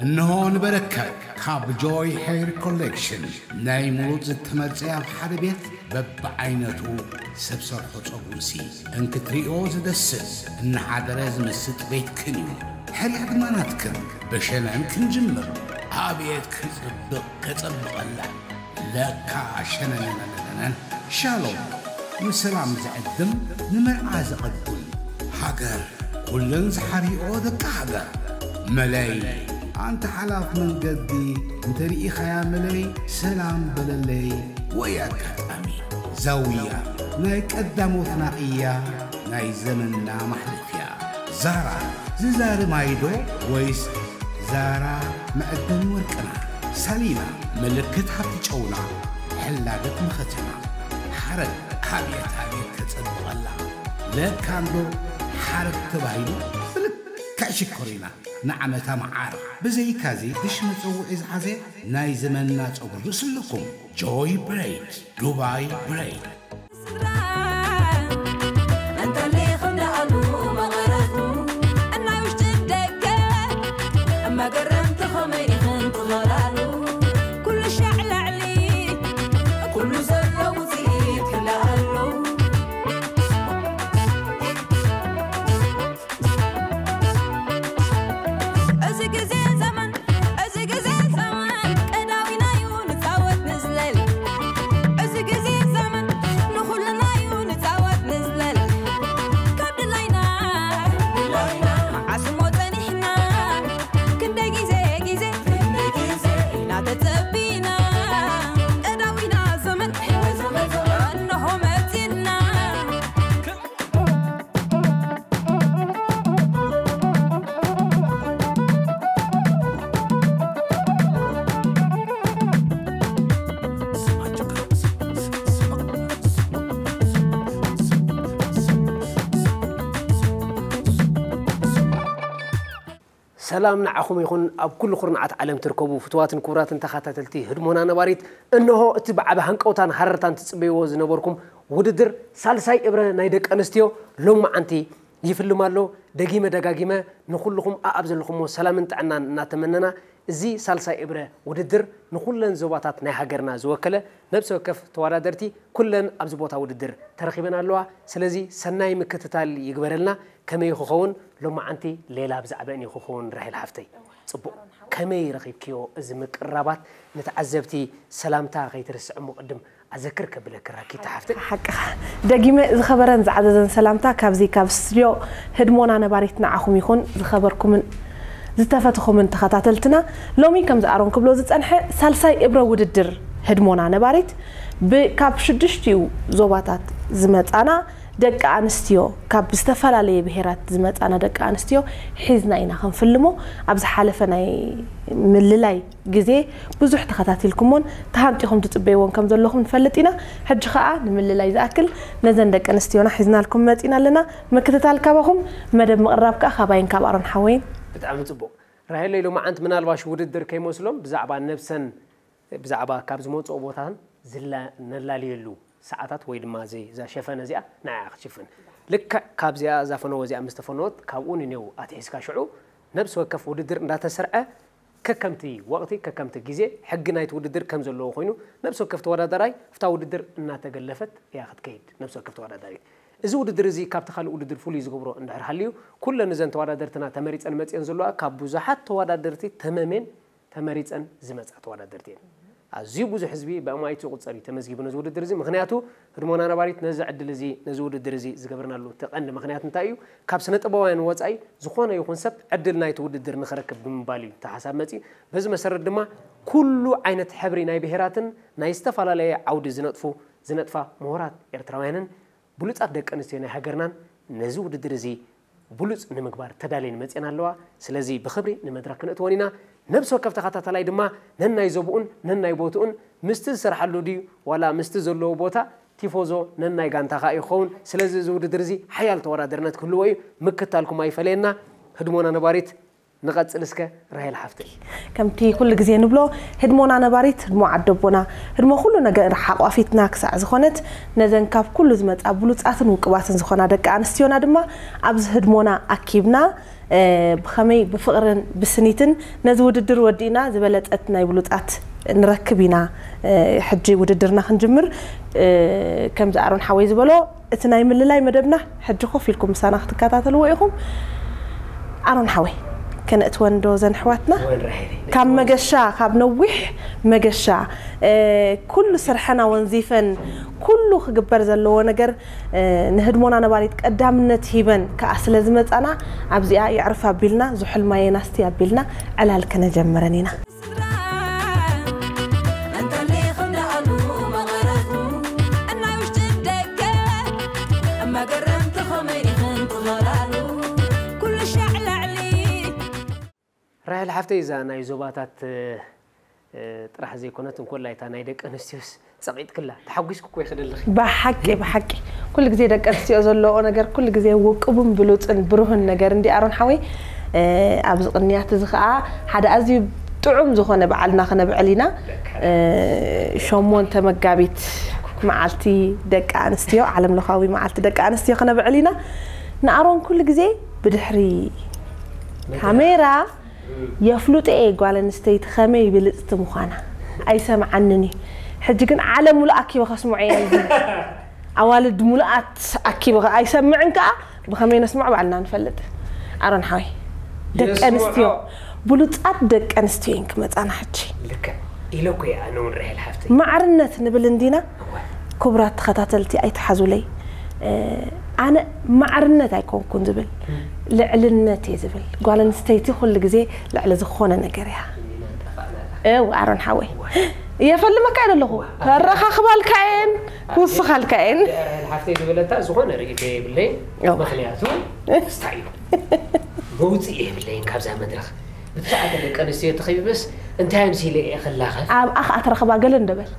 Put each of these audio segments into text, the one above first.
እንሆ ንበረከት ካብ ጆይ ሄር ኮሌክሽን ናይ ምሩፅ ዝተመርፀ ኣብ ሓደ ቤት በብዓይነቱ ሰብ ሰርሖ ፀጉርሲ እንክትሪኦ ዝደስስ እናሓደረ ዝምስጥ ቤትክን እዩ። ሕርያ ድማ ናትክን። ብሸነን ክንጅምር። ኣቤት ክፅብቕ ከፀብቐላ። ለካ ሸነነነነነን። ሻሎም፣ ንሰላም ዝዕድም፣ ንመርዓ ዘቐድም። ሃገር ኩለን ዝሓርኦ ደቂ ሃገር። መለይ ኣንተ ሓላፍ መንገዲ እንተርኢኻያ መለይ ሰላም በለለይ። ወይ ኣጋጣሚ ዛውያ ናይ ቀዳሞትና እያ፣ ናይ ዘመንና ማሕለፍያ። ዛራ ዝዛሪ ማይዶ ወይስ ዛራ መዕደኒ ወርቅና? ሳሊና ምልክት ሃብቲ ጨውና፣ ሕላገት መኸተና። ሓረግ ኣብየት ኣብየት ተጸብቐላ። ለካ እንዶ ሓረግ ተባሂሉ ብልክዕ ሽኮሪና ንዓመታ መዓር። ብዘይካዚ ብሽ መጸውዒ ዝሓዘ ናይ ዘመንና ጸጉሪ ርእሲ ኣለኩም። ጆይ ብሬድ፣ ዱባይ ብሬድ። እንተሊኽም ደኣሉ መቐረቱ እናይ ውሽጢ ደገ መገረምቲ ኸመይ ኢኽን ትኸላሉ ኩሉ ሻዕ ላዕሊ ኩሉ ዘሎ ውፅኢት ክልኣሉ እዚ ግዜ ዘመን እዚ ግዜ ዘመን ቀዳዊናዩ ንፃወት ንዝለል እዚ ግዜ ዘመን ንኹልናዩ ንፃወት ንዝለል ካብ ድላይና መዓስሞ ፀኒሕና ክንደይ ግዜ ግዜ ኢና ተፀቢና ቀዳዊና ዘመን እንሆ መፂና ሰላም ንዓኹም ይኹን ኣብ ኩሉ ኩርናዓት ዓለም ትርከቡ ፍትዋትን ክቡራትን ተኸታተልቲ ህድሞና ነባሪት። እንሆ እቲ ብዓቢ ሃንቀውታን ሃረርታን ትጽበይዎ ዝነበርኩም ውድድር ሳልሳይ እብረ ናይ ደቂ ኣንስትዮ ሎማዓንቲ ይፍልም ኣሎ። ደጊመ ደጋጊመ ንኹልኹም ኣኣብ ዘለኹምዎ ሰላምን ጥዕናን እናተመነና፣ እዚ ሳልሳይ እብረ ውድድር ንኹለን ዞባታት ናይ ሃገርና ዝወከለ ነብሲ ወከፍ ተወዳደርቲ ኩለን ኣብዚ ቦታ ውድድር ተረኺበን ኣለዋ። ስለዚ ሰናይ ምክትታል ይግበረልና። ከመይ ክኸውን ሎማዓንቲ ሌላ ብዛዕባአን እዩ ክኸውን። ራሄል ሓፍተይ፣ ጽቡቕ። ከመይ ረኺብክዮ እዚ ምቅርራባት? ንተዓዘብቲ ሰላምታ ከይትርስዕሞ ቅድም ኣዘክር ከብለኪ ራኪታ ሓፍተይ። ሓቅኻ። ደጊመ ዝኸበረን ዝዓዘዘን ሰላምታ ካብዚ ካብ ስቱድዮ ህድሞና ነባሪት ንዓኹም ይኹን። ዝኸበርኩምን ዝተፈትኹምን ተኸታተልትና፣ ሎሚ ከምዚ ኣሮን ክብሎ ዝጸንሐ ሳልሳይ እብረ ውድድር ህድሞና ነባሪት ብ-፣ ካብ ሽዱሽቲኡ ዞባታት ዝመጻና ደቂ ኣንስትዮ፣ ካብ ዝተፈላለየ ብሄራት ዝመጻና ደቂ ኣንስትዮ ሒዝና ኢና ክንፍልሞ። ኣብ ዝሓለፈ ናይ ምልላይ ግዜ ብዙሕ ተኸታቲልኩሞን ተሃንጢኹም ትጽበይዎን ከም ዘለኹም ንፈልጥ ኢና። ሕጂ ኸኣ ንምልላይ ዝኣክል ነዘን ደቂ ኣንስትዮና ሒዝናልኩም መጺና ኣለና። ምክትታል ካባኹም፣ መደብ ምቕራብ ከኣ ካባይን ካብ ኣሮን ሓወይን። ብጣዕሚ ጽቡቕ። ራሄለይ፣ ሎማዓንቲ ምናልባሽ ውድድር ከይመስሎም ብዛዕባ ነብሰን ብዛዕባ ካብ ዝመጽኦ ቦታን ዝላ-፣ ነላልየሉ ሰዓታት ወይ ድማ እዚ፣ እዛ ሸፈነ እዚኣ ንዓኣ ክትሽፍን። ልክዕ ካብዚኣ እዛ ፈነወ እዚኣ ምስ ተፈነወት ካብኡ ንኔው ኣትሒዝካ ሽዑ ነብሲ ወከፍ ውድድር እንዳተሰርዐ ከከምቲ ወቕቲ፣ ከከምቲ ግዜ፣ ሕጊ ናይቲ ውድድር ከም ዘለዎ ኮይኑ፣ ነብሲ ወከፍ ተወዳዳራይ እፍታ ውድድር እናተገለፈት እያ ክትከይድ፣ ነብሲ ወከፍ ተወዳዳሪት። እዚ ውድድር እዚ ካብቲ ካልእ ውድድር ፍሉይ ዝገብሮ እንድሕር ሃልዩ፣ ኩለን እዘን ተወዳደርትና ተመሪጸን መጺአን ዘለዋ ካብ ብዙሓት ተወዳደርቲ ተመሜን ተመሪጸን ዝመጻ ተወዳደርቲ እየን። ኣዝዩ ብዙሕ ህዝቢ ብኣማኢት ዝቑጸር እዩ ተመዝጊቡ ነዚ ውድድር እዚ። ምኽንያቱ ህድሞና ነባሪት ነዚ ዕድል እዚ፣ ነዚ ውድድር እዚ ዝገበርናሉ እቲ ቀንዲ ምኽንያት እንታይ እዩ? ካብ ስነ ጥበባውያን ወጻኢ ዝኾነ ይኹን ሰብ ዕድል ናይቲ ውድድር ንኽረክብ ብምባል እዩ እቲ ሓሳብ መጺኡ። በዚ መሰረት ድማ ኩሉ ዓይነት ሕብሪ ናይ ብሄራትን ናይ ዝተፈላለየ ዓውዲ ዝነጥፉ፣ ዝነጥፋ ምሁራት ኤርትራውያንን ብሉጻት ደቂ ኣንስትዮ ናይ ሃገርናን ነዚ ውድድር እዚ ብሉጽ ንምግባር ተዳልየን መጺአን ኣለዋ። ስለዚ ብኽብሪ ንመድረኽ ክነእትወን ኢና። ነብሲ ወከፍ ተኸታታላይ ድማ ነናይ ዞብኡን ነናይ ቦትኡን ምስቲ ዝሰርሓሉ ድዩ ዋላ ምስቲ ዘለዎ ቦታ ቲፎዞ ነናይ ጋንታ ከኣ ይኸውን። ስለዚ እዚ ውድድር እዚ ሓያል ተወዳደርነት ክህልዎ እዩ። ምክታልኩም ኣይፈለየና። ህድሞና ነባሪት ንቐጽል እስከ ራሄል ሓፍተይ። ከምቲ ኩሉ ግዜ ንብሎ፣ ህድሞና ነባሪት ህድሞ ዓደቦና፣ ህድሞ ኩሉ ነገር ሓቋፊትና ክሳዕ ዝኾነት፣ ነዘን ካብ ኩሉ ዝመጻ ብሉጻትን ውቅባትን ዝኾና ደቂ ኣንስትዮና ድማ ኣብዚ ህድሞና ኣኪብና፣ ብኸመይ ብፍቕርን ብስኒትን ነዚ ውድድር ወዲእና ዝበለጸት ናይ ብሉጻት ንረክብ ኢና። ሕጂ ውድድርና ክንጅምር፣ ከምዚ ኣሮን ሓወይ ዝበሎ፣ እቲ ናይ ምልላይ መደብና ሕጂ ኮፍ ኢልኩም ምሳና ክትከታተልዎ ኢኹም። ኣሮን ሓወይ፣ ከነእትወን ዶ ዘን ኣሕዋትና? ካብ መገሻ፣ ካብ ነዊሕ መገሻ፣ ኩሉ ስርሐና ወንዚፈን፣ ኩሉ ክግበር ዘለዎ ነገር ንህድሞና ነባሪት ቀዳምነት ሂበን ከኣ ስለ ዝመጻና፣ ኣብዚኣ የዕርፍ ኣቢልና፣ ዝሑል ማየና ስቲ ኣቢልና ዕላል ከነጀምረን ኢና። ራሄል ሓፍተይ፣ እዛ ናይ ዞባታት ጥራሕ ዘይኮነት፣ እንኮላይ እታ ናይ ደቂ ኣንስትዮስ ጸቒጥክላ፣ ተሓጒስኩ እኮ ይኽደልኺ። ብሓቂ ብሓቂ ኩሉ ግዜ ደቂ ኣንስትዮ ዘለዎ ነገር ኩሉ ግዜ ውቁብን ብሉጽን ብሩህን ነገር እንዲ ኣሮን ሓወይ። ኣብዚ ቅንያት እዚ ከዓ ሓደ ኣዝዩ ጥዑም ዝኾነ በዓልና ክነብዕል ኢና። ሸሞንተ መጋቢት መዓልቲ ደቂ ኣንስትዮ፣ ዓለም ለኻዊ መዓልቲ ደቂ ኣንስትዮ ክነብዕል ኢና። ንኣሮን ኩሉ ግዜ ብድሕሪ ካሜራ የፍሉጠ እየ ጓል ኣንስተይቲ ከመይ ብልፅቲ ምዃና። ኣይሰምዓንን እዩ። ሕጂ ግን ዓለም ሙሉእ ኣኪበ ከስምዖ እየ። እዚ ኣዋልድ ሙሉኣት ኣኪበ ከ-፣ ኣይሰምዕን ከኣ ብኸመይ ነስምዖ ባዕልና ንፈልጥ። ኣሮን ሓወይ፣ ደቂ ኣንስትዮ፣ ብሉፃት ደቂ ኣንስትዮ እየን ክመፃና ሕጂ። ልክዕ ኢለ እኮ እየ ኣነ እውን ራሄል ሓፍተይ። ማዕርነት ንብል እንዲና። ክቡራት ተኸታተልቲ ኣይትሓዙለይ። ኣነ ማዕርነት ኣይኮንኩን ዝብል፣ ልዕልነት እየ ዝብል። ጓል ኣንስተይቲ ኩሉ ግዜ ልዕሊ ዝኾነ ነገር እያ። እው ኣሮን ሓወይ፣ እየፈልመካ እየ ዘለኹ። ከረኻኽባልካ እየን፣ ክውስኻልካ እየን። ሓፍተይ ዝበለታ ዝኾነ ርእይቶ የብለይን። ምኽንያቱ ስታይ እዩ፣ መውፅኢ የብለይን ካብዛ መድረኽ። ብትሽዓተ ደቂ ኣንስትዮ ተኸቢበስ እንታይ ኣምሲለ እየ ክላኸፍ? ኣብኣ ከዓ ተረኽባ ገለ እንደበል።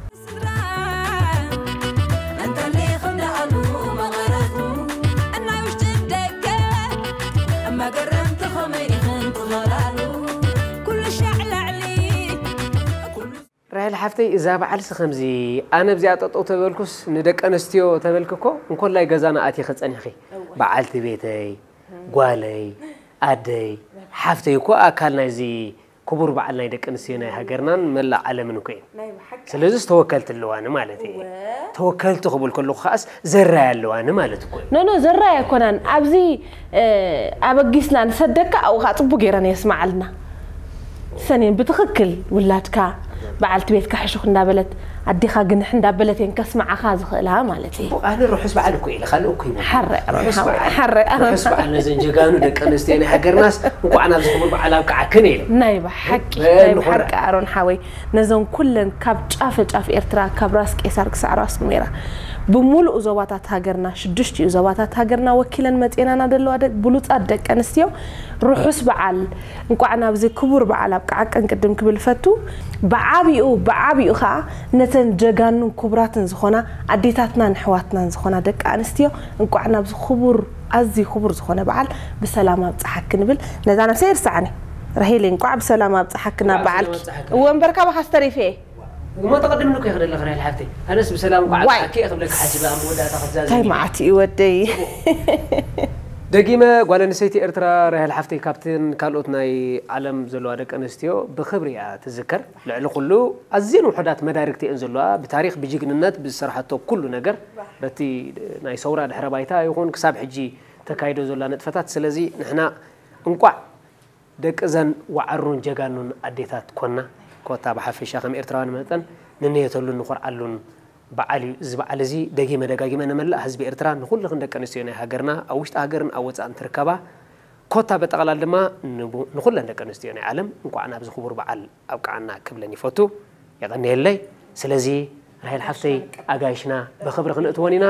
ራሄል ሓፍተይ፣ እዛ በዓልሲ ከምዚ ኣነ ኣብዚኣ ጠጠው ተበልኩስ ንደቂ ኣንስትዮ ተበልኪ እኮ እንኮላይ ገዛና ኣቲኺ ጸኒሕኺ። በዓልቲ ቤተይ፣ ጓለይ፣ ኣደይ፣ ሓፍተይ እኮ ኣካል ናይዚ ክቡር በዓል ናይ ደቂ ኣንስትዮ ናይ ሃገርናን መላእ ዓለምን እኮ እየን። ስለዚስ ተወከልቲ ኣለዋኒ ማለት እየ። ተወከልቲ ክብል ከለኹ ከኣስ ዘራይ ኣለዋኒ ማለት እኮ እዩ። ኖ ኖ፣ ዘራይ ኣይኮናን። ኣብዚ ኣበጊስና ንሰደካ ኣብኡ ከዓ ፅቡቅ ገይረን የስማዓልና። ሰኔን ብትኽክል ውላድካ በዓልቲ ቤትካ ሕሹኽ እንዳበለት ኣዴኻ ግንሕ እንዳበለት እየን ከስማዓኻ ዝኽእላ ማለት እዩ። ኣነ ርሑስ በዓል እኮ ኢለ ካልእ እኮ ይመ ሓረ ኣሮን ሓወይ፣ ሓረ ኣሮን። ርሑስ በዓል ነዘን ጀጋኑ ደቂ ኣንስትዮ ናይ ሃገርናስ እንኳዕ ናብዚ ክቡር በዓል ኣብቅዓክን ኢለ። ናይ ብሓቂ ናይ ብሓቂ ኣሮን ሓወይ፣ ነዞን ኩለን ካብ ጫፈ ጫፍ ኤርትራ፣ ካብ ራስ ቄሳር ክሳዕ ራስ ኑሜራ፣ ብምሉእ ዞባታት ሃገርና፣ ሽዱሽቲኡ ዞባታት ሃገርና ወኪለን መጺኤናና ዘለዋ ደ-፣ ብሉጻት ደቂ ኣንስትዮ፣ ርሑስ በዓል፣ እንቋዕ ናብዚ ክቡር በዓል ኣብቅዓክን ቅድም ክብል እፈቱ። ብዓቢኡ፣ ብዓቢኡ ኸኣ ነተን ጀጋኑን ክቡራትን ዝኾና ኣዴታትናን ኣሕዋትናን ዝኾና ደቂ ኣንስትዮ፣ እንቋዕ ናብዚ ክቡር፣ ኣዝዩ ክቡር ዝኾነ በዓል ብሰላም ኣብጽሓክን ንብል። ነዛ ነብሰይ ኣይርስዓን እየ። ራሄለይ፣ እንቋዕ ብሰላም ኣብጽሓክን ኣብ በዓልኪ። እወ፣ እምበር ካባኻስ ተሪፈ እየ። እሞ ተቐድምኒ እኮ እየ ክደለኺ ራሄል ሓፍተይ። ኣነስ ብሰላም እንኳዕ ኣብጽሓኪ እየ ክብለኪ ሓሲበ ኣብ መወዳእታ ከምዛ እንታይ ዘሚረ። መዓት እዩ ወደይ። ደጊመ ጓል ኣንስተይቲ ኤርትራ ራሄል ሓፍተይ ካብተን ካልኦት ናይ ዓለም ዘለዋ ደቂ ኣንስትዮ ብኽብሪ እያ ትዝከር። ልዕሊ ኩሉ ኣዝየን ውሑዳት መዳርግቲ እየን ዘለዋ። ብታሪኽ ብጅግንነት ብዝሰርሓቶ ኩሉ ነገር በቲ ናይ ሰውራ ድሕረ ባይታ ይኹን ክሳብ ሕጂ ተካይዶ ዘላ ንጥፈታት። ስለዚ ንሕና እንቋዕ ደቂ እዘን ዋዕሩን ጀጋኑን ኣዴታት ኮና፣ ኮታ ብሓፈሻ ከም ኤርትራውያን መጠን ንንየተሉን ንኾርዓሉን በዓል እዩ። እዚ በዓል እዚ ደጊመ ደጋጊመ ንመላእ ህዝቢ ኤርትራ፣ ንኹልኽን ደቂ ኣንስትዮ ናይ ሃገርና፣ ኣብ ውሽጢ ሃገርን ኣብ ወጻእን ትርከባ፣ ኮታ በጠቕላል ድማ ንቡ-፣ ንኹለን ደቂ ኣንስትዮ ናይ ዓለም እንኳዕ ናብዚ ክቡር በዓል ኣብቅዓና ክብለን ይፈቱ። የቐንየለይ። ስለዚ ራሄል ሓፍተይ፣ ኣጋይሽና ብኽብሪ ክንእትወን ኢና።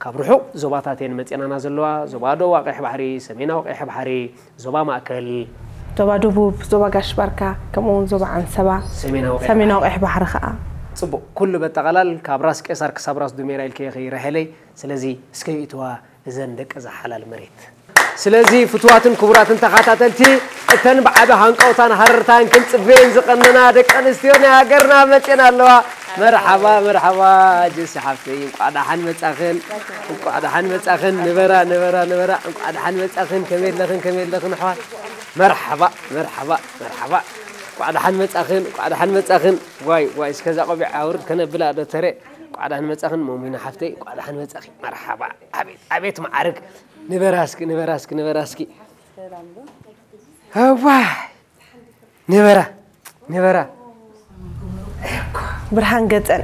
ካብ ርሑቕ ዞባታት እየን መጺኤናና ዘለዋ፣ ዞባ ደቡብ ቀይሕ ባሕሪ፣ ሰሜናዊ ቀይሕ ባሕሪ፣ ዞባ ማእከል፣ ዞባ ደቡብ፣ ዞባ ጋሽ ባርካ፣ ከምኡ እውን ዞባ ዓንሰባ፣ ሰሜናዊ ቀይሕ ሰሜናዊ ባሕሪ። ቀይሕ ባሕሪ ኸኣ። ጽቡቕ፣ ኩሉ በጠቓላል ካብ ራስ ቄሳር ክሳብ ራስ ዱሜራ ኢልክዮ ኢኺ ራሄለይ። ስለዚ እስከ ይእትዋ እዘን ደቂ እዛ ሓላል መሬት። ስለዚ ፍትዋትን ክቡራትን ተኸታተልቲ፣ እተን ብዓቢ ሃንቀውታን ሃረርታን ክንጽበየን ዝቐነና ደቂ ኣንስትዮ ናይ ሃገርና መጽየን ኣለዋ። መርሓባ፣ መርሓባ፣ ጀሲ ሓፍተይ፣ እንቋዕ ደሓን መጻኽን፣ እንቋዕ ደሓን መጻኽን። ንበራ፣ ንበራ፣ ንበራ፣ እንቋዕ ደሓን መጻኽን። ከመይ ኣለኽን፣ ከመይ ኣለኽን ኣሕዋት? መርሓባ፣ መርሓባ፣ መርሓባ። እንቋዕ ደሓን መጻኽን፣ እንቋዕ ደሓን መጻኽን። ዋይ፣ ዋይ፣ እስከ እዛ ቆቢዕ ኣውርድ ከነብላ ዶ ተረ? እንቋዕ ደሓን መጻኽን፣ መሙና ሓፍተይ፣ እንቋዕ ደሓን መጻኺ። መርሓባ። ኣቤት፣ ኣቤት መዓርግ። ንበራ እስኪ፣ ንበራ እስኪ፣ ንበራ እስኪ። እዋይ! ንበራ፣ ንበራ። ብርሃን ገፀን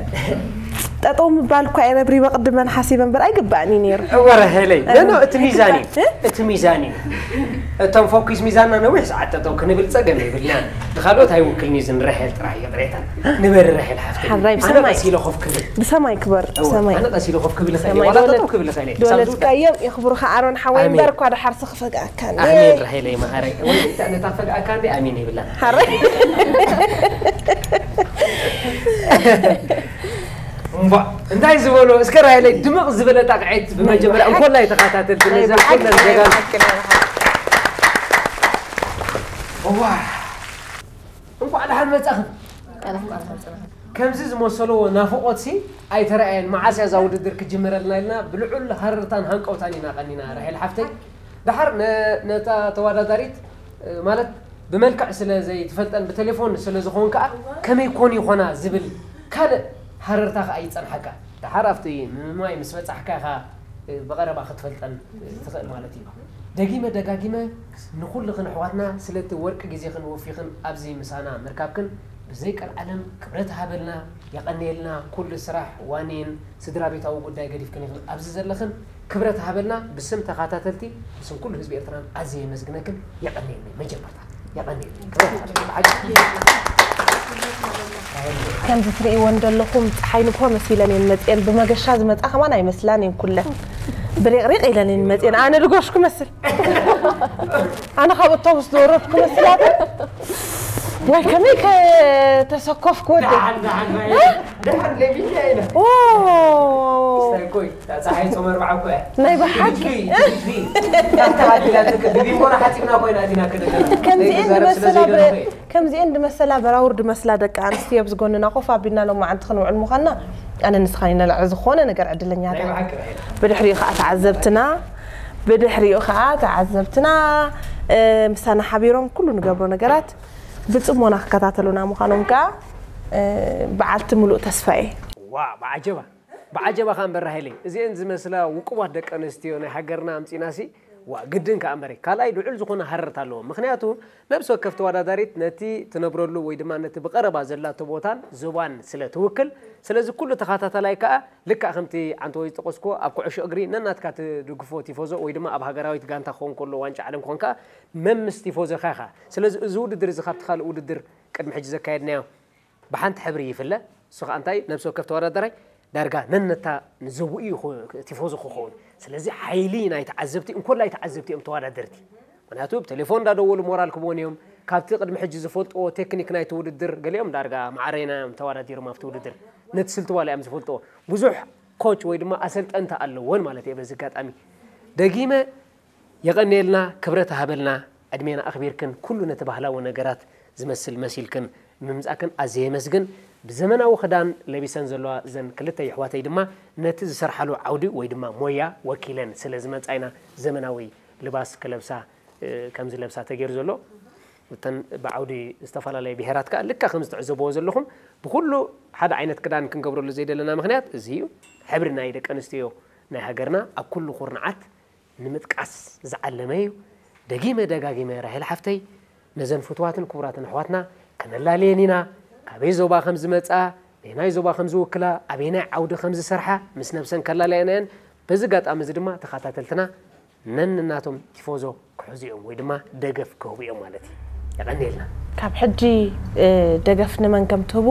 ጠጠው ምባል እኳ እየ ረብሪበ ቅድመን ሓሲበ እምበር ኣይግባእን እዩ ነይሩ። እወ ራሄለይ፣ ኖ፣ ኖ፣ እቲ ሚዛን እዩ። እቲ ሚዛን እዩ። እቶም ፎኪስ ሚዛንና ነዊሕ ሰዓት ጠጠው ክንብል ፀገም የብልናን። ንኻልኦት ኣይውክልን እዩ፣ እዚ ንራሄል ጥራሕ እዩ ቅሬታ። ንበሪ ራሄል ሓፍተይ። ሓራይ ኣነ ብሰማይ። ቀስ ኢለ ኮፍ ክብል። ብሰማይ ክበር፣ እወ፣ ብሰማይ። ኣነ ቀስ ኢለ ኮፍ ክብል እኽእል እየ። ብሰማይ ዋላ ደወለት-፣ ጠጠው ክብል እኽእል እየ። ክሳብ ዝውዳእ። ደወለትካዮም የኽብሩኻ ኣሮን ሓወይ ኣሜን። እምበር እኳ ደሓር ስኽፈግኣካን። ኣሜን ራሄለይ መዓረይ። ወይ ነታ ክፈግኣካ እንዴ ኣሜን ይብላ። ሓራይ። እምቧ፣ እንታይ ዝበሎ? እስከ ራሄለይ ድምቕ ዝበለ ጣቕዒት ብመጀመርያ እንኮላይ ተኸታተልቲ ናይ ነዘን ብሓቂ፣ ኩለን ናይ ጀጋኑ። ብሓቂ፣ ናይ ብሓቂ። እዋ፣ እንኳዕ ደሓን መጻኽን። ከምዚ ዝመሰሎ ናፍቖትሲ ኣይተረኣየን። መዓስ እያ እዛ ውድድር ክጅምረልና ኢልና ብልዑል ሃረርታን ሃንቀውታን ኢና ቀኒና ራሄል ሓፍተይ። ደሓር ነ-፣ ነታ ተወዳዳሪት፣ እ፣ ማለት ብመልክዕ ስለ ዘይትፈልጠን ብቴሌፎን ስለ ዝኾን ከኣ ከመይ ኮን ይኾና ዝብል ካልእ ሃረርታ ከኣ ይጸንሓካ። ደሓር ኣብቲ ምምማይ ምስ በጻሕካ ኢኻ፣ እ፣ ብቐረባ ክትፈልጠን፣ እ፣ ትኽእል ማለት እዩ። ደጊመ ደጋጊመ ንኹልኽን ኣሕዋትና ስለቲ ወርቂ ግዜኽን ወፊኽን ኣብዚ ምሳና ምርካብክን ብዘይ ቀልዓለም ክብረት ሃበልና፣ የቐንየልና። ኩሉ ስራሕ ዋኒን ስድራ ቤታዊ ጉዳይ ገዲፍክን ኢኽን ኣብዚ ዘለኽን ክብረት ሃበልና። ብስም ተኻታተልቲ ብስም ኩሉ ህዝቢ ኤርትራን ኣዝየ የመስግነክን። የቐንየልኒ መጀመርታ የቐንየልኒ። ክብረት ሃበልና ብሓቂ። ከምዚ ትርእይወን ዘለኹም ፀሓይ ንግሆ መሲለን እየን መፅየን። ብመገሻ ዝመፃ ከማን ኣይመስላን እየን ኩለን። ብሪቕሪቕ ኢለን እየን መፅየን። ኣነ ድጎሽ ክመስል። ኣነ ካብ ኣውቶቡስ ዝወረድኩ መስላተን። ወይ ከመይ ከተሰኮፍኩ ወደይ። ደሓን ደሓን ደሓን ለሚኛ ኢና። ኦ፣ ስታይ ኮይ ጸሓይ ጾም ኣርብዓ እኮ እያ። ናይ ብሓቂ። ታተዓዲላትክ ብቢንጎና ሓጺብና ኮይና ኣቲና ክደገም ከምዚኤን ዝመሰላ በ-፣ ከምዚኤን ዝመሰላ በራውር ዝመስላ ደቂ ኣንስትዮ ኣብዚ ጎንና ኮፍ ኣቢልና ሎማዓንቲ ክንውዕል ምዃንና ኣነ ንስኻን ኢና ልዕሊ ዝኾነ ነገር ዕድለኛታት። ብድሕሪኡ ከዓ ተዓዘብትና፣ ብድሕሪኡ ከዓ ተዓዘብትና፣ እ፣ ምሳና ሓቢሮም ኩሉ ንገብሮ ነገራት ብጽሞና ክከታተሉና ምዃኖም ከዓ፣ እ፣ በዓልቲ ምሉእ ተስፋ እየ። ዋ ብዓጀባ ብዓጀባ ከኣ እምበር ራሄለይ እዚኤን ዝመስላ ውቁባት ደቂ ኣንስትዮ ናይ ሃገርና ኣምጺናሲ ዋ ግድን ከኣ እምበሪ ካልኣይ ልዑል ዝኾነ ሃረርታ ኣለዎ። ምኽንያቱ ነብሲ ወከፍ ተወዳዳሪት ነቲ ትነብረሉ ወይ ድማ ነቲ ብቐረባ ዘላቶ ቦታን ዞባን ስለ ትውክል። ስለዚ ኩሉ ተኸታታላይ ከኣ ልክዕ ከምቲ ዓንተቦይ ዝጠቐስክዎ ኣብ ኩዕሾ እግሪ ነናትካ ትድግፎ ቲፎዞ ወይ ድማ ኣብ ሃገራዊት ጋንታ ክኸውን ከሎ ዋንጫ ዓለም ክኾን ከኣ መምስ ቲፎዞኻ ኢኻ። ስለዚ እዚ ውድድር እዚ ካብቲ ካልእ ውድድር ቅድሚ ሕጂ ዘካየድናዮ ብሓንቲ ሕብሪ ይፍለ። እሱ ከዓ እንታይ ነብሲ ወከፍ ተወዳዳራይ ዳርጋ ነነታ ንዘብኡ እዩ ቲፎዞ ክኸውን። ስለዚ ሓይሊ ናይ ተዓዘብቲ እንኮላይ ተዓዘብቲ እዮም ተወዳደርቲ። ምክንያቱ ብቴሌፎን እንዳደወሉ ሞራል ክቦን እዮም። ካብቲ ቅድሚ ሕጂ ዝፈልጥዎ ቴክኒክ ናይቲ ውድድር ገሊኦም ዳርጋ ማዕረይና እዮም ተወዳዲሮም ኣብቲ ውድድር። ነቲ ስልቲ ዋላ እዮም ዝፈልጥዎ። ብዙሕ ኮች ወይ ድማ ኣሰልጠንቲ ኣለዎን ማለት እየ። በዚ ኣጋጣሚ ደጊመ የቐንየልና፣ ክብረት ሃበልና፣ ዕድሜና ኣኽቢርክን ኩሉ ነቲ ባህላዊ ነገራት ዝመስል መሲልክን ብምምጻእክን ኣዝየ የመስግን። ብዘመናዊ ክዳን ለቢሰን ዘለዋ እዘን ክልተ የሕዋተይ ድማ ነቲ ዝሰርሓሉ ዓውዲ ወይ ድማ ሞያ ወኪለን ስለ ዝመጻ ኢና ዘመናዊ ልባስ ክለብሳ፣ እ፣ ከም ዝለብሳ ተገይሩ ዘሎ። እተን ብዓውዲ ዝተፈላለየ ብሄራት ከኣ ልክዕ ከም ዝትዕዘብዎ ዘለኹም ብኹሉ ሓደ ዓይነት ክዳን ክንገብረሉ ዘይደለና ምኽንያት እዚ እዩ። ሕብሪ ናይ ደቂ ኣንስትዮ ናይ ሃገርና ኣብ ኩሉ ኩርንዓት ንምጥቃስ ዝዓለመ እዩ። ደጊመ ደጋጊመ ራሄል ሓፍተይ ነዘን ፍቱዋትን ክቡራትን ኣሕዋትና ከነላልየን ኢና። ካበይ ዞባ ከም ዝመጻ፣ በየናይ ዞባ ከም ዝውክላ፣ ኣበየናይ ዓውዲ ከም ዝሰርሓ ምስ ነብሰን ከላልያና እየን። በዚ ኣጋጣሚ እዚ ድማ ተኸታተልትና ነንናቶም ቲፎዞ ክሕዙ እዮም ወይ ድማ ደገፍ ክህቡ እዮም ማለት እዩ። የቐንየልና። ካብ ሕጂ፣ እ፣ ደገፍ ንመን ከም ትህቡ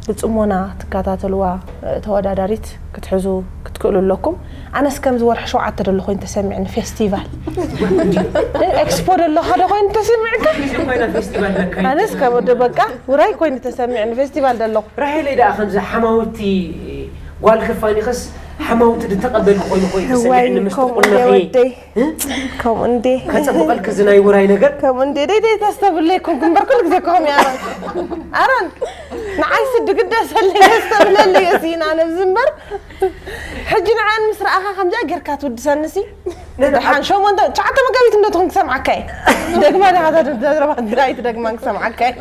ብጽሞና ትከታተልዋ፣ እ፣ ተወዳዳሪት ክትሕዙ ክትክእሉ ኣለኩም። ኣነስ ከምዚ ወርሒ ሸውዓተ ደሎ ኮይኑ ተሰሚዕኒ ፌስቲቫል። እ፣ ኤክስፖ ደሎ ሓደ ኮይኑ ተሰሚዕካ? ኣነስ ካብ ወደ በቃ ውራይ ኮይኑ ተሰሚዕኒ ፌስቲቫል ደሎ። ራሄለይ ደኣ ከምዚ ሓማውቲ ጓል ክፋኒኸስ ሓማውቲ ድተቐበልኪ ኮይኑ ኮይኑ እዋይ፣ ተሰሚዕኒ ምስ ከምኡ እንዴ ትቑነኺ። ወደይ። እ? ከምኡ እንዴ። ከጸብቐልኪ እዚ ናይ ውራይ ነገር። ከምኡ እንዴ፣ ደይ፣ ደይ፣ ተስተብለይ ኮንኩ እምበር ኩሉ ግዜ ከምኡ እያ። ኣሮን። ኣሮን፣ ንዓይሲ ድግደሰለይ፣ ተስተብለለይ፣ እዚና ነብዚ እምበር። ሕጂ ንዓን ምስ ረኣኻ ከምዚኣ ጌርካ ትውድሰንሲ። ደሓን ሸሞንተ፣ ትሽዓተ መጋቢት እንዶ ትኹን ክሰምዓካ እየ። ደግማ ዲኻ እዛ ዘረባ ትግራይ ትደግማን ክሰምዓካ እየ።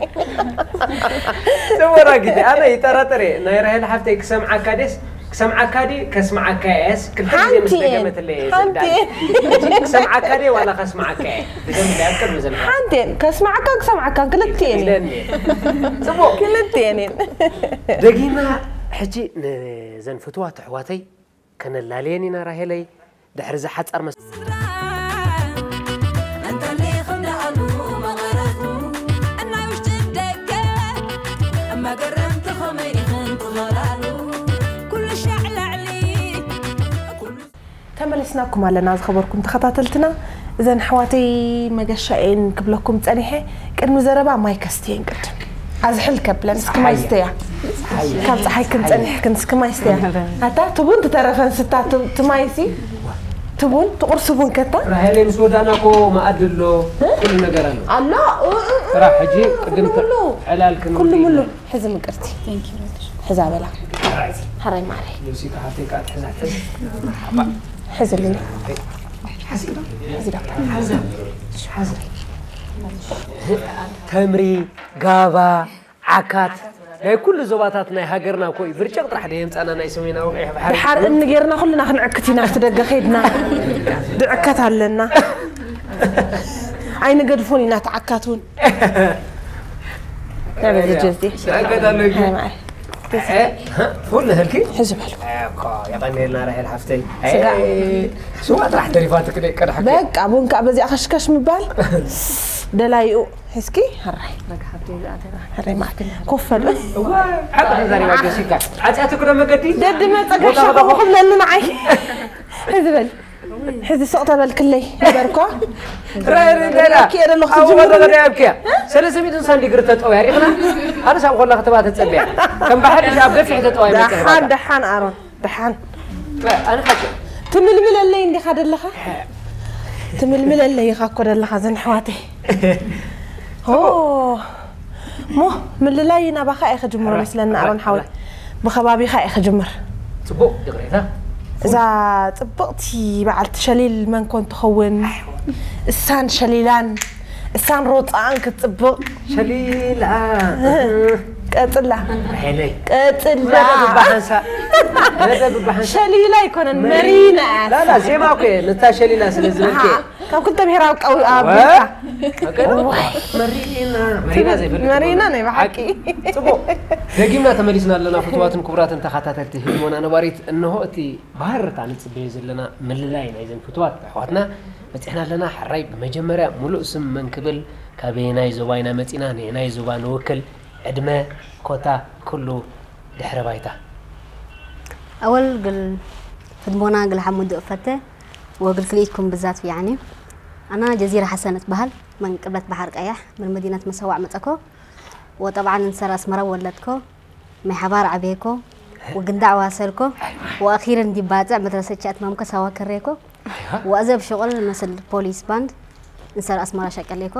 ጽቡቕ ራጊት፣ ኣነ ይጠራጠር እየ። ናይ ራሄል ሓፍተይ ክሰምዓካ ደስ ክሰምዓካ ድየ ከስምዓካ እየስ ክልተ ግዜ ምስ ሓንቲ እየን። ደገመትለይ እየ ሓንቲ ዝዳለ። እየን። ሕጂ ክሰምዓካ ድየ ዋላ ከስምዓካ እየ? ድገምለይ ኣብ ቅድሚ ዘለዋ። ሓንቲ እየን። ከስምዓካን ክሰምዓካን ክልቲኤን እየን። ኢለኒ። ጽቡቕ። ክልቲኤን እየን። ደጊምና ሕጂ ነዘን ፍትዋት ኣሕዋተይ ከነላልየን ኢና ራሄለይ። ድሕሪ እዚ ሓጻር መስ- ስድራ እንተለይ ክብዳኣሉ መቐረቱ እናይ ውሽጥን ደገ መገረምቲ ኸመይ ኢኽን ትኸላሉ ኩሉ ሻዕ ላዕሊ ኩሉ ተመሊስናኩም ኣለና ዝኸበርኩም ተኸታተልትና። እዘን ኣሕዋተይ መገሻ እየን ክብለኩም ጸኒሐ። ቅድሚ ዘረባ ማይ ከስትየን ቅድም ኣዝሕል ከብለን እስኪ ማይ ስተያ። ካብ ጸሓይ ክንጸንሕክን እስኪ ማይ ስተያ። ኣታ ትቡን ትተረፈን ስታ ት- ትማይሲ ትቡን ትቑርሲ ቡን ከታ። ራሄለይ ምስ ወዳና እኮ መኣዲ ኣሎ፣ ኩሉ ነገር ኣሎ። ኣሎ፣ እ፣ እ፣ እ፣ ስራሕ ሕጂ ኩሉ ቅድም ምሉ። ዕላል ክንብል ኩሉ ምሉ። ኢና። ሕዚ ምቅርቲ። ሕዛ በላ። ሕራይ ማረይ። ሉሲ ከሓተይ ከዓ ትሕዛ ትሕዝ። መርሓባ። ሕዚ ልኒ። ሓዚ ዶ? ሕዚ ዶ? ሓዚ። ሓዚ። ተምሪ፣ ጋባ፣ ዓካት ናይ ኩሉ ዞባታት ናይ ሃገርና እኮ እዩ። ብርጭቕ ጥራሕ ደየምጻና ናይ ሰሜናዊ ቀይሕ ባሕሪ። ድሓር እምኒ ጌርና ኩልና ክንዕክት ኢና ኣብቲ ደገ ከይድና። ድዕከት ኣለና። ኣይንገድፎን ኢና ተዓካት እውን። ናይ በዚ ጀዝዲ። ድዕከት ኣሎ እዩ። ሃይ ማይ። እ፣ ፉል ንህልኪ? ሕዚ በሉ። እኮ የቐንየልና ራሄል ሓፍተይ። ስጋ። እ፣ ስዋ ጥራሕ ተሪፋትክ ደይ ቀዳሕኪ። በቃ ቡን ከዓ በዚኣ ከሽከሽ ምባል። ደላይኡ ሒዝኪ፣ ሕራይ። በቃ ሓፍተይ ዝኣተና። ሕራይ ማዕክ። ኮፍ በሉ። እዋ፣ ዓቕሊ ተዛሪባ ጀሲካ። ዓጽያትክ ዶ መገዲ? ደድመ ጸገብ ቦታ ሸኸሙ ከደኹ። ክብለኒ ንዓይ። ሕዚ በል። ሕዚ ስቕ ተበልክለይ። በርኳ። ራሄል ደላ። ኪኤ ደለኹ ኣብ ትጅምር። ወረዳ ዳይ ኣብኪያ። ሰለስተ ሚእትን ሳንቲግሪ ተጠውያ ሪኽና። ኣነስ ኣብ ኮላ ከተባ ተጸብያ። ከም ባሕሪ ኣብ ገፊሕ ተጠዋይ መጸ ደሓን፣ ባዳ። ደሓን ኣሮን። ደሓን። ኣነ ሓቂ። ትምልምለለይ እንዲኻ ደለኻ? ትምልምለለይ ኢኻ እኮ ደለኻ ዘን ኣሕዋተይ። ኦ፣ ሞ ምልላይ ናባኻ እየ ክጅምሮ ኣረ፣ መስለኒ ኣረ፣ ኣሮን ሓወይ። ኣረ። ብኸባቢኻ እየ ክጅምር። ጽቡቕ ይቕሬታ። እዛ ጽብቕቲ በዓልቲ ሸሊል መን ኮን ትኸውን? እሳን ሸሊላን፣ እሳን ሮጻኣን ክትጽብቕ። ሸሊላ። ቀጽላ። ሄለይ። ቀጽላ። መደብ ብሓንሳ-፣ መደብ ብሓንሳ-፣ ሸሊላ ኣይኮነን፣ መሪና። መሪና እያ። ላላ፣ ዜማ እኮ እየ፣ ነታ ሸሊላ ስለ ዝበልክ እየ። ኣሃ፣ ካብ ክልተ ብሄራዊ ቀው-፣ ኣብ ወ-፣ ቤትካ። መሪና፣ መሪና ዘይፈልጥ መሪና እኮ። ናይ ብሓቂ። ሓቂ። ጽቡቕ። ደጊምና ተመሊስና ኣለና፣ ፍቱዋትን ክቡራትን ተኸታተልቲ ህድሞና ነባሪት። እንሆ እቲ ብሃረርታ ንጽበዮ ዘለና ምልላይ ናይዘን ፍቱዋት ኣሕዋትና በጺሕና ኣለና። ሕራይ ብመጀመርያ ሙሉእ ስም መን ክብል፣ ካበየናይ ዞባ ኢና መጺና፣ ነየናይ ዞባ ንውክል፣ ዕድመ፣ ኮታ፣ ኩሉ ድሕረ ባይታ። أول قل في دمونا قل حمود أفته وقل كليتكم بالذات يعني. أنا جزيرة حسن أتبهل من قبلة بحر قيح من مدينة مسوع متأكو. وطبعا انسر أسمرة ولدكو. ማይ ሓባር ዓበየኮ፣ ወግንዳዕ ዋሰልኮ፣ ወኣኺረን ዲባጽዕ መድረሰ ቻት ማምከ ሳዋ ከሬኮ፣ ወኣዘብ ሽቕል መስል ፖሊስ ባንድ እንሰር ኣስመራ ሸቀሌኮ፣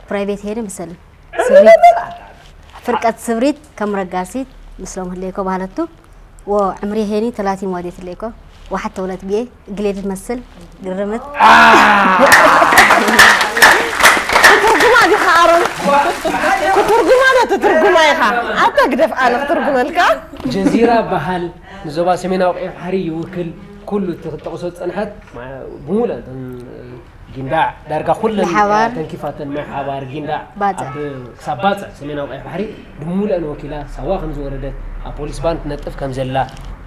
ፕራይቬት ሄሪ ምስል ስብሪት፣ ፍርቀት ስብሪት ከም ረጋሲት ምስሎም ህሌኮ ባህለቱ፣ ወዕምሪ ሄኒ ተላቲም ዋዴት ህሌኮ፣ ወሓተ ወለት ብዬ ግሌድ መስል ግርምት። ክትርጉማ ዲኻ ኣሮን? ክትርጉማ ዶ ትትርጉማ ኢኻ? ኣታ ግደፍ ኣነ ክትርጉመልካ። ጀዚራ በሃል ንዞባ ሰሜናዊ ቀይሕ ባሕሪ ይውክል። ኩሉ እቲ ክትጠቕሶ ዝጸንሐት ማ-፣ ብሙሉእ እተን ጊንዳዕ ዳርጋ ኩለን ማይ ሓባር። ተንኪፋተን ማይ ሓባር ጊንዳዕ ባጽዕ። ኣብ ክሳብ ባጽዕ ሰሜናዊ ቀይሕ ባሕሪ ብሙሉአን ወኪላ ሳዋ ከም ዝወረደት ኣብ ፖሊስ ባንድ ትነጥፍ ከም ዘላ፣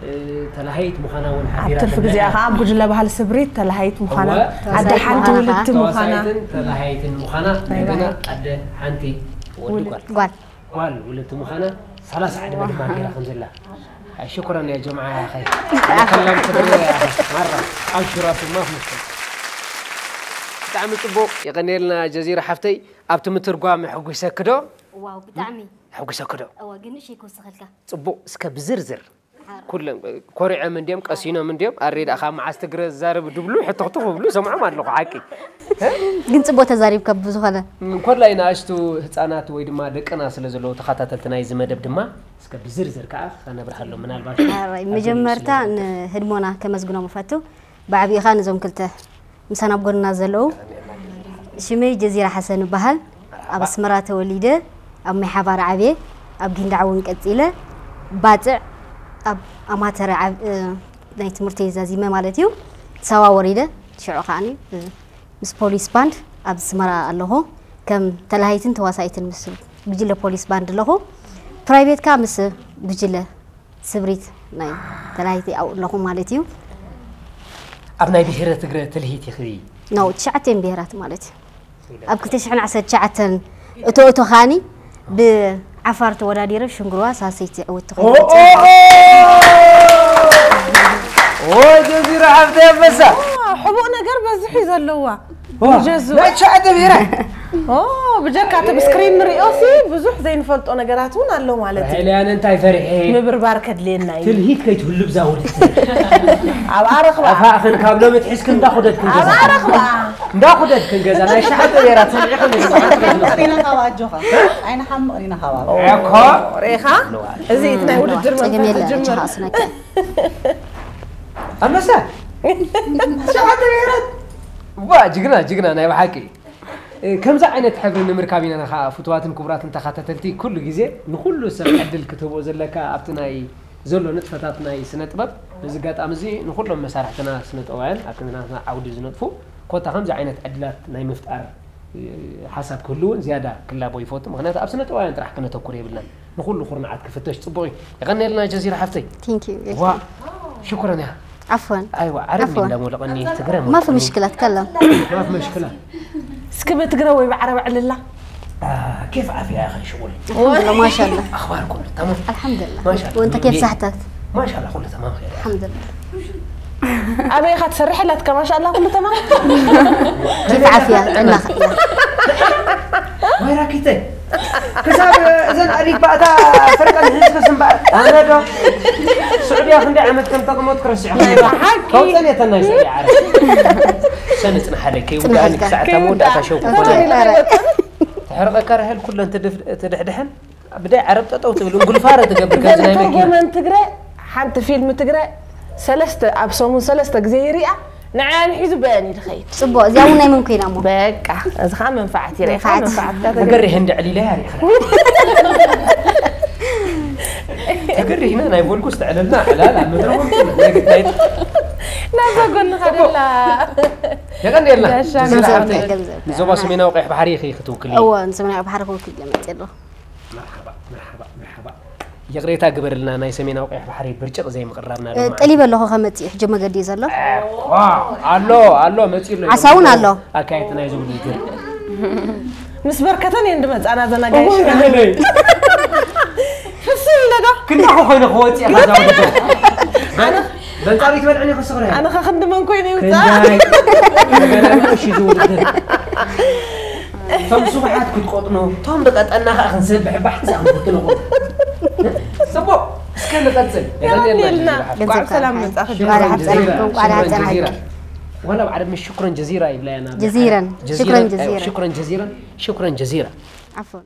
እ፣ ተላሃይት ምዃና እውን ኣብ ሓቢራ ትርፊ ግዜኣ ተመሊሳ። ከኣ ኣብ ጉጅለ ባህሊ ስብሪት ተላሃይት ምዃና፣ እወ። ኣደ ሓንቲ ተዋሳኢት ውልድቲ ምዃና። ተዋሳኢትን ተላሃይትን ምዃና፣ ናይ እንደገና ባህሊ። ኣደ ሓንቲ ወዲ ውልድ። ጓል። ጓል። ጓል ውልድቲ ምዃና ሰላሳ ዕድመ ድማ ገይራ ከም ዘላ። ኣይ ሽኩራን ያ ጀምዓ ያ ኸይ። ከላም ትግርኛ ያ ኸይ። ማራ። ኣብሽሩ፣ ኣብሽሩ፣ ማፍ ሙሽኪል። ብጣዕሚ ጽቡቕ። የቐንየልና ጀዚራ ሓፍተይ። ኣብቲ ምትርጓም የሐጉሰኪ ዶ? ዋው፣ ብጣዕሚ። የሐጉሰኪ ዶ? እወ፣ ግን ንእሽተይ ክውስኸልካ። ጽቡቕ። እስከ ብዝርዝር። ኩሎም ኮሪዖም እንድዮም፣ ቀሲኖም እንድዮም። ኣሬ ደኣ ካብ መዓስ ትግረ ዝዛረብ ድብሉ ሕትኽትኽ ብሉ ሰምዖም ኣለኹ። ሓቂ ግን ጽቡቅ ተዛሪብካ። ብዝኾነ እንኮላይ ንኣሽቱ ህፃናት ወይ ድማ ደቅና ስለ ዘለዉ ተኸታተልቲ ናይዚ መደብ ድማ እስከ ብዝርዝር ከዓ ከነብርሃሎም ምናልባት ኣራይ መጀመርታ ንህድሞና ከመስግኖም እፈቱ። ብዓቢኻ ነዞም ክልተ ምሳና ኣብ ጎንና ዘለዉ። ሽመይ ጀዚራ ሓሰን እበሃል። ኣብ ኣስመራ ተወሊደ፣ ኣብ ማይ ሓባር ዓብየ፣ ኣብ ጊንዳዕ እውን ቀጺለ። ባጽዕ ኣብ ኣማተረ ዓብ- እ፣ ናይ ትምህርተይ ዛዚመ ማለት እዩ። ሳዋ ወሪደ ሽዑ ከዓኒ እ፣ ምስ ፖሊስ ባንድ ኣብ ኣስመራ ኣለኹ። ከም ተላሃይትን ተዋሳኢትን ምስ ጉጅለ ፖሊስ ባንድ ኣለኹ። ፕራይቬት ከኣ ምስ ጉጅለ ስብሪት ናይ ተላሃይቲ ኣብኡ ኣለኹ ማለት እዩ። ኣብ ናይ ብሄረ ትግረ ትልሂት ኢኺ ነው ትሽዓተን ብሄራት ማለት እዩ። ኣብ ክልተ ሽሕን ዓሰርተ ትሽዓተን እቶ እቶ ኻኒ ብዓፋር ተወዳዲረ ሽንግርዋ ሳሰይቲ ዕውት ትኾን። ወይ ጀዚራ ሓፍተይ ኣንበሳ ሕቡእ ነገር በዝሕ እዩ ዘለዋ። ዋ፣ ጀዙ ናይ ትሽዓተ ብሄራት ኦ ብጀካ እቲ ብስክሪን ንሪኦ ሲ ብዙሕ ዘይንፈልጦ ነገራት እውን ኣሎ ማለት እዩ። ራሄልያን እንታይ ፈሪሐ ምብርባር ከድልየና እዩ። ትልሂት ከይትህሉ ብዛ ወደት ኣብ ኣረኽባ ኣፋእኽን ካብ ሎሚ ትሒዝክን እንዳኹደድክን ኣብ ገዛ ኣረኽባ እንዳኹደድክን ገዛ ናይ ትሽዓተ ብሄራት ሰሚዕኽን ኢና ካብ ኣጆኻ ኣይንሓምቕ ኢና ካብ ኣብ እኮ ሬኻ እዚ እቲ ናይ ውድድር ጸገም መንፈስ የለ ትጅምር ጭኻ ስነካ ኣንበሳ ትሽዓተ ብሄራት ዋ ጅግና ጅግና ናይ ብሓቂ ከምዚ ዓይነት ሕብሪ ንምርካብ ኢና ከዓ ፍቱዋትን ክቡራትን ተኸታተልቲ ኩሉ ግዜ ንኩሉ ሰብ ዕድል ክትህቦ ዘለካ ኣብቲ ናይ ዘሎ ንጥፈታት ናይ ስነ ጥበብ በዚ ኣጋጣሚ እዚ ንኩሎም መሳርሕትና ስነ ጥበባውያን ኣብቲ ናትና ዓውዲ ዝነጥፉ ኮታ ከምዚ ዓይነት ዕድላት ናይ ምፍጣር ሓሳብ ክህሉ እውን ዝያዳ ክላቦ ይፈቱ ምክንያቱ ኣብ ስነ ጥበባውያን ጥራሕ ክነተኩር የብልናን ንኩሉ ኩርናዓት ክፍተሽ ፅቡቅ እዩ የቀኒየልና ጀዚራ ሓፍተይ Thank you. ዋ ሽኩረን እያ عفوا ኣይዋ ዓረብ عفواً. እንዳ ሞለቀኒ ትግረ ما في مشكلة تكلم ما في مشكلة እስኪ ብትግረ ወይ ብዓረብ ዕልላ آه كيف عافية يا أخي شغل الحمد لله ما شاء الله أخبار كله تمام الحمد لله ما شاء الله. وانت كيف صحتك؟ ما شاء الله كله تمام خير الحمد لله ኣበይ ኢኻ ትሰርሕ ኣላትካ ማሻላ ኩሉ ተማም كيف عافية؟ عندنا وين راكيتي؟ كساب إذن أريك بعدها فرقة الهزك سنبع أنا دو سعودية خندي عمد كم تقمت كرسي أيوة، حقي. كوتن يتناي سعي عارف سنة نحلي كي ودعني ساعة تمود عفا شوف تحرق كرهل كل أنت تدحدحن بدي عرب تطو تقول نقول فارة تقبل كان زي ما ተርጎመን ትግረ ሓንቲ ፊልም ትግረ ሰለስተ ኣብ ሰሙን ሰለስተ ግዜ ይሪኣ ንዓያ ንሒዙ በአን ይድኸይድ ጽቡቅ እዚኣ እውን ናይ መን ኮይና እሞ በቃ እዚ ከዓ መንፋዓት ይረኢኻ መንፋዓት። መንፋዓትካ ነገር ይህን ዕሊለ ያሪኽና ነገር ይህና ናይ ቮልኩስ ተዕለልና ዕላል ኣብ መድረኹም ናዛ ጎንኻ ደላ የቀንየልና ጋሻ ጀዚራ ጋሻ ሓፍተይ ገንዘብ ንዞባ ሰሜናዊ ቀይሕ ባሕሪ ኢኺ ክትውክል እወ ንሰሜናዊ ባሕሪ ክውክል እየ መፅእ ኣለኹ መርሓባ መርሓባ መርሓባ ይቕሬታ ግበርልና ናይ ሰሜናዊ ቀይሕ ባሕሪ ብርጭቕ ዘይምቕራብና እ፣ ድማ ጠሊበ ኣለኹ ከመፅእ እዩ ሕጂ መገዲ እዩ ዘሎ ኣሎ ኣሎ መፂኡ ኣሎ ዓሳ እውን ኣሎ። ኣካየድቲ ናይዚ ውድድር ምስ በርከተን እየን ድመፃና ዘናጋይ ፍስም ኢለ ዶ ክንዳኹ ኮይነ ክወፅእ እየ ካብዛ ውድድር በንፃሪት በልዕኒ ክስኽረ ኣነ ከ ክንዲ መን ኮይነ ይውፃ ክንዳይ ተገላቢጦሽ እዩ ዝውድድር እቶም ስቡሓት ክትቆጥኑ እቶም ዝቀጠና ከዓ ክንሰብሕ ባሕቲ ዝኣምኩትንቑ ፅቡቅ እስከ ንቀፅል የቐንየልና ገንዘብ ጓዕ ሰላም ከኣ መፃኺ ሽኮረን ጓል ሓፀና ጀዚራ፣ ይኹን ጓል ሽኮረን ሓፀና ጀዚራ። ይኹን ወላ ብዓረብ ምሽ ሽኩረን ጀዚራ ይብላየና ጀዚረን። ጀዚረን፣ ሽኩረን ኣይዋ፣ ጀዚረን። ሽኩረን ጀዚረን ሽኩረን ጀዚራ ዓፎን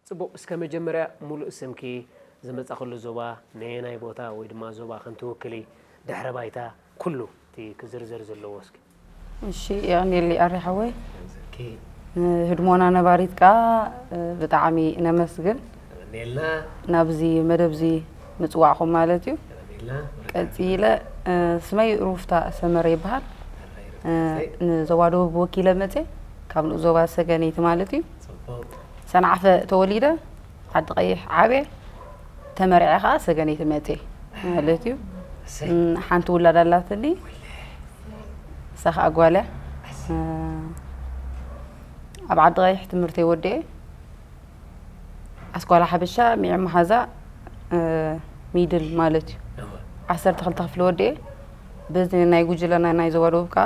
ፅቡቅ እስከ መጀመርያ ሙሉእ ስምኪ ዝመፃኽሉ ዞባ ነየናይ ቦታ ወይ ድማ ዞባ ከም ትውክሊ ድሕረ ባይታ ኩሉ እቲ ክዝርዘር ዘለዎ እስኪ እሺ የቐንየለይ ኣሪ ሓወይ እስኪ ንህድሞና ነባሪት ከኣ ብጣዕሚ ነመስግን የቐንየልና ናብዚ መደብዚ ምፅዋዕኹም ማለት እዩ የቐንየልና ቀፂለ ስመይ ሩፍታ ሰመረ ይበሃል ንዞባ ደቡብ ወኪለ መፅየ ካብ ንኡ ዞባ ሰገነይቲ ማለት እዩ ፅቡቅ ሰንዓፈ ተወሊደ ዓዲ ቀይሕ ዓብየ ተመርዐ ከዓ ሰገነይቲ መፅየ ማለት እዩ እሰይ ሓንቲ ውላድ ኣላትኒ እሳ ከዓ ጓልያ ኣብ ዓዲ ቀይሕ ትምህርተይ ወዲኤ ኣስኳላ ሓበሻ ሚዒ መሓዛ ሚድል ማለት እዩ ዓሰርተ ክልተ ክፍሊ ወዲኤ በዚ ናይ ጉጅለና ናይ ዞባ ደቡብ ከዓ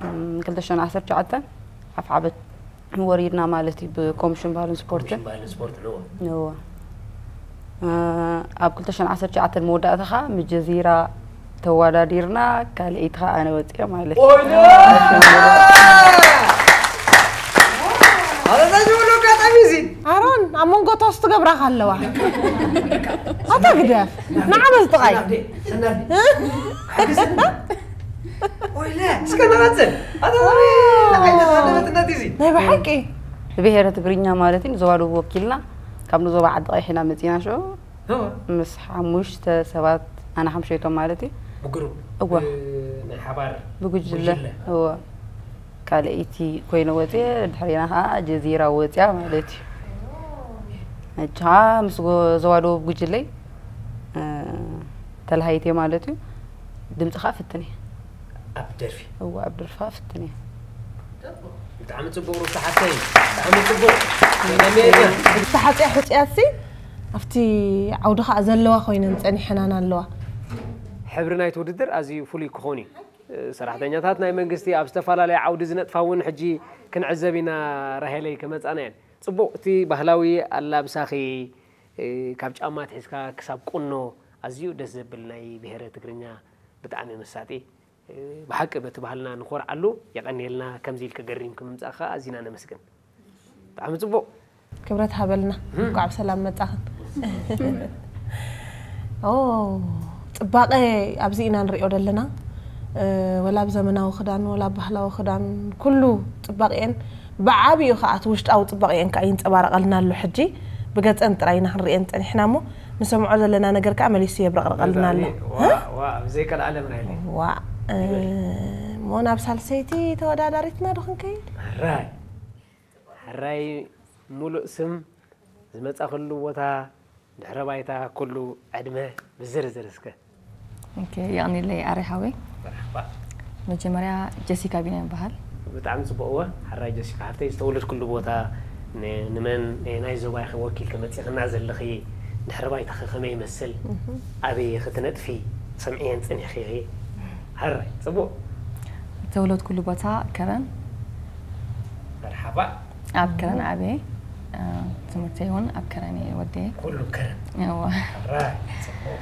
እም፣ ክልተ ሽሕን ዓሰርተ ትሽዓተን ሓፍ ዓበት ወሪድና ማለት እዩ ብኮሚሽን ባህልን ስፖርትን። ባህልን ስፖርት ነው። እወ። እ፣ ኣብ ክልተ ሽሕን ዓሰርተ ትሽዓተን መወዳእታ ከዓ ምስ ጀዚራ ተወዳዲርና ካልኣይቲ ከዓ ኣነ ወፅአ ማለት እዩ። ኣበዛ ዝብሉ ኣጋጣሚ እዚ ኣሮን ኣብ መንጎ ቶስት ገብራኻ ኣለዋ ኣታ ግደፍ ንዓመል ጥቓይ ወይለ እስከ ንቐፅል ኣታ ዘበ ንዓይነት ኣለበት እናት እዚ ናይ ብሓቂ ብብሄረ ትግርኛ ማለት እዩ ንዞባ ደቡብ ወኪልና ካብ ንዞባ ዓዲ ቀይሕ ኢና መፂና ሽዑ ምስ ሓሙሽተ ሰባት ኣነ ሓምሸይቶም ማለት እዩ ብግሩ እወ ናይ ሓባር ብጉጅለ እወ ካልኣይቲ ኮይነ ወፅየ ድሕሬና ከዓ ጀዚራ ወፅያ ማለት እዩ ሕጂ ከዓ ምስ ጎ- ዞባ ደቡብ ጉጅለይ እ፣ ተለሃይቴ ማለት እዩ ድምፂ ከዓ ፍትን እየ ኣብ ደርፊ እወ ኣብ ደርፊ ከዓ ፍትን እየ ብጣዕሚ ፅቡቅ ሩታ ሓተይ ብጣዕሚ ፅቡቅ ተመየና ዝተሓፅያ ሕፅያት ሲ ኣብቲ ዓውዲ ከዓ ዘለዋ ኮይነን ፀኒሐናን ኣለዋ ሕብሪ ናይቲ ውድድር ኣዝዩ ፍሉይ ክኾን እዩ ሰራሕተኛታት ናይ መንግስቲ ኣብ ዝተፈላለየ ዓውዲ ዝነጥፋ እውን ሕጂ ክንዕዘብ ኢና ራሄለይ ከመፃና እየን ፅቡቅ እቲ ባህላዊ ኣላብሳኺ ካብ ጫማ ትሒዝካ ክሳብ ቁኖ ኣዝዩ ደስ ዘብል ናይ ብሄረ ትግርኛ ብጣዕሚ መሳጢ ብሓቂ በቲ ባህልና ንኾርዓሉ የቐንየልና ከምዚ ኢልከ ገሪምኪ ምምፃእካ ኣዚና ነመስግን ብጣዕሚ ፅቡቅ ክብረት ሃበልና እንኳዕ ብሰላም መፃኽን ኦ ፅባቐ ኣብዚ ኢና ንሪኦ ዘለና ወላ ብዘመናዊ ክዳን ወላ ባህላዊ ክዳን ኩሉ ፅባቐኤን ብዓብኡ ከዓ እቲ ውሽጣዊ ፅባቐኤን ከዓ ይንፀባረቐልና ኣሎ ሕጂ ብገፀን ጥራይ ኢና ክንሪኤን ፀኒሕና እሞ ንሰምዖ ዘለና ነገር ከዓ መሊሱ የብረቕረቐልና ኣሎ ዘይከል ዓለም ናይ ዋ እሞ ናብ ሳልሰይቲ ተወዳዳሪትና ዶ ክንከይድ ሕራይ ሕራይ ሙሉእ ስም ዝመፃኽሉ ቦታ ድሕረ ባይታ ኩሉ ዕድመ ብዝርዝር እስከ የቕኒለይ ኣሬ ሓወይ መርሓባ መጀመርያ ጀሲካ ቢና ይበሃል ብጣዕሚ ፅቡቅ እወ ሓራይ ጀሲካ ሓፍተይ ዝተወለድክሉ ቦታ ንመን ናይ ዞባ ኢኺ ወኪልኪ መፂኽና ዘለኺ ድሕረ ባይታኺ ከመይ ይመስል ኣበይ ኢኺ ትነጥፊ ሰምዕየን ፅኒሕኺ ኢኺ ሓራይ ፅቡቅ ዝተወለድኩሉ ቦታ ከረን መርሓባ ኣብ ከረን ዓበየ ትምህርተይ እውን ኣብ ከረን እየ ወደየ ኩሉ ከረን እወ ራይ ፅቡቅ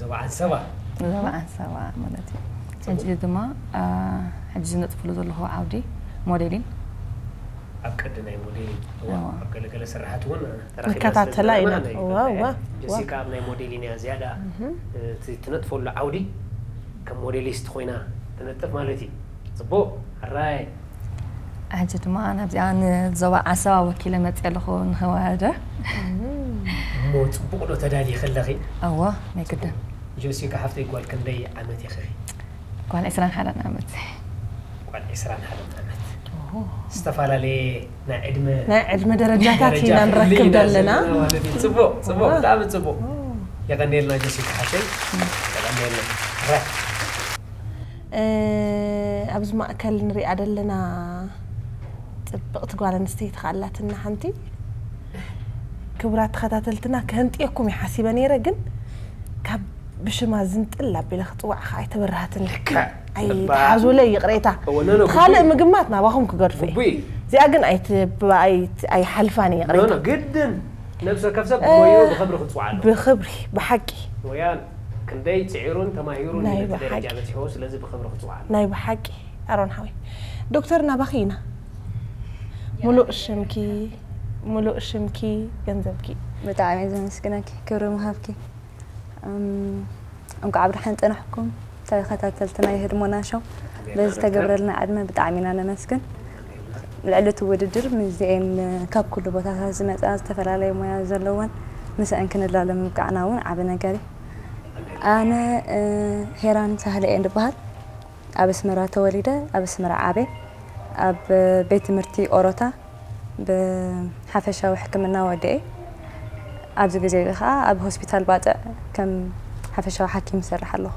ዞባ ዓንሰባ ዞባ ዓንሰባ ማለት እዩ ሕጂ ድማ ሕጂ ዝነጥፍሉ ዘለኹ ዓውዲ ሞዴሊን ኣብ ቅዲ ናይ ሞዴሊን እዋ ኣብ ገለገለ ስራሓት እውን ንከታተላ ኢና እዋ እዋ ጀሲካ ኣብ ናይ ሞዴሊን እያ ዝያዳ እቲ ትነጥፈሉ ዓውዲ ከም ሞዴሊስት ኮይና ትነጥፍ ማለት እዩ ፅቡቅ ሕራይ ሕጂ ድማ ናብዚኣ ንዞባ ዓሰባ ወኪለ መፅእ ኣለኹ ንኸወደ እሞ ፅቡቅ ዶ ተዳሊ ከለኺ እወ ናይ ግድን ጆሲካ ሓፍተይ ጓል ክንደይ ዓመት ኢኺ ጓል ዕስራን ሓደን ዓመት ጓል ዕስራን ሓደን ዓመት ዝተፈላለየ ናይ ዕድመ ናይ ዕድመ ደረጃታት ኢና ንረክብ ዘለና ጽቡቅ ጽቡቅ ብጣዕሚ ጽቡቅ የቀንየልና ጆሲካ ሓፍተይ የቀንየልና ኣብዚ ማእከል ንሪኣ ዘለና ፅብቕቲ ጓል ኣንስተይቲ ከኣላትና ሓንቲ ክቡራት ተኸታተልትና ከህንጥየኩም ይሓሲበ ነይረ ግን ካብ ብሽማ ዝንጥል ኣቢለ ክፅዋዕ ከዓ ኣይተበረሃትን ኣይተሓዙለይ ይቕሬታ ካልእ ምግማት ናባኹም ክገድፎ እዚኣ ግን ኣይሓልፋን ይቕሬታ ግድን ነብሰ ከፍሰብ ብሞዩ ብኽብሪ ክፅዋዕ ኣለዎ ብኽብሪ ብሓቂ ሞያን ክንደይ ፅዒሩን ተማሂሩን ነቲ ደረጃ በፂሕዎ ስለዚ ብኽብሪ ክፅዋዕ ኣለዎ ናይ ብሓቂ ኣሮን ሓወይ ዶክተር ናባኺ ኢና ሙሉእ ሽምኪ ሙሉእ ሽምኪ ገንዘብኪ ብጣዕሚ እየ ዘመስግነኪ ክብሪ ምሃብኪ እንኳዕ ብደሓን ፀናሕኩም ተኸታተልትና የህድሞና ሸው በዚ ተገብረልና ዕድመ ብጣዕሚ ኢና ነመስግን ልዕሊ እቲ ውድድር ምስዚኤን ካብ ኩሉ ቦታታት ዝመፃ ዝተፈላለየ ሞያ ዘለወን ምስአን ክንላለ ምብቃዕና እውን ዓብ ነገር እዩ ኣነ ሄራን ሳህለ እየን ዝበሃል ኣብ ኣስመራ ተወሊደ ኣብ ኣስመራ ዓብየ ኣብ ቤት ትምህርቲ ኦሮታ ብሓፈሻዊ ሕክምና ወዲኤ ኣብዚ ግዜ እዚ ከዓ ኣብ ሆስፒታል ባፅዕ ከም ሓፈሻዊ ሓኪም ይሰርሕ ኣለኹ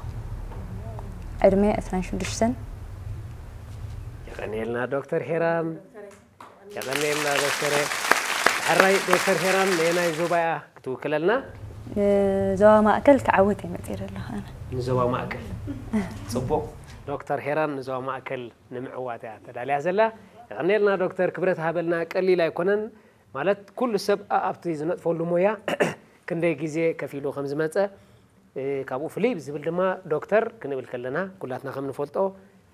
ዕድመ ዕስራን ሽዱሽተን የቐንየልና ዶክተር ሄራን የቐንየልና ዶክተር ሕራይ ዶክተር ሄራን ነየናይ ዞባያ ክትውክለልና ንዞባ ማእከል ክዓውት እየ መጺረ ኣለኹ ኣነ። ንዞባ ማእከል። ጽቡቕ። ዶክተር ሄራን ንዞባ ማእከል ንምዕዋት እያ ተዳልያ ዘላ። የቐንየልና ዶክተር፣ ክብረት ሃበልና። ቀሊል ኣይኮነን። ማለት ኩሉ ሰብ ኣብቲ ዝነጥፈሉ ሞያ ክንደይ ግዜ ከፊሉ ከም ዝመጸ፣ ካብኡ ፍልይ ዝብል ድማ ዶክተር ክንብል ከለና ኩላትና ከም ንፈልጦ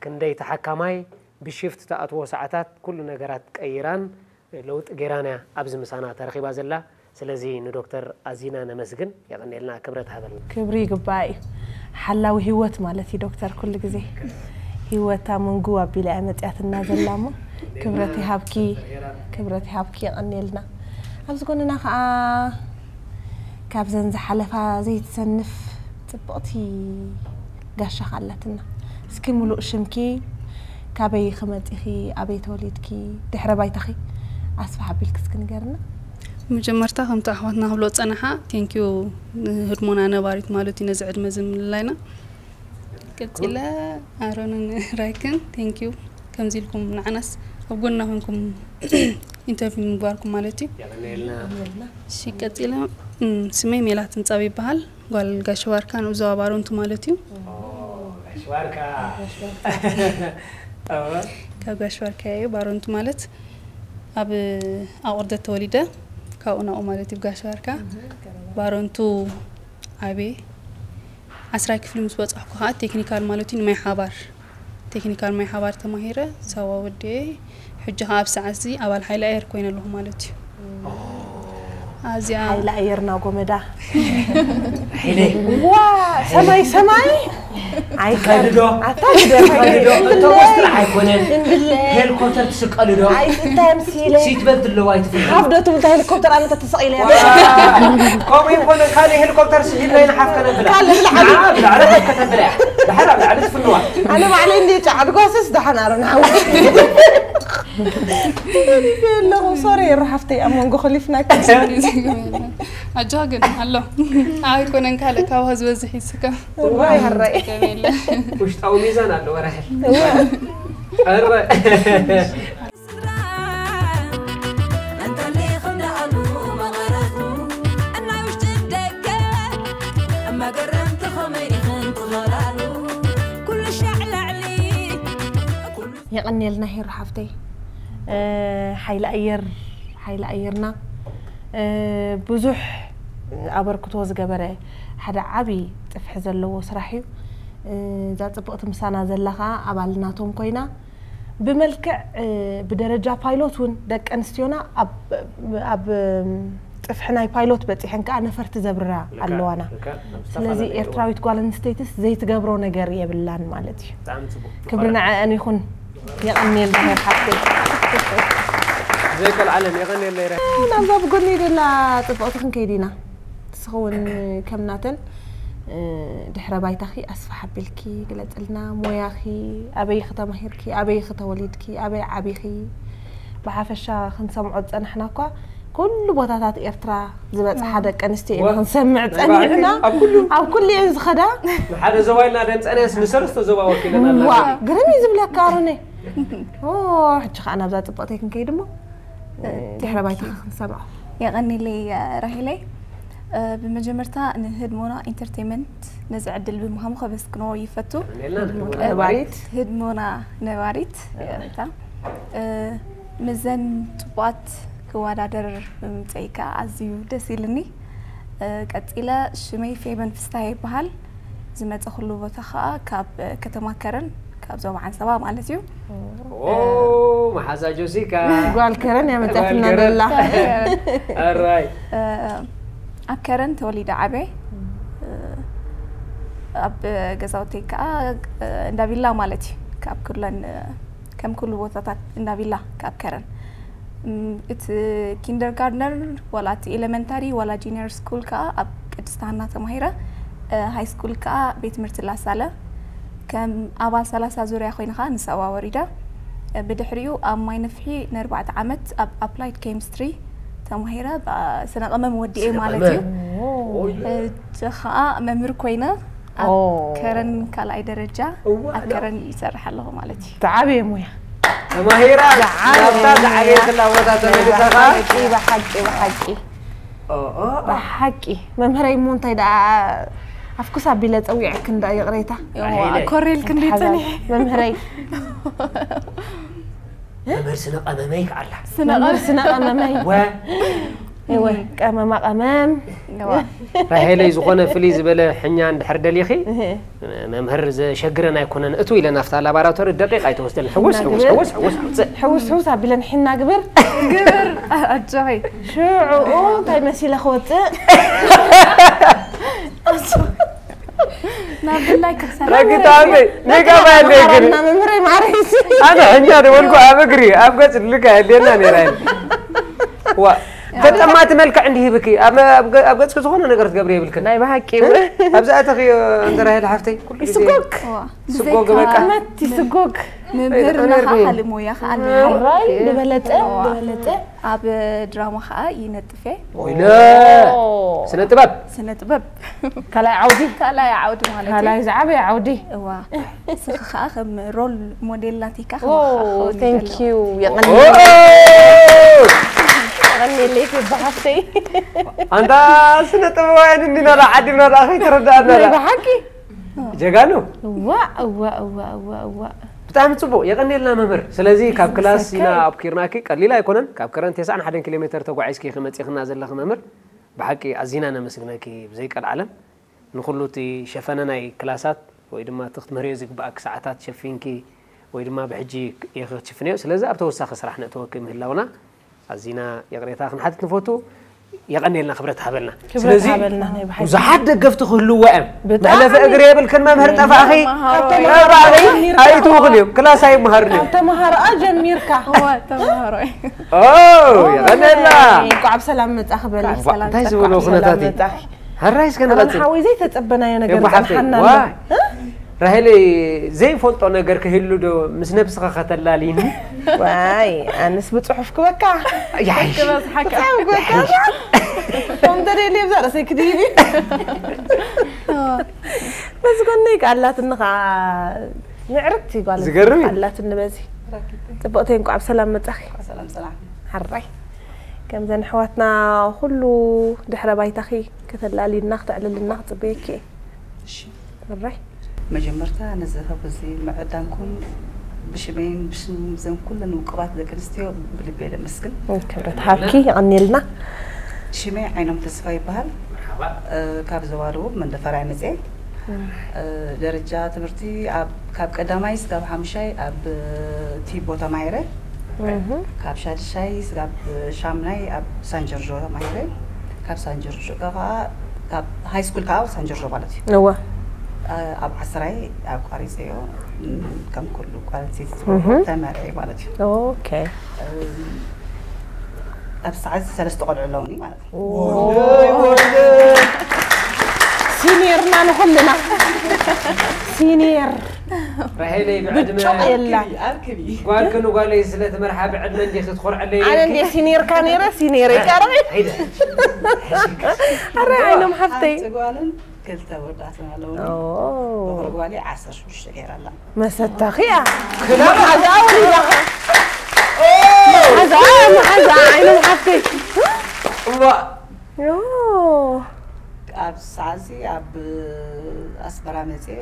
ክንደይ ተሓካማይ ብሽፍት ተኣትዎ ሰዓታት ኩሉ ነገራት ቀይራን ለውጢ ገይራን እያ ኣብዚ ምሳና ተረኺባ ዘላ። ስለዚ ንዶክተር ኣዚና ነመስግን። የቐንየልና፣ ክብረት ሃበልና። ክብሪ ይግባእ እዩ። ሓላዊ ህይወት ማለት እዩ ዶክተር። ኩሉ ግዜ ህይወታ መንጉ ኣቢላ እያ መፅያትና ዘላ እሞ ክብረት ይሃብኪ፣ ክብረት ይሃብኪ። የቐንየልና። ኣብዚ ጎንና ከዓ ካብዘን ዝሓለፋ ዘይትሰንፍ ፅብቕቲ ጋሻኻ ኣለትና። እስኪ ሙሉእ ሽምኪ፣ ካበይ ክመፂኺ፣ ኣበይ ተወሊድኪ፣ ድሕረ ባይታኺ ኣስፍሕ ኣቢልኪ እስኪ ንገርና። መጀመርታ ከምቲ ኣሕዋትና ክብሎ ዝፀናሓ ቴንኪዩ ንህድሞና ነባሪት ማለት እዩ ነዚ ዕድመ እዚ ምልላይና። ቀፂለ ኣሮንን ራይክን ቴንኪዩ ከምዚ ኢልኩም ንዓናስ ኣብ ጎንና ኮንኩም ኢንተርቪው ምግባርኩም ማለት እዩ። የቐንየልና። እሺ ቀፂለ እም፣ ስመይ ሜላት ምጻብ ይበሃል። ጓል ጋሽ ባርካ ንብዞባ ባሮንቱ ማለት እዩ። ጋሽ ባርካ። ጠበ። ካብ ጋሽ ባርካ እዩ። ባሮንቱ ማለት ኣብ ኣቑርደት ተወሊደ ካብኡ ናብኡ ማለት እዩ። ጋሽ ባርካ ባሮንቱ ዓብየ ዓስራይ ክፍሊ ምስ በጻሕኩ ከዓ ቴክኒካል ማለት እዩ ንማይ ሓባር ቴክኒካል ማይ ሓባር ተማሂረ ሳዋ ወዲኤ ሕጂ ከዓ ኣብ ሰዓት እዚ ኣባል ሓይሊ ኣየር ኮይነ ኣለኹ ማለት እዩ። ኣዚኣ ሓይሊ ኣየርና ጎመዳ ዋ ሰማይ ሰማይ ኣይቀድዶ ኣታ ግደፍ ትኸድዶ እቶም ጥራሕ ኣይኮነን። ሄሊኮፕተር ትስቀልዶ እንታይ ምሲለ ሲት በልት ኣለዋ ኣይትፍልጥ ካብ ዶ ትብል ሄሊኮፕተር ኣነ ተተሰቒለ እያ ከምኡ ይኮነ ካልእ ሄሊኮፕተር ስሒብና ይንሓፍ ከነብላ ካልእ ብላዕሊ። ብላዕሊ ከተብላ እያ ድሓር ኣብ ላዕሊ ትፍንዋ ኣነ ባዕለይ እንደ ጫዕድጓስስ ደሓን ኣረ ንሓው ኣለኹ ሶሪ ሩሓፍተይ ኣብ መንጎ ከሊፍናካ ኣጆኻ ግን ኣሎ ኣይኮነን ካልእ ካብ ህዝቢ ዝበዝሕ ይስካ ዋይ ሃራይ ገበለ ውሽጣዊ ሚዛን ኣለዎ ራሄል ኣረ የቐንየልና ሄሩ ሓፍተይ ሓይሊ ኣየር ሓይሊ ኣየርና ብዙሕ ኣበርክቶ ዝገበረ ሓደ ዓብዪ ፅፍሒ ዘለዎ ስራሕ እዩ። እዛ ፅብቕቲ ምሳና ዘላ ከዓ ኣባል ናቶም ኮይና ብመልክዕ ብደረጃ ፓይሎት እውን ደቂ ኣንስትዮና ኣብ ጥፍሒ ናይ ፓይሎት በፂሐን ከዓ ነፈርቲ ዘብርራ ኣለዋና። ስለዚ ኤርትራዊት ጓል ኣንስተይትስ ዘይትገብሮ ነገር የብላን ማለት እዩ። ክብሪ ንዐአን ይኹን። የቐንየልና ሄር ሓፍተይ። ዘይከልዓለን የቐንየለይ ረ ናብዛ ብጎኒ ደላ ፅብቕቲ ክንከይድ ኢና። ንስኺ እውን ከም ናተን ድሕረ ባይታኺ ኣስፍሕ ኣቢልኪ ግለፅልና። ሞያኺ ኣበይ ኢኺ ተማሂርኪ፣ ኣበይ ኢኺ ተወሊድኪ፣ ኣበይ ዓቢኺ። ብሓፈሻ ክንሰምዖ ዝፀናሕና እኳ ኩሉ ቦታታት ኤርትራ ዝበፅሓ ደቂ ኣንስትዮ ኢና ክንሰምዕ ፀኒሕና። ኣብ ኩሉ እየን ዝኸዳ። ንሓደ ዞባ ኢልና ደምፀናስ ንሰለስተ ዞባ ወኪለና ዋ ግርም እዩ ዝብለካ ኣሮነይ። ሕጂ ከዓ ናብዛ ፅብቕተይ ክንከይድ እሞ ድሕረ ባይታ ክንሰምዖ። የቐኒለይ ራሄለይ። ብመጀመርታ ንህድሞና ኢንተርቴንመንት ነዚ ዕድል ብምሃሙ ከመስግኖ ይፈቱ። ነባሪት ህድሞና ነባሪት ይቕሬታ። ምዘን ፅቡቓት ክወዳደር ብምምፀይ ከዓ ኣዝዩ ደስ ኢልኒ። ቀፂለ ሽመይ ፌበን ፍስታ ይበሃል። ዝመፀኹሉ ቦታ ከዓ ካብ ከተማ ከረን ካብ ዞባ ዓንሰባ ማለት እዩ። መሓዛ ጆሲካ ጓል ከረን ያመጣትና ደላ ኣራይ ኣብ ከረን ተወሊደ ዓበ ኣብ ገዛውተይ ከዓ እንዳቢላ ማለት እዩ ካብ ኩለን ከም ኩሉ ቦታታት እንዳቢላ ካብ ከረን እቲ ኪንደርጋርደን ዋላ እቲ ኤሌመንታሪ ዋላ ጂኒየር ስኩል ከዓ ኣብ ቅድስቲ ሃና ተማሂረ ሃይ ስኩል ከዓ ቤት ትምህርቲ ላሳለ ከም ኣባል ሰላሳ ዙርያ ኮይነ ከዓ ንሳዋ ወሪደ ብድሕሪኡ ኣብ ማይ ነፍሒ ንኣርባዕተ ዓመት ኣብ ኣፕላይድ ኬሚስትሪ ተማሂረ ስነ ቀመም ወዲኤ ማለት እዩ ሕጂ ከዓ መምህር ኮይነ ኣብ ከረን ካልኣይ ደረጃ ኣብ ከረን ይሰርሕ ኣለኹ ማለት እዩ ተዓብየ ሙያ ተማሂራ ናብታ ዝዓበየትላ ቦታ ተመልሳ ከዓ ብሓቂ ብሓቂ ብሓቂ ብሓቂ መምህረይ እሞ እንታይ ደኣ ኣፍኩስ ኣቢለ ጸዊዐክን ደኣ ይቕሬታ። ኮሬልክ እንዲ ጽኒሕ መምህረይ መምህር ስነ ቀመመይ ከዓላ መምህር ስነ ቀመመይ ወ ወይ ቀመማ ቀመም ራሄለይ ዝኾነ ፍልይ ዝበለ ሕኛ እንድሕር ደሊኺ መምህር ዘሸግረን ኣይኮነን እቱ ኢለን ኣብታ ላባራቶሪ ደቂቕ ኣይተወስደን ሕውስ ሕውስ ሕውስ ሕውስ ሕውስ ሕውስ ኣቢለን ሒና ግብር ግብር ኣጆኺ ሽዑኡ እንታይ መሲለ ክወፅእ ናብ ብላይ ክሰራ ረግጣ ኣበይ ሜጋ ባለ ግን መምህረይ ማርሒሲ ኣነ ሕኛ ደበልኩ ኣብ እግሪ ኣብ ገጽ ልካ የድልየና ነይራ ኢለ ዋ ተጠማቲ መልክዕ እንዲህ ይብኪ ኣብ ገጽ ዝኾነ ነገር ትገብሪ የብልክን ናይ ብሓቂ ኣብዛ ኣተኺ እንተራሄል ሓፍተይ ኩሉ ግዜ ይስጎግ ስጎግ በቃ መቲ ስጎግ መምህርና ነርኒ። ከዓ ሓልሞያ ከዓ ኣለና ራይ ዝበለጠ ዝበለጠ ኣብ ድራማ ከዓ ይነጥፌ ወይለ ስነ ጥበብ ስነ ጥበብ ካልኣይ ዓውዲ ካልኣይ ዓውዲ ማለት እዩ ካልኣይ ዝዓበየ ዓውዲ እዋ ስኺ ከዓ ከም ሮል ሞዴል ናቲካ Oh, thank you. የቐንየለይ ብሃፍተይ ኣንታ ስነ ጥበባውያን እንዲና ዶ ዓዲምና ዶ ከይተረዳእና ናይ ዶ ብሓቂ ጀጋኑ እዋ እዋ እዋ እዋ እዋ ብጣዕሚ ፅቡቅ የቀንየልና መምህር ስለዚ ካብ ክላስ ኢና ይስከር። ኣብኪርናኪ ቀሊል ኣይኮነን ካብ ከረን ተስዓን ሓደን ኪሎ ሜትር ተጓዒዝኪ ከመፂኽና ዘለኺ መምህር ብሓቂ ኣዚና ነመስግነኪ ብዘይቀልዓለም ንኩሉ እቲ ሸፈነ ናይ ክላሳት ወይ ድማ እቲ ክትምህርዮ ዝግባኣኪ ሰዓታት ሸፊንኪ ወይ ድማ ብሕጂ ኢኺ ክትሽፍንዮ ስለዚ ኣብ ተወሳኺ ስራሕ ነእተወኪ ምህላውና ኣዚና ይቕሬታ ክንሓትት ንፈቱ የቐንየልና ክብረት ሃበልና ክብረት ስለዚ ሃበልና ናይ ብሓቂ ብዙሓት ደገፍቲ ክህልዎ እዮም ብጣዕሚ። መሕለፊ እግሪ የብልክን መምህር ጠፋእኺ ተምሃሮ ጠፋእኺ ኣይትውኽን እዮም ክላስ ኣይመሃርን እዮም ካብ ተምሃሮኣ ጀሚርካ እዋ ተምሃሮ እዩ ኦ የቐንየልና እንኳዕ ብሰላም መጻ ክበል እንታይ ዝበሎ ኩነታት እዩ? ሕራይ እስከ ሰላም ንቐጽል ሓወይ ዘይተጸበናዮ ነገር የቦ ሓፍተይ ጸንሓና ዋ ኣሎ። ራሄለ ዘይፈልጦ ነገር ክህሉ ዶ ምስ ነብስኻ ከተላልይኒ ዋይ ኣንስ ብጽሑፍ ክበካ ያይሽ ክበዝሓካ ከምተደልየ ብዛ ርእሰይ ክድይብ በዚ ጎነይ ቃላትኒ ከዓ ምዕርግቲ ጓል ዝገርም እዩ። ቃላትኒ በዚ ጽቡቕተይ እንኳዕ ብሰላም መጻኺ ሰላም ሰላም ሓራይ ከምዘን ኣሕዋትና ኩሉ ድሕረ ባይታኺ ከተላልይና ክተዕልልና ክጽበየኪ እየ እሺ ሕራይ መጀመርታ ነዚ ካብ እዚ ምዕዳምኩም ብሽመይን ብሽም ዘን ኩለን ውቅባት ደቂ ኣንስትዮ ብልቤ ለመስግን ክብረት ሃብኪ ይቐኒልና ሽመይ ዓይኖም ተስፋ ይበሃል እ፣ ካብ ዞባ ደቡብ መንደፈራ መፅኤ እ፣ ደረጃ ትምህርቲ ኣብ- ካብ ቀዳማይ ስጋብ ሓሙሻይ ኣብ እ፣ ቲቦ ተማሂረ ካብ ሻድሻይ ስጋብ ሻምናይ ኣብ ሳንጀርጆ ተማሂረ ካብ ሳንጀርጆ ከዓ ካብ ሃይ ስኩል ከዓ ኣብ ሳንጀርጆ ማለት እዩ እወ እ፣ ኣብ ዓስራይ ኣብ ቋሪፀዮ ም፣ ከም ኩሉ ቋረንሴት ተመርዐ ማለት እዩ ኦኬ እ፣ ኣብ ሰዓት ሰለስተ ቆልዑ ኣለውኒ ማለት እዩ ሲኒየርና ንኹልና ሲኒየር ራሄለይ ብዕድመ ብጮቕ የላ ጓልክ ንጓለይ ስለ ትመርሓ ብዕድመ እንዲኺ ትኾርዐለይ ኣነ እንደ ሲኒየርካ ነይረ ሲኒየር ይቀርብ ኣረ ዓይኖም ሓፍተይ ሓንቲ ጓልን ክልተ ወዳትን ኣለውኒ ኦ፣ በኩር ጓለይ ዓሰርተ ሽዱሽተ ገይራ ኣላ መሰታኺ እያ መሓዛኣ ወሊዳ መሓዛኣ መሓዛኣ ዓይኖም ሓፍተይ እዋ ዮ ኣብ ሰዓዚ ኣብ ኣስመራ መፅኤ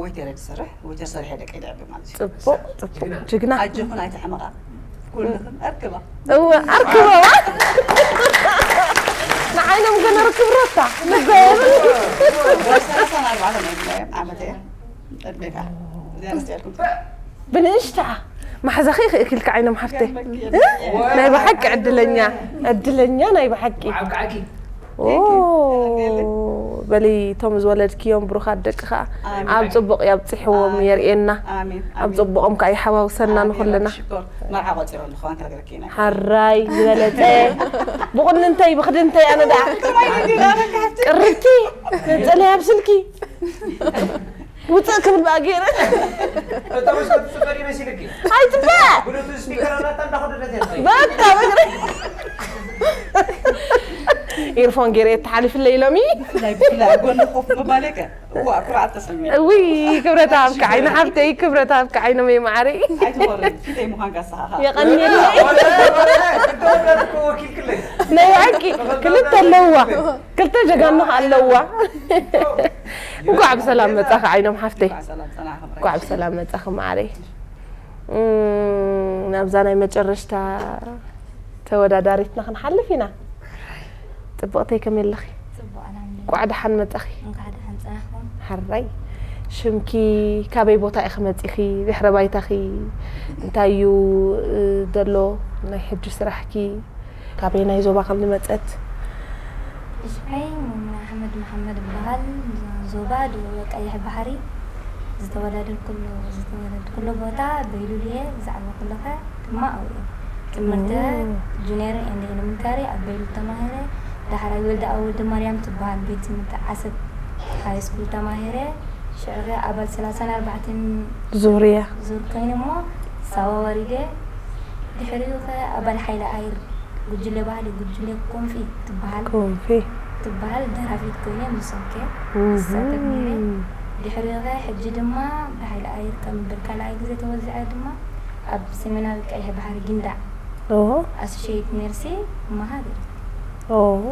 ወይተረ ዝሰርሕ ወይተር ሰሪሐ ደቂ ደዕቢ ማለት እዩ ጽቡቕ ጽቡቕ ጅግና ኣጆኹን ኣይተሕመቓ ኩልኽን ኣርክባ እወ ኣርክበዋ ንዓይኖም ግን ርክብ ሮታ ሰላሳን ኣርባዕተን ዕድመ ዓመት እያ ዕድሜካ እዚኣ ረስዕልኩም ብንእሽታ ማሕዛኺ ይኽእክልካ ዓይኖም ሓፍተይ ናይ ብሓቂ ዕድለኛ ዕድለኛ ናይ ብሓቂ ዓብቃዕኪ ኦ፣ በሊ እቶም ዝወለድክዮም ብሩኻት ደቂ ከዓ ኣሜን። ኣብ ፅቡቕ ያብፅሕዎም ኣሜን። የርእየና ኣሜን ኣብ ፅቡቕም ከዓ ይሓዋውሰና ንኹልና ሽኮር መርዓ ቆፂሩ ኣለኹ ከነግረኪ ኢና ሓራይ ዝበለፀ ብቑንንተይ ብኽድንተይ ኣነ ደኣ ቅርብቲ መፀለያ ኣብ ስልኪ ውፅእ ክብል በኣ ገይረ እታ ውስጥ ትፅበሪ መሲልኪ ኣይትባዕ ብሉቱዝ ስፒከር ኣላታ እንዳኸደደት እያ በቃ በግረ ኤርፎን ገይረ የተሓልፍለይ ኢሎሚ። ብፍላይ ብፍላይ ኣብ ጎኒ ኮፍ ምባለይ ከ እዋ ኩርዓት ተሰሚዑ። እውይ ክብረት ኣብካ ዓይነ ሓብተይ ክብረት ኣብካ ዓይኖም የማዓረይ። ኣይትኾርን ፊተይ ምዃንካ ሰሓኻ። የቐንየለይ። ናይ ብሓቂ ክልተ ኣለዋ። ክልተ ጀጋኑ ኣለዋ። እንኳዕ ብሰላም መጻኺ ዓይኖም ሓፍተይ። ሰላም ጸናሕኩም። እንኳዕ ብሰላም መጻኺ ማዓረይ። እም፣ ናብዛ ናይ መጨረሽታ ተወዳዳሪትና ክንሓልፍ ኢና። ጽብቕተይ ከመይ ኣለኺ? ጽቡቕ ኣላምኒ እንኳዕ ደሓን መጻኺ። እንኳዕ ደሓን ጸናሕኩም። ሓራይ ሽምኪ ካበይ ቦታ ኢኺ መጺኺ? ድሕረ ባይታኺ እንታይ እዩ እ፣ ዘሎ ናይ ሕጂ ስራሕኪ? ካበይ ናይ ዞባ ከም ዝመጸት? ሽመይ ሙና ኣሕመድ መሓመድ ይበሃል። ዞባ ደቡብ ቀይሕ ባሕሪ። ዝተወለደኩሉ ዝተወለድኩሉ ቦታ በይሉል እየ። ዝዓበኩሉ ከ ድማ ኣብኡ እየ። ትምህርቲ ጁኒየር ኤንድ ኤለመንታሪ ኣብ በይሉል ተማሂረ። ዳሕራይ ወልደ ኣብ ወልደ ማርያም ትበሃል ቤት ትምህርቲ ዓሰብ ሃይ ስኩል ተማሂረ። ሽዑ ከ ኣባል ሰላሳን ኣርባዕተን ዙርያ ዙር ኮይነ እሞ ሳዋ ወሪደ። ድሕሪኡ ከ ኣባል ሓይሊ ኣየር ጉጅለ ባህሊ ጉጅለ ኮንፊ ትበሃል ኮንፊ ትበሃል ደራፊት ኮይነ ምስኦም ከ እም። ዝሳተፍ ነይረ። ድሕሪኡ ከ ሕጂ ድማ ብሓይሊ ኣየር ከም በል ካልኣይ ግዜ ተወዚዐ ድማ ኣብ ሰሜናዊ ቀይሕ ባሕሪ ጊንዳዕ ኦሆ ኣሶሽየት ነርሲ መሃር እየ። ኦሆ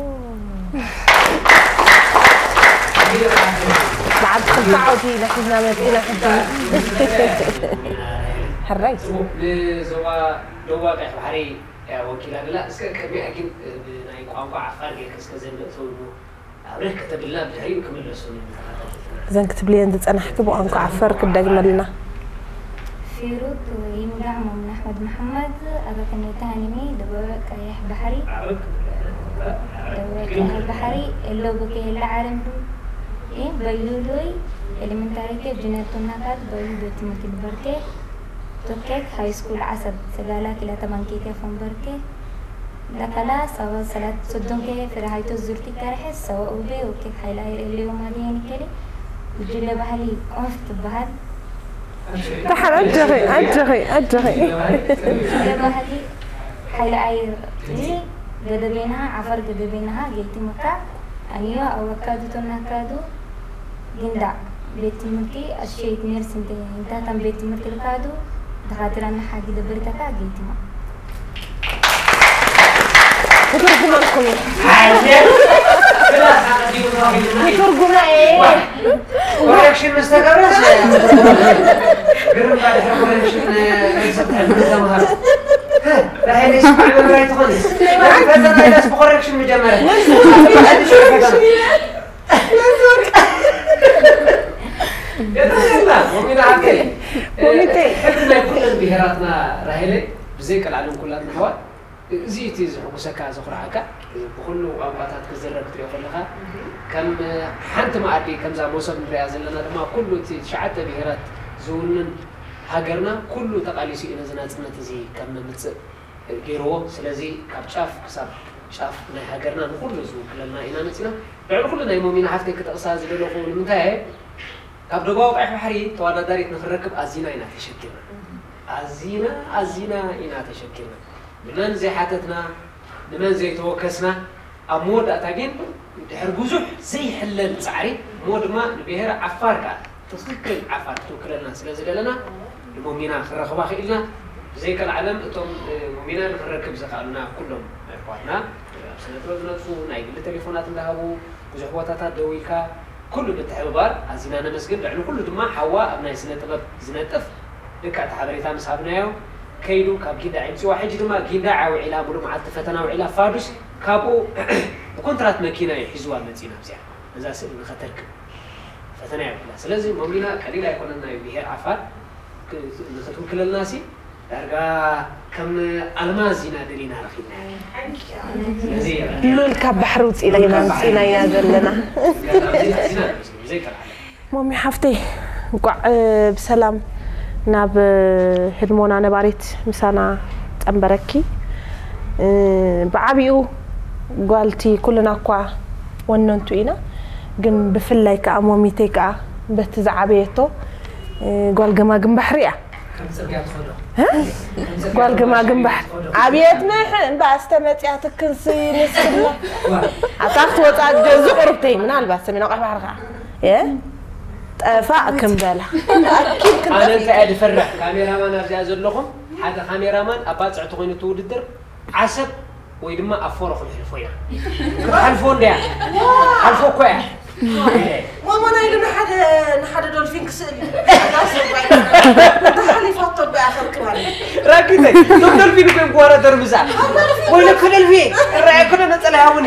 በዓል ክልተ ዓውዲ ኢና ሒዝና መፂና ሕጂ ሕራይ ንዞባ ደቡብ ቀይሕ ባሕሪ እያ ወኪላ ደላ። እስከ ቅድሚኣ ግን ብናይ ቋንቋ ዓፋር ጌርክ እስከ ዘንበብ ተውድቦ ኣብርህ ከተብልና ብድሕሪኡ ክምለሱ ንተኸታተልትና። እዘን ክትብልየን ዝፀናሕኪ ብቋንቋ ዓፋር ክደግመልና። ፊሩት ይምጋዕ መሙን ኣሕመድ መሓመድ ኣበክኔታ ሃኒሚ ደቡብ ቀይሕ ባሕሪ ደቡብ ቀይሕ ባሕሪ ኤሎ ብከ የለ ዓለም እ በይሉሉይ ኤሌመንታሪ ኬ ጁኒየር ቶናካት በይሉ ቤት ትምህርቲ ዩኒቨርቴ ቶኬክ ሃይ ስኩል ዓሰብ ሰጋላ ኪላ ተማንኬቴ ፈንበርቴ ለከላ ሰባ ሰላት ሶዶንኬ ፍረ ሃይቶ ዙርቲ ከርሐ ሰባ ኡቤ ወኬክ ሃይላ ኤሌዮ ማዲየን ከሊ ጉጅለ ባህሊ ቆንፍ ትበሃል። ደሓን ኣጀኺ ኣጀኺ ኣጀኺ ጉጅለ ባህሊ ሓይሊ ኣየር እዚ ገደቤና ዓፈር ገደቤናሃ ገይቲ መካ ኣንዮ ኣወካዱ ቶናካዱ ጊንዳ ቤት ትምህርቲ ኣሸይት ሜርሲ እንተ እንታታን ቤት ትምህርቲ ልካዱ ተኻትራና ሓጊ ደበሪታካ ገይቲማ ክትርጉመልኩም እዩ ክትርጉመ ኮሬክሽን ምስ ተገብረ ግርም ባድሕሪ ኮሬክሽን ተምሃር ራሄል ስማዕ መምህር ኣይትኾንስ ፈተና ኢላስ ብኮሬክሽን ምጀመረ የላ ሞሚና ሓፍተይ ሞሚተይ። ሕቢ ናይ ኩለን ብሄራትና ራሄለይ ብዘይ ቀልዓለም ኩላትና ኣሕዋት እዚ እቲ ዝሕጉሰካ ዘኹርዓካ ብኩሉ ቋንቋታት ክዝረብ ክትሪኦ ከለኻ ከም ሓንቲ መኣዲ ከምዛ መሶብ ንሪኣ ዘለና ድማ ኩሉ እቲ ትሽዓተ ብሄራት ዝውንን ሃገርና ኩሉ ተቓሊሱ እዩ ነዚ ናፅነት እዚ ከም ምምፅእ ገይርዎ። ስለዚ ካብ ጫፍ ክሳብ ጫፍ ናይ ሃገርና ንኩሉ ዝውክለልና ኢና መፂና። ልዕሊ ኩሉ ናይ ሞሚና ሓፍተይ ክጠቕሳ ዝደለኹ ንምንታይ እየ ካብ ደቡባዊ ቀይሕ ባሕሪ ተወዳዳሪት ንክንረክብ ኣዚና ኢና ተሸጊርና። ኣዚና ኣዚና ኢና ተሸጊርና። ንመን ዘይሓተትና ንመን ዘይተወከስና ኣብ መወዳእታ ግን ድሕሪ ብዙሕ ዘይሕለል ፃዕሪ እሞ ድማ ንብሄረ ዓፋር ከዓ ትኽክል ዓፋር ክትውክለልና ስለ ዝደለና ንሞሚና ክንረኽባ ክኢልና። ብዘይከልዓለም እቶም ሞሚና ንክንረክብ ዘኽኣሉና ኩሎም ኣሕዋትና ኣብ ስነ ጥበብ ዝነጥፉ ናይ ግሊ ቴሌፎናት እንዳሃቡ ብዙሕ ቦታታት ደው ኢልካ ኩሉ ምትሕብባር ኣዚና ነመስግን። ልዕሊ ኩሉ ድማ ሓዋ ኣብ ናይ ስነ ጥበብ ዝነጥፍ ልክዕ እቲ ሓበሬታ ምስ ሃብናዮ ከይዱ ካብ ጊንዳዕ ይምፅዋ። ሕጂ ድማ ጊንዳዕ ውዒላ ሙሉእ መዓልቲ ፈተና ውዒላ ፋዱስ ካብኡ ብኮንትራት መኪና እዩ ሒዝዋ መፂኡ ናብዚኣ ነዛ ስእሊ ንኸተርክብ ፈተና የብላ። ስለዚ ሞሚና ቀሊል ኣይኮነን ናይ ብሄር ዓፋር ንክትውክለልና ሲ ዳርጋ ከም ኣልማዝ ኢና ደሊና ረኺብና። ስለዚ ሉል ካብ ባሕሪ ውፅኢና ኢና ውፅኢና ኢና ዘለና። ዘይተላለ ሞሚ ሓፍተይ እንቋዕ ብሰላም ናብ ህድሞና ነባሪት ምሳና ጸንበረኪ። ብዓቢኡ ጓልቲ ኩልና እኳ ወነንቱ ኢና፣ ግን ብፍላይ ከኣ ሞሚተይ ከኣ በቲ ዝዓበየቶ ጓል ገማግም ባሕሪ እያ። ጓል ግማግም ባሕሪ ኣብየት ምሕን ባስተመፅያ ትክንሲ ንስላ ኣታ ክትወፃ ጀዙ ቁርብተይ ምናልባት ሰሜን ኣቋሕ ባሕሪ ከዓ የ ጠፋእ ክንበላ ኣኪብ ኣነ እንታይ እየ ዝፈርሕ ካሜራማን ኣብዚኣ ዘለኹም ሓደ ካሜራማን ኣብ ባፅዕ ተኾይኑ እቲ ውድድር ዓሰብ ወይ ድማ ኣፎሮ ክንሕልፎ ኢና ክትሓልፎ እንድያ ሓልፎ እኮ እያ ማማ ናይ ኢሉ ንሓደ ንሓደ ዶልፊን ክስእል እዩ ተሓሊፋቶ በያ ከርክባለ ራኪተይ ቶም ዶልፊን እኮ ይጓራደሩ ምሳ ወይለ ከደልፊ ራእየ ከደ ነፀላ ያውኒ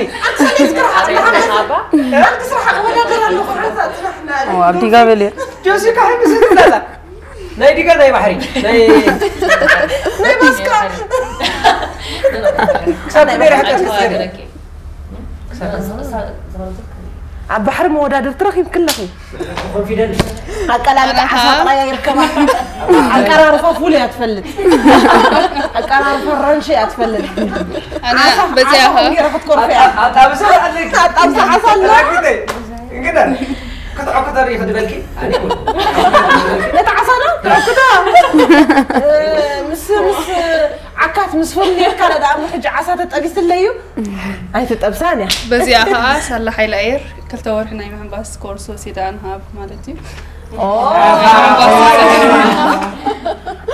ስራሕ ወዳደር ኣለኹ ሓንሳ ፅናሕና ኣብ ዲጋ በልየ ጆሲ ካሕን ብስንትላታ ናይ ዲጋ ናይ ባሕሪ ናይ ናይ ባስካ ክሳብ ክንደይ ርሕቀት ክትከዲ ኣብ ባሕሪ መወዳድርቲ ረኺብኪ ኣለኺ ኮንፊደንስ ኣቀላልጣ ዓሳ ጥራይ ይርከባ ኣቀራርፋ ፉል እያ ትፈልጥ ኣቀራርፋ ራንሺ እያ ትፈልጥ ኣነ በዚኣ ኸ ገይራ ክትኮርፍ እያ ኣጣብሳ ኣለኪ ኣጣብሳ ዓሳ ኣላ ራኪተይ እንግዳ ክትዕኩተር ይኽድበልኪ ኣነ እውን ነቲ ዓሳ ዶ ትዕኩታ ምስ ምስ ዓካት ምስ ፈሉ ኔርካ ዳ ኣሞ ሕጂ ዓሳ ተጠቢስለዩ ኣይትጠብሳን እያ በዚኣ ከዓ ሳላ ሓይለ ኣየር ክልተ ወርሒ ናይ ምሕንባስ ኮርስ ወሲዳ ንሃብ ማለት እዩ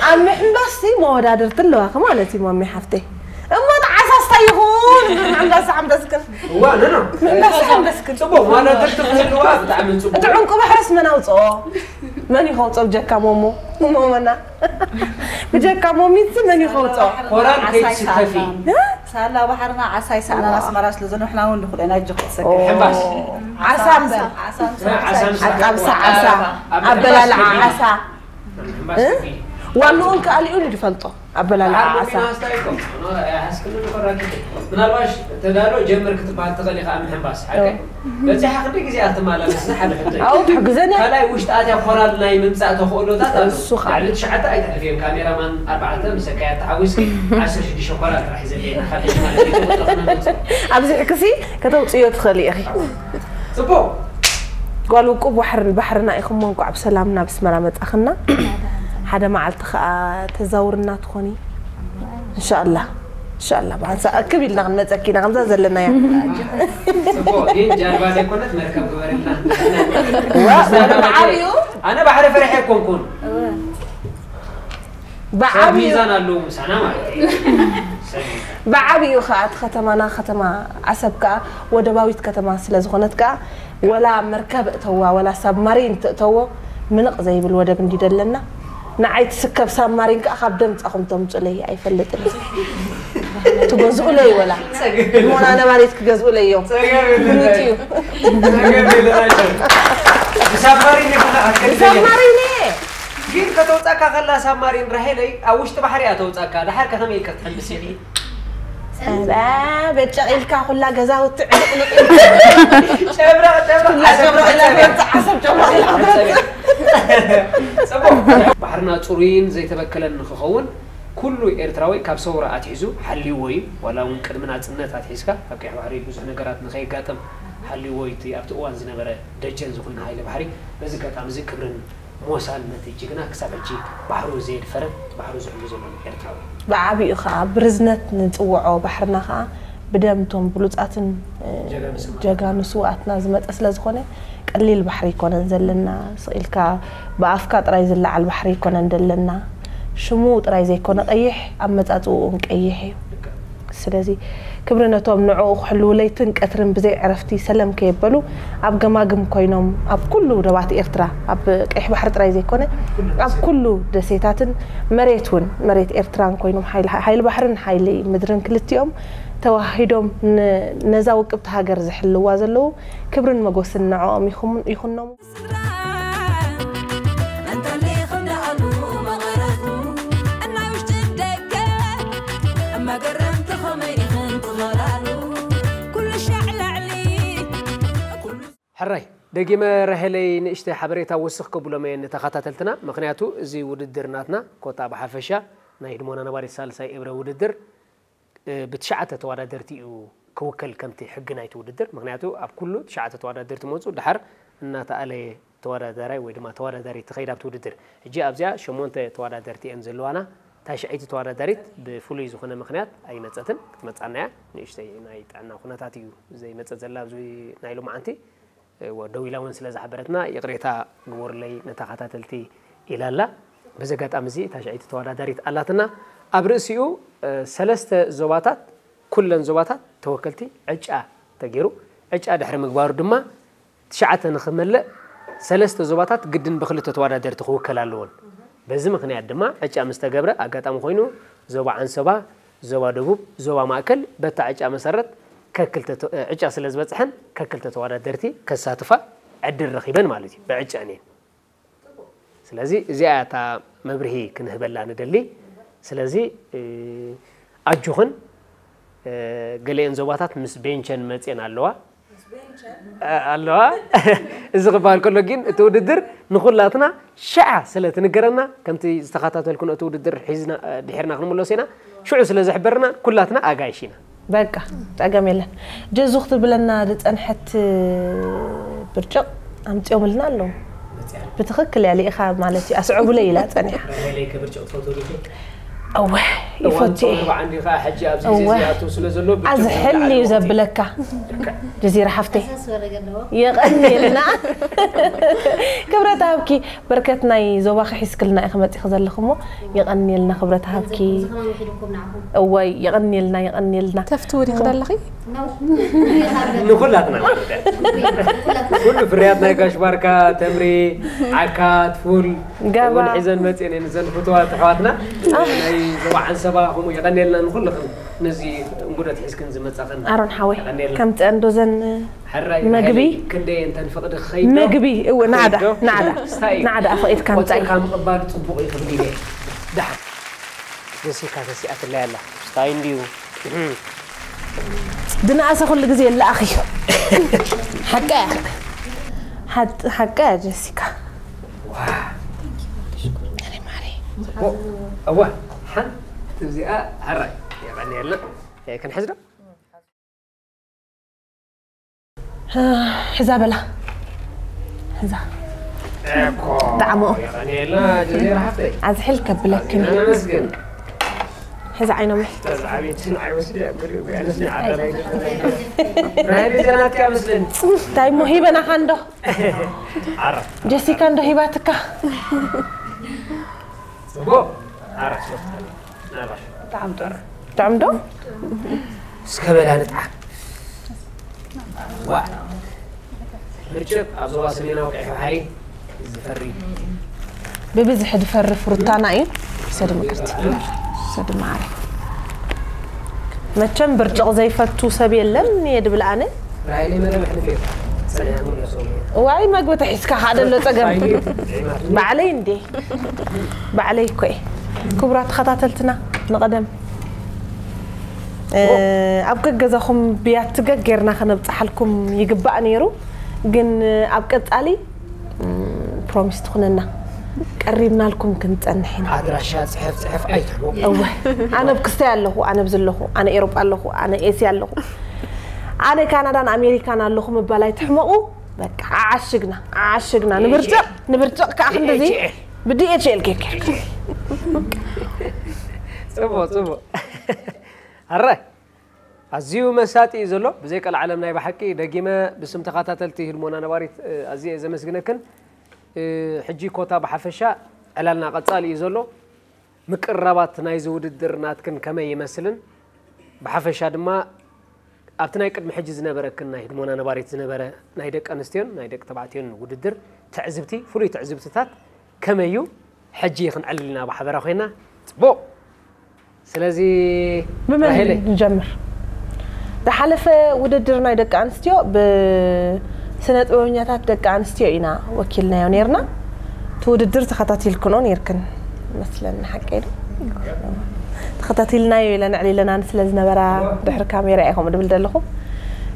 ኣብ ምሕንባስቲ መወዳድርቲ ኣለዋኺ ማለት እዩ ማሚ ሓፍተይ እሞ ጣዓሳስታ ይኹን ምሕንባስ ሓምበስክን እዋ ነኖ ምሕንባስ ሓምበስክን ፅቡቅ መወዳድርቲ ክህልዋ ብጣዕሚ ፅቡቅ እቲ ዕንቁ ባሕርስ መን ኣውፅኦ መን ይኸውፅኦ ብጀካ ሞሞ ሞሞና ብጀካ ሞሚት መን ይኸውፅኦ ኮራል ከይትስከፊ ሳላ ባሕርና ዓሳ ይሰኣና ኣስመራ ስለ ዘሎ ንሕና እውን ንኽእል ኢና እጆ ክትሰግድ ሕንባስ ዓሳ እምበር ዓሳ ምስ ዓሳ ምስ ኣጣብሳ ዓሳ ኣበላልዓ ዓሳ ዋንኡ ከኣሊኡ ዝፈልጦ ኣበላልዓ ዓሳ ምናልባሽ ተዳሎ ጀምር ክትበሃል ትኽእል ኢኻ ምሕንባስ ሓቀ በዚሓ ክንደ ግዜ ኣትመላለስና ሓደ ሕቶ እዩ ኣብኡ ትሕግዘኒ ካልኣይ ውሽጢ ኣትያ ኮራል ናይ ምምፃእ ተኽእሎታት ኣሎ እሱ ከዓ። ልዕሊ ትሽዓተ ኣይትሕልፍዮም ካሜራማን ኣርባዕተ ምሰካያ ተሓዊስኪ ዓሰርተ ሽዱሽተ ኮራል ጥራሕ እዩ ዘድልየና ካብ ሽማግሌ ተወጥኽና ነምፅኦ ኣብዚ ሕክሲ ከተውፅዮ ትኽእሊ ኢኺ ፅቡቅ ጓል ውቁብ ዋሕርን ባሕርና ኢኹም እንኳዕ ብሰላም ናብ ኣስመራ መጻኽና ሓደ መዓልቲ ከዓ ተዛውርና ትኾኒ እንሻላ እንሻላ ብሓንሳ ኣክብ ኢልና ክንመፀኪ ኢና ከምዛ ዘለናያ ፅቡቅ ግን ጃልባ ዘይኮነት መርከብ ግበርልና ብዓብዩ ኣነ ባሕሪ ፈሪሐ ኣይኮንኩን ሰብ ብዓብዩ ሚዛን ኣለዎ ምሳና ማለት እዩ ሰብ ሚዛን ብዓብዩ ከዓ እቲ ከተማና ከተማ ዓሰብ ከዓ ወደባዊት ከተማ ስለ ዝኾነት ከዓ ወላ መርከብ እተዋ ወላ ሳብማሪን ትእተዎ ምንቕ ዘይብል ወደብ እንዲ ደለና ንዓይ ትስከብ ሳብማሪን ከዓ ካብ ደምፃኹም ተምፁለይ ኣይፈልጥን ትገዝኡለይ ወላ ሞና ነባሪት ክገዝኡለይ እዮም ፀገም የለን ምንጭ እዩ ፀገም የለን ኣይደለም ብሳብማሪን ይኹን ኣትከልከል ሳብማሪን እየ ግን ከተውፃካ ከላ ሳብማሪን ራሄለይ ኣብ ውሽጢ ባሕሪ እያ ተውፃካ ድሓር ከከመይ ኢልካ ክትሕምብስ ኢኺ ጸባ በጨቕ ኢልካ ኩላ ገዛውቲ ዕልቕልቕ ጨብረቕ ጨብረቕ ኩላ ጨብረቕ ኢላ ትወፅእ ዓሰብ ጨብረቕ ኢላ ክትወፅእ ፅቡቅ ባሕርና ፅሩይን ዘይተበከለን ንክኸውን ኩሉ ኤርትራዊ ካብ ሰውራ ኣትሒዙ ሓልይዎ እዩ ዋላ እውን ቅድሚ ናፅነት ኣትሒዝካ ኣብ ቀይሕ ባሕሪ ብዙሕ ነገራት ንከየጋጥም ሓልይዎ እዩ እቲ ኣብቲ እዋን ዝነበረ ደጀን ዝኾነ ሃይለ ባሕሪ በዚ ኣጋጣሚ እዚ ክብርን ሞሳል ነቲ ጅግና ክሳብ ሕጂ ባሕሩ ዘየድፈረን ባሕሩ ዝሕሉ ዘሎን ኤርትራዊ እዩ። ብዓቢኡ ኸኣ ብርዝነት ንጽውዖ ባሕርና ኸኣ ብደም እቶም ብሉጻትን ጀጋኑ ስውኣትና ዝመጸ ስለ ዝኾነ ቀሊል ባሕሪ ኣይኮነን ዘለና። ስቕ ኢልካ ብኣፍካ ጥራይ ዝለዓል ባሕሪ ኣይኮነን ዘለና። ሽሙ ጥራይ ዘይኮነ ቀይሕ ኣመጻጽእኡ እውን ቀይሕ እዩ። ስለዚ ክብሪ ነቶም ንዕኡ ክሕልዉ ለይትን ቀትርን ብዘይ ዕረፍቲ ሰለም ከየበሉ ኣብ ገማግም ኮይኖም ኣብ ኩሉ ደባት ኤርትራ ኣብ ቀይሕ ባሕሪ ጥራይ ዘይኮነ ኣብ ኩሉ ደሴታትን መሬት እውን መሬት ኤርትራን ኮይኖም ሓይሊ ባሕርን ሓይሊ ምድርን ክልቲኦም ተዋሂዶም ነዛ ውቅብቲ ሃገር ዝሕልዋ ዘለዉ ክብርን መጎስን ንዕኦም ይኹኖም። ሕራይ ደጊመ ራሄለይ ንእሽተይ ሓበሬታ ወስኽ ከብሎም እየ ንተኸታተልትና፣ ምኽንያቱ እዚ ውድድር ናትና ኮታ ብሓፈሻ ናይ ህድሞና ነባሪት ሳልሳይ ኤብረ ውድድር ብትሽዓተ ተወዳደርቲ እዩ ክውከል ከምቲ ሕጊ ናይቲ ውድድር፣ ምኽንያቱ ኣብ ኩሉ ትሽዓተ ተወዳደርቲ መፁ ድሓር እናተኣለየ ተወዳዳራይ ወይ ድማ ተወዳዳሪት ትኸይድ ኣብቲ ውድድር። ሕጂ ኣብዚኣ ሸሞንተ ተወዳደርቲ እየን ዘለዋና። ታሽዐይቲ ተወዳዳሪት ብፍሉይ ዝኾነ ምኽንያት ኣይመጸትን፣ ክትመጻና እያ። ንእሽተይ ናይ ጥዕና ኩነታት እዩ ዘይመጸ ዘላ ኣብዚ ናይ ሎማዓንቲ። እወ፣ ደው ኢላ እውን ስለ ዝሓበረትና ይቕሬታ ግበሩለይ ንተኸታተልቲ ኢላ ኣላ። በዚ ኣጋጣሚ እዚ ታሽዐይቲ ተወዳዳሪት ኣላትና። ኣብ ርእሲኡ ሰለስተ ዞባታት፣ ኩለን ዞባታት ተወከልቲ ዕጫ ተገይሩ። ዕጫ ድሕሪ ምግባሩ ድማ ትሽዓተ ንኽመልእ ሰለስተ ዞባታት ግድን ብክልተ ተወዳደርቲ ክውከላ ኣለዎን። በዚ ምኽንያት ድማ ዕጫ ምስ ተገብረ ኣጋጣሚ ኮይኑ ዞባ ዓንሰባ፣ ዞባ ደቡብ፣ ዞባ ማእከል በታ ዕጫ መሰረት ከክልተ ተ- ዕጫ ስለ ዝበጽሐን ከክልተ ተወዳደርቲ ከሳትፋ ዕድል ረኺበን ማለት እዩ። ብዕጫ እኔን ስለዚ እዚኣ እታ መብርሂ ክንህበላ ንደሊ። ስለዚ ኣጁኽን ገሊአን ዞባታት ምስ ቤንቸን መፅን ኣለዋ ኣለዋ። እዚ ክበሃል ከሎ ግን እቲ ውድድር ንኩላትና ሽዓ ስለ ትንገረና ከምቲ ዝተኸታተልኩን እቲ ውድድር ሒዝና ድሒርና ክንምለሶ ኢና። ሽዑ ስለ ዝሕበርና ኩላትና ኣጋይሽ ኢና። በቃ ጸገም የለን። ጀዙ ክትብለና ዝጸንሐት ብርጭቕ ኣምጺኦምልና ኣለዉ። ብትኽክል እያ ልኢኻ ማለት እዩ ኣስዕቡለይ ኢላ ጸኒሓ። እወ ይፈቱ እየ። እወ ኣዝሕል እዩ ዘብለካ ጀዚራ ሓፍተይ። የቐንየልና። ክብረት ሃብኪ። በርከት ናይ ዞባኺ ሒዝክልና ኢኺ መፂኺ ዘለኺ እሞ የቐንየልና ክብረት ሃብኪ። እወይ የቐንየልና የቐንየልና። ተፍትዊ ዲኺ ደለኺ? ንኹላትና ኩሉ ፍርያት ናይ ጋሽ ባርካ ተምሪ ዓካት ፉል ገባ እውን ሒዘን መፅየን እየን እዘን ፍትዋት ኣሕዋትና። ናይ ዞባ ዓንሰባ ከምኡ የቐንየልና ንኹልኽን ነዚ እንጉደት ሒዝክን ዝመፃኽን። ኣሮን ሓወይ የቐንየልና። ከምፀን ዶ ዘን ሕራይ መግቢ? ክንደይ እንተን ፍቕዲ ክኸይድ ዶ? መግቢ እወ ናዕዳ ክኸይድ ዶ? ናዕዳ ስታይ? ናዕዳ ኣፈቒድካ ምጻይ። ቆጺርካ ምቕባል ጽቡቕ እዩ ክብል ኢለ። ደሓን። ጀሲካ ተሲኣትለይ ኣላ። ስታይ እንድዩ። ድነኣሰ ኩሉ ግዜ ይለኣኽ እዩ። ሓቀያ። ሓቅ- ሓቀያ ጀሲካ። ዋ። ኣረ ማሪ። ጽቡቕ። እዋ ሓንቲ እዚኣ ሕራይ። የቐንየልና። ክንሕዝ ዶ? ሕዛ በላ ሕዛ ጣዕሞ ኣዝሕል ከብለክን ሕዛ ዓይኖም እንታይ እሞ ሂበናኻ እንዶ ጀሲካ እንዶ ሂባትካ ጥዕም ዶ እስከ በላ ንጥዓ ዋ ብርጭቕ ኣብ ዞባ ሰሜናዊ ቀይሕ ባሕሪ ዝፈሪ ብብዝሒ ዝፈሪ ፍሩታና እዩ። ሰዲ ምቅርቲ ሰዲ ማዕረ መቸም ብርጭቕ ዘይፈቱ ሰብ የለን እየ ድብል ኣነ። ራይሊ መደብ ሕልፍ እዩ ጸኒሓ ምለሶም እዩ ዋይ መግቢ ተሒዝካ ከዓ ደሎ ጸገም ባዕለይ እንዴ ባዕለይ እኮ እየ። ክቡራት ተኸታተልትና ንቐደም ኣብ ገገዛኹም ብያቲ ገጌርና ከነብፅሓልኩም ይግባእ ነይሩ። ግን ኣብ ቀፃሊ ፕሮሚስ ትኹነና ቀሪብናልኩም ክንፀንሕ ኢና። ኣድራሻ ፅሕፍ ፅሕፍ ኣይትሕሙ። እወ ኣነ ኣብ ክስታይ ኣለኹ፣ ኣነ ኣብዚ ኣለኹ፣ ኣነ ኤሮጳ ኣለኹ፣ ኣነ ኤስያ ኣለኹ፣ ኣነ ካናዳን ኣሜሪካን ኣለኹ ምባል ኣይትሕመቑ። በቃ ዓዓሽግና ዓዓሽግና ንብርጭቕ ንብርጭቕ ከዓ ክንድዚ ብዲኤችኤል ጌርጌር ፅቡቕ ፅቡቕ ኣረ ኣዝዩ መሳጢ እዩ ዘሎ ብዘይ ቀልዓለም ናይ ብሓቂ ደጊመ ብስም ተኸታተልቲ ህድሞና ነባሪት ኣዝየ ዘመስግነክን ሕጂ ኮታ ብሓፈሻ ዕላልና ቀጻሊ እዩ ዘሎ ምቅርራባት ናይዚ ውድድር ናትክን ከመይ ይመስልን ብሓፈሻ ድማ ኣብቲ ናይ ቅድሚ ሕጂ ዝነበረክን ናይ ህድሞና ነባሪት ዝነበረ ናይ ደቂ ኣንስትዮን ናይ ደቂ ተባዕትዮን ውድድር ትዕዝብቲ ፍሉይ ትዕዝብትታት ከመይ እዩ ሕጂ ክንዕልል ኢና ብሓበራ ኮይና ፅቡቅ ስለዚ ብመን ንጀምር ዝሓለፈ ውድድር ናይ ደቂ ኣንስትዮ ብስነ ጥበበኛታት ደቂ ኣንስትዮ ኢና ወኪልናዮ ነርና እቲ ውድድር ተኸታቲልክኖ ነርክን መስለኒ ሓቀይ ዶ ተኸታቲልናዮ ኢለን ኣዕሊለናን ስለ ዝነበራ ድሕሪ ካሜራ እየ ከምኡ ድብል ዘለኹ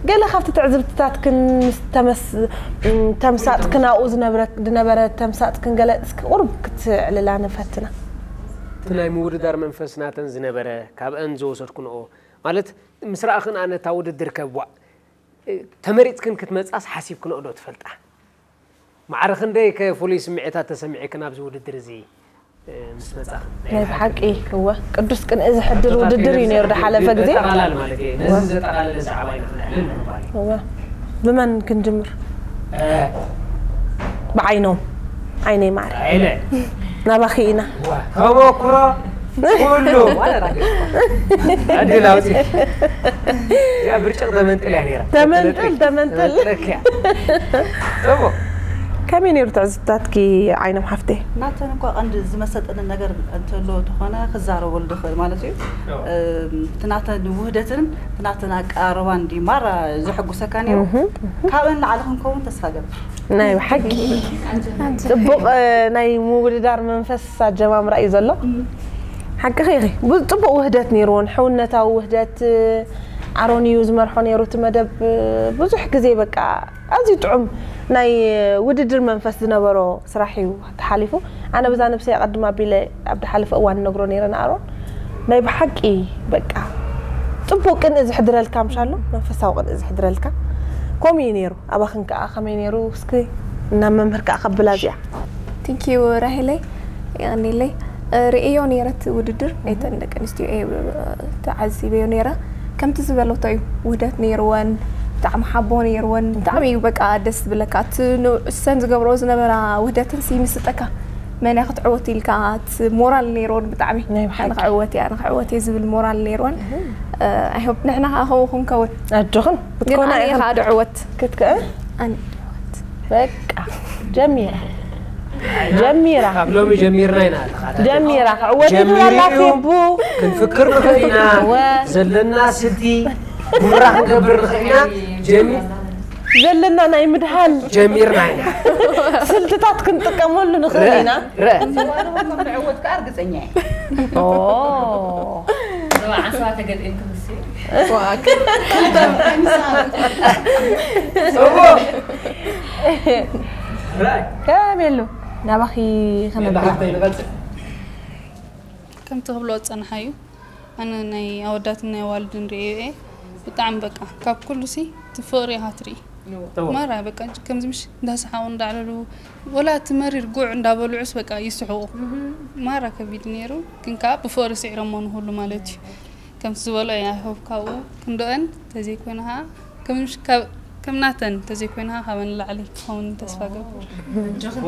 ገለ ካብቲ ትዕዝብትታትክን ምስ ተመስ ተምሳጥክን ኣብኡ ዝነበረ ዝነበረ ተምሳጥክን ገለ እስኪ ቁሩብ ክትዕልላ ንፈትና እቲ ናይ ምውድዳር መንፈስ ናተን ዝነበረ ካብአን ዝወሰድክንኦ ማለት ምስ ረኣኽን ኣነ እታ ውድድር ከብዋእ ተመሪፅክን ክትመፃስ ሓሲብክንኦ ዶ ትፈልጣ ማዕረ ክንደይ ከ ፍሉይ ስምዒታት ተሰሚዕክን ኣብዚ ውድድር እዚ፣ እ፣ ምስ መጻኽን? ናይ ብሓቂ፣ እወ፣ ቅዱስ ቅንኢ ዝሕድር ውድድር እዩ ነይሩ፣ ዝሓለፈ ግዜ። ዘጠቓላል ማለት እየ። ነዚ ዘጠቓለለ ዛዕባ ኢና ክነዕልል ንምባል እዩ። እወ። ብመን ክንጅምር? እ። ብዓይኖም። ዓይነይ ማዕረ። ዓይነ። ናባኺ ኢና። እወ። ተመኩሮ ኩሉ። ዕድል ኣውፂ። ያ ብርጭቕ ተመንጥል እያ ነይራ። ተመንጥል፣ ተመንጥል። ተመንጥለክ እያ። ጽቡቕ። ከመይ ነይሩ ትዕዝብታትኪ ዓይኖም ሓፍተይ? ናተን እኳ ቀንዲ ዝመሰጠንን ነገር እንተሎ ተኾነ ክዛረበሉ ዝኽእል ማለት እዩ። እዎ። እም፣ እቲ ናተን ውህደትን እቲ ናተን ኣቀራርባን ድዩ ማራ ዘሐጉሰካ ነይሩ? እህ፣ እህ። ካብአን ንላዕሊ ክንከውን ተስፋ ገብር። ናይ ብሓቂ ጽቡቕ፣ እ፣ ናይ ምውድዳር መንፈስ ኣጀማምራ እዩ ዘሎ። እም። ሓቅኺ ኢኺ። ቡ-፣ ጽቡቕ ውህደት ነይርዎን፣ ሕውነታዊ ውህደት፣ እ፣ ኣሮን እዩ ዝመርሖ ነይሩ እቲ መደብ። እ፣ ብዙሕ ግዜ በቃ ኣዝዩ ጥዑም ናይ ውድድር መንፈስ ዝነበሮ ስራሕ እዩ ተሓሊፉ። ኣነ በዛ ነብሰይ ኣቐድም ኣቢለ ኣብ ዝሓለፈ እዋን ነግሮ ነይረ ንኣሮን። ናይ ብሓቂ በቃ ጽቡቕ ቅንኢ ዝሕድረልካ ምሻሎ፣ መንፈሳዊ ቅንኢ ዝሕድረልካ። ከምኡ እዩ ነይሩ። ኣባኽን ከኣ ከመይ ነይሩ? እስኪ እናብ መምህር ከኣ ከብላ እዚኣ። Thank you ራሄለይ፣ የቐንየለይ። እ፣ ርእየዮ ነይረ እቲ ውድድር፣ ናይተን ደቂ ኣንስትዮ እየ ተዓዚበዮ ነይረ። ከምቲ ዝበለቶ እዩ፣ ውህደት ነይርወን፣ ብጣዕሚ ሓቦ ነይርወን፣ ብጣዕሚ እዩ በቃ ደስ ዝብለካ። እቲ ን-፣ እሰን ዝገብሮ ዝነበራ ውህደትን ሲ ይምስጠካ። መን እያ ክትዕወት ኢልካ፣ እቲ ሞራል ነይርወን ብጣዕሚ። ናይ ብሓቂ። ኣነ ክዕወት እየ፣ ኣነ ክዕወት እየ ዝብል ሞራል ነይርወን። እ፣ I hope ንሕና ከዓ ከምኡ ክንከውን። ኣጆኽን፣ ግን ክትኮና ኣነ እየ ኢኽን። ከዓ ድዕወት። ክትከ-፣ ኣነ ድዕወት። በቃ፣ ጀሚራ። ጀሚራ። ካብ ሎሚ ጀሚርና ኢና ተኻታተልቲ። ጀሚራ። ክዕወት ጀሚሩ ይብላላ እዩ። ፌቡ። ክንፍክር ንኽእል ኢና። እወ። ዘለና ስልቲ ጉራ ክንገብር ንኽእል ኢና። ጀሚ-፣ ዘለና ናይ ምድሃል። ጀሚርና ኢና። ስልትታት ክንጥቀመሉ ንኽእል ረ-፣ ኢና። ረ-፣ ንዕወት ከዓ ርግፀኛ እየ። ኦ። ዞባ ዓንሰባ ተገጢምኩም እስኪ። ጽቡቕ። ከመይ ኣሎ? ናባኺ ከመይ ኣሎ? ሓፍተይ ንቐጽል። ከምቲ ክብሎ ዝጸንሓ እዩ። ኣነ ናይ ኣወዳትን ናይ ኣዋልድን ርእዮ እየ። ብጣዕሚ በቃ ካብ ኩሉ ሲ እቲ ፍቕሪ ኢኻ ትርኢ። እዎ። ማራ በቃ ከምዚ ምሽ እንዳሰሓቑ እንዳዕለሉ ወላ እቲ መሪር ጉዕ እንዳበልዑስ በቃ ይስሕቑ። ማራ ከቢድ ነይሩ፣ ግን ከዓ ብፍቕሪ ስዒሮሞ ንኹሉ ማለት እዩ። ከምቲ ዝበሎ እያ፣ I hope ካብኡ ክንድኦን ተዘይኮይኑ ከዓ ከም፣ ከም ናተን ተዘይኮይኑ ከዓ ካብን ንላዕሊ ክኸውን ተስፋ ገብር። ኣጆኽን፣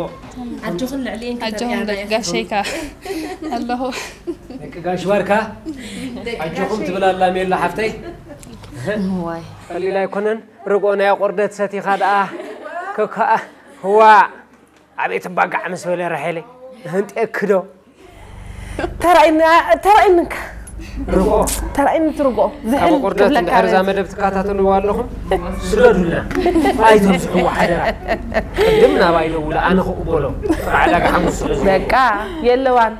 ኣጆኽን ልዕሊኤን ኣጆኽን ክተርእያና ኢኽን። ጋሸይ ከዓ ኣለኹ። ደቂ ጋሽ ባርካ፣ ኣጆኹም ትብል ኣላ ሜላ ሓፍተይ። ዋይ። ቀሊል ኣይኮነን። ርግኦ ናይ ኣቑርደት ሰቲኻ ደኣ ከከኣ ህዋ ኣቤት እባጋዕ ምስ በለ ራሄለይ፣ ህንጤ ክዶ። ተራእይና፣ ተራእይንካ። ርግኦ። ተራእይኒ ትርግኦ። ካብ ዝሕል ኣቑርደት ክብለካ እንድሕር እዛ ርግኦ። መደብ ትከታተልዎ ኣለኹም፣ ስደዱልና። ኣይተብዝሕዎ ሓደራ። ቅድም ናባይ ደውለ፣ ኣነ ክቕበሎ። ኣብ ዕዳጋ ሓሙስ ስለ ዝኾነ። በቃ፣ የለዋን።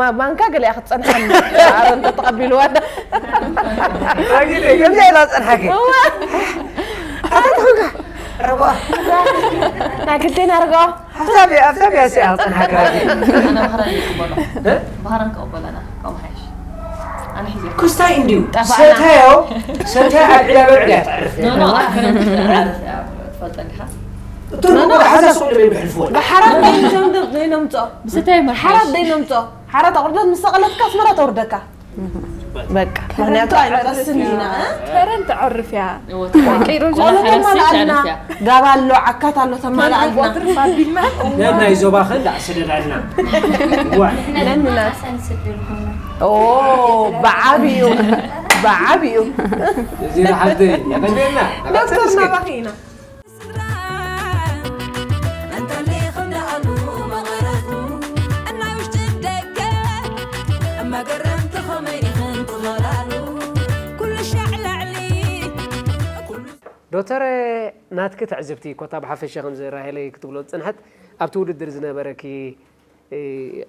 ማ-፣ ማንካ ገለ እያ ክትጸንሓኒ። ኣረ እንተ ተቐቢልዋ። ኣግደ፣ ከምዚኣ ኢላ ጸንሓኪ። እዋ። ኣታ ትኹንካ። ርግኦ። ናይ ክልቴና ርግኦ። ኣብታ ቢ-፣ ኣብታ ቢያሲ ኣቕጸን ሃገራዊ። ኣነ ባህራን ይቅበሎ። እ? ባህራን ክቕበለና፣ ከምኡ ሓይሽ። ኣነ ሒዘ። ክስታይ እንድዩ። ጠፋእና። ሰታዮ፣ ሰታዮ ኣብ ዕዳ በልዕ እያ ተዕርፍ። ኖ፣ ኖ፣ ኣነ ዓርፍ እያ፣ ትፈልጠ እንዲኻ? እቶም ኖ፣ ኖ፣ እኮ ሓዛ ሓዛ ሱቕ ኢሎም ይሕልፍዎ። ብሓራት ደይኖም-፣ ደይኖምፅኦ። ብሰታዮ ሓራት መርሓሽ። ደይኖምፅኦ። ሓራት ኣቑርደት ምስ ሰቐለትካ ኣስመራ ተውርደካ። በቃ፣ ምኽንያቱ ኣይንረስን ኢና፣ እ? ተረን ተዕርፍ እያ። እወ፣ ተረን። ቀይሮ ቆሎ ጀመሓ ተማልኣልና። ተዕርፍ እያ። ጋባ ኣሎ፣ ዓካት ኣሎ፣ ተማልኣልና። ተረን ተዕርፍ ኣቢልና። ነናይ ዞባኸ እንዳዕ ስደዳልና። ዋ። ነንና። ኦ፣ ብዓብዩ፣ ብዓብዩ። እዚ ንሓፍተይ፣ የቐንየልና። ዶክተር ናባኺ ኢና። ስድራ እንተሊኽን ደኣሉ መቐረቱ፣ እናይ ውሽጥን ደገ መገረምቲ ኸመይ ኢኽን ትኸላሉ? ኩሉ ሻዕ ላዕሊ፣ ኩሉ ዶክተር፣ ናትኪ ትዕዝብቲ ኮታ ብሓፈሻ ከምዚ ራሄለይ ክትብሎ ዝጸንሐት ኣብቲ ውድድር ዝነበረኪ፣ እ፣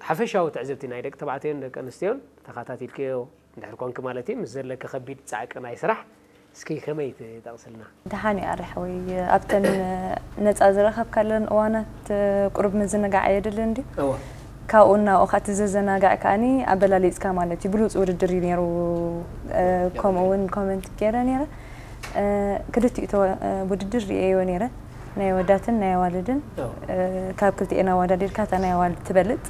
ሓፈሻዊ ትዕዝብቲ ናይ ደቂ ተባዕትዮን ደቂ ኣንስትዮን ተኸታቲልክዮ እንድሕር ኮንኪ ማለት እዩ፣ ምስ ዘለኪ ከቢድ ጻዕቂ ናይ ስራሕ እስኪ ከመይ ትጠቕስልና? ደሓን እዩ ኣረ ሓወይ፣ ኣብተን ነጻ ዝረኸብካለን እዋናት ቁሩብ ምዝንጋዕ ኣየድልን ድዩ? እወ። ካብኡ እናብኡ ኸኣ እቲ ዘዘናግዕ ከኣኒ ኣበላሊጽካ ማለት እዩ። ብሉጽ ውድድር እዩ ነይሩ። እ፣ ከምኡ እውን ኮመንት ገይረ ነይረ። እ፣ ክልቲኡ ተወ-፣ እ፣ ውድድር ርእየዮ ነይረ። ናይ ኣወዳትን ናይ ኣዋልድን። ካብ ክልቲኤን ኣወዳዲርካ እታ ናይ ኣዋልድ ትበልጽ።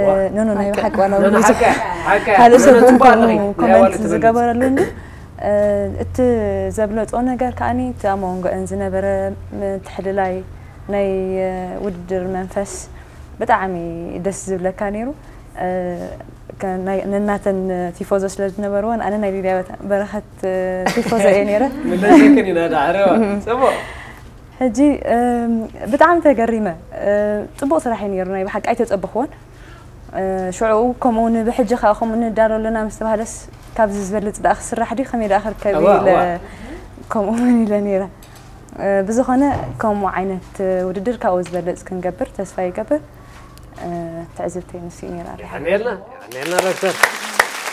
ዋ። ኖ ኖ ናይ ብሓቂ ዋላ ኖ፣ ኖ፣ ብዙሕ ሓቂ፣ ሓቂ። ካልእ ሰብ ኖ፣ ኖ፣ እውን ጽቡቕ ከምኡ ኣለኺ። ናይ ኮመንት ኣዋልድ ትበልጽ። ዝገበረሉ እንዲ እቲ ዘብለጾ ነገር ከዓኒ እቲ ኣብ መንጎአን ዝነበረ ምትሕልላይ ናይ ውድድር መንፈስ ብጣዕሚ ደስ ዝብለካ ነይሩ። ነናተን ቲፎዞ ስለ ዝነበርወን ኣነ ናይ ሊድያ በረኸት ቲፎዞ እየ ነይረ። ምለሰክን ኢና ዳዕረዋ። ጽቡቕ። ሕጂ ብጣዕሚ ተገሪመ። ጽቡቕ ስራሕ እዩ ነይሩ፣ ናይ ብሓቂ ኣይተጸበኽዎን። ሽዑ ከምኡ ንብሕጂ ከዓ ከምኡ ንዳሎ ኣለና ምስ ተባህለስ ካብዚ ዝበልጽ ደኣ ክስራሕ ድዩ ከመይ ደኣ ክርከብ እዩ ኢለ ከምኡ እውን ኢለ ነይረ። ብዝኾነ ከምኡ ዓይነት ውድድር ካብኡ ዝበልጽ ክንገብር ተስፋ ይገብር። ትዕዝብተይ ንሱ እዩ ነይሩ። የቐንየልና፣ የቐንየልና ዶክተር፣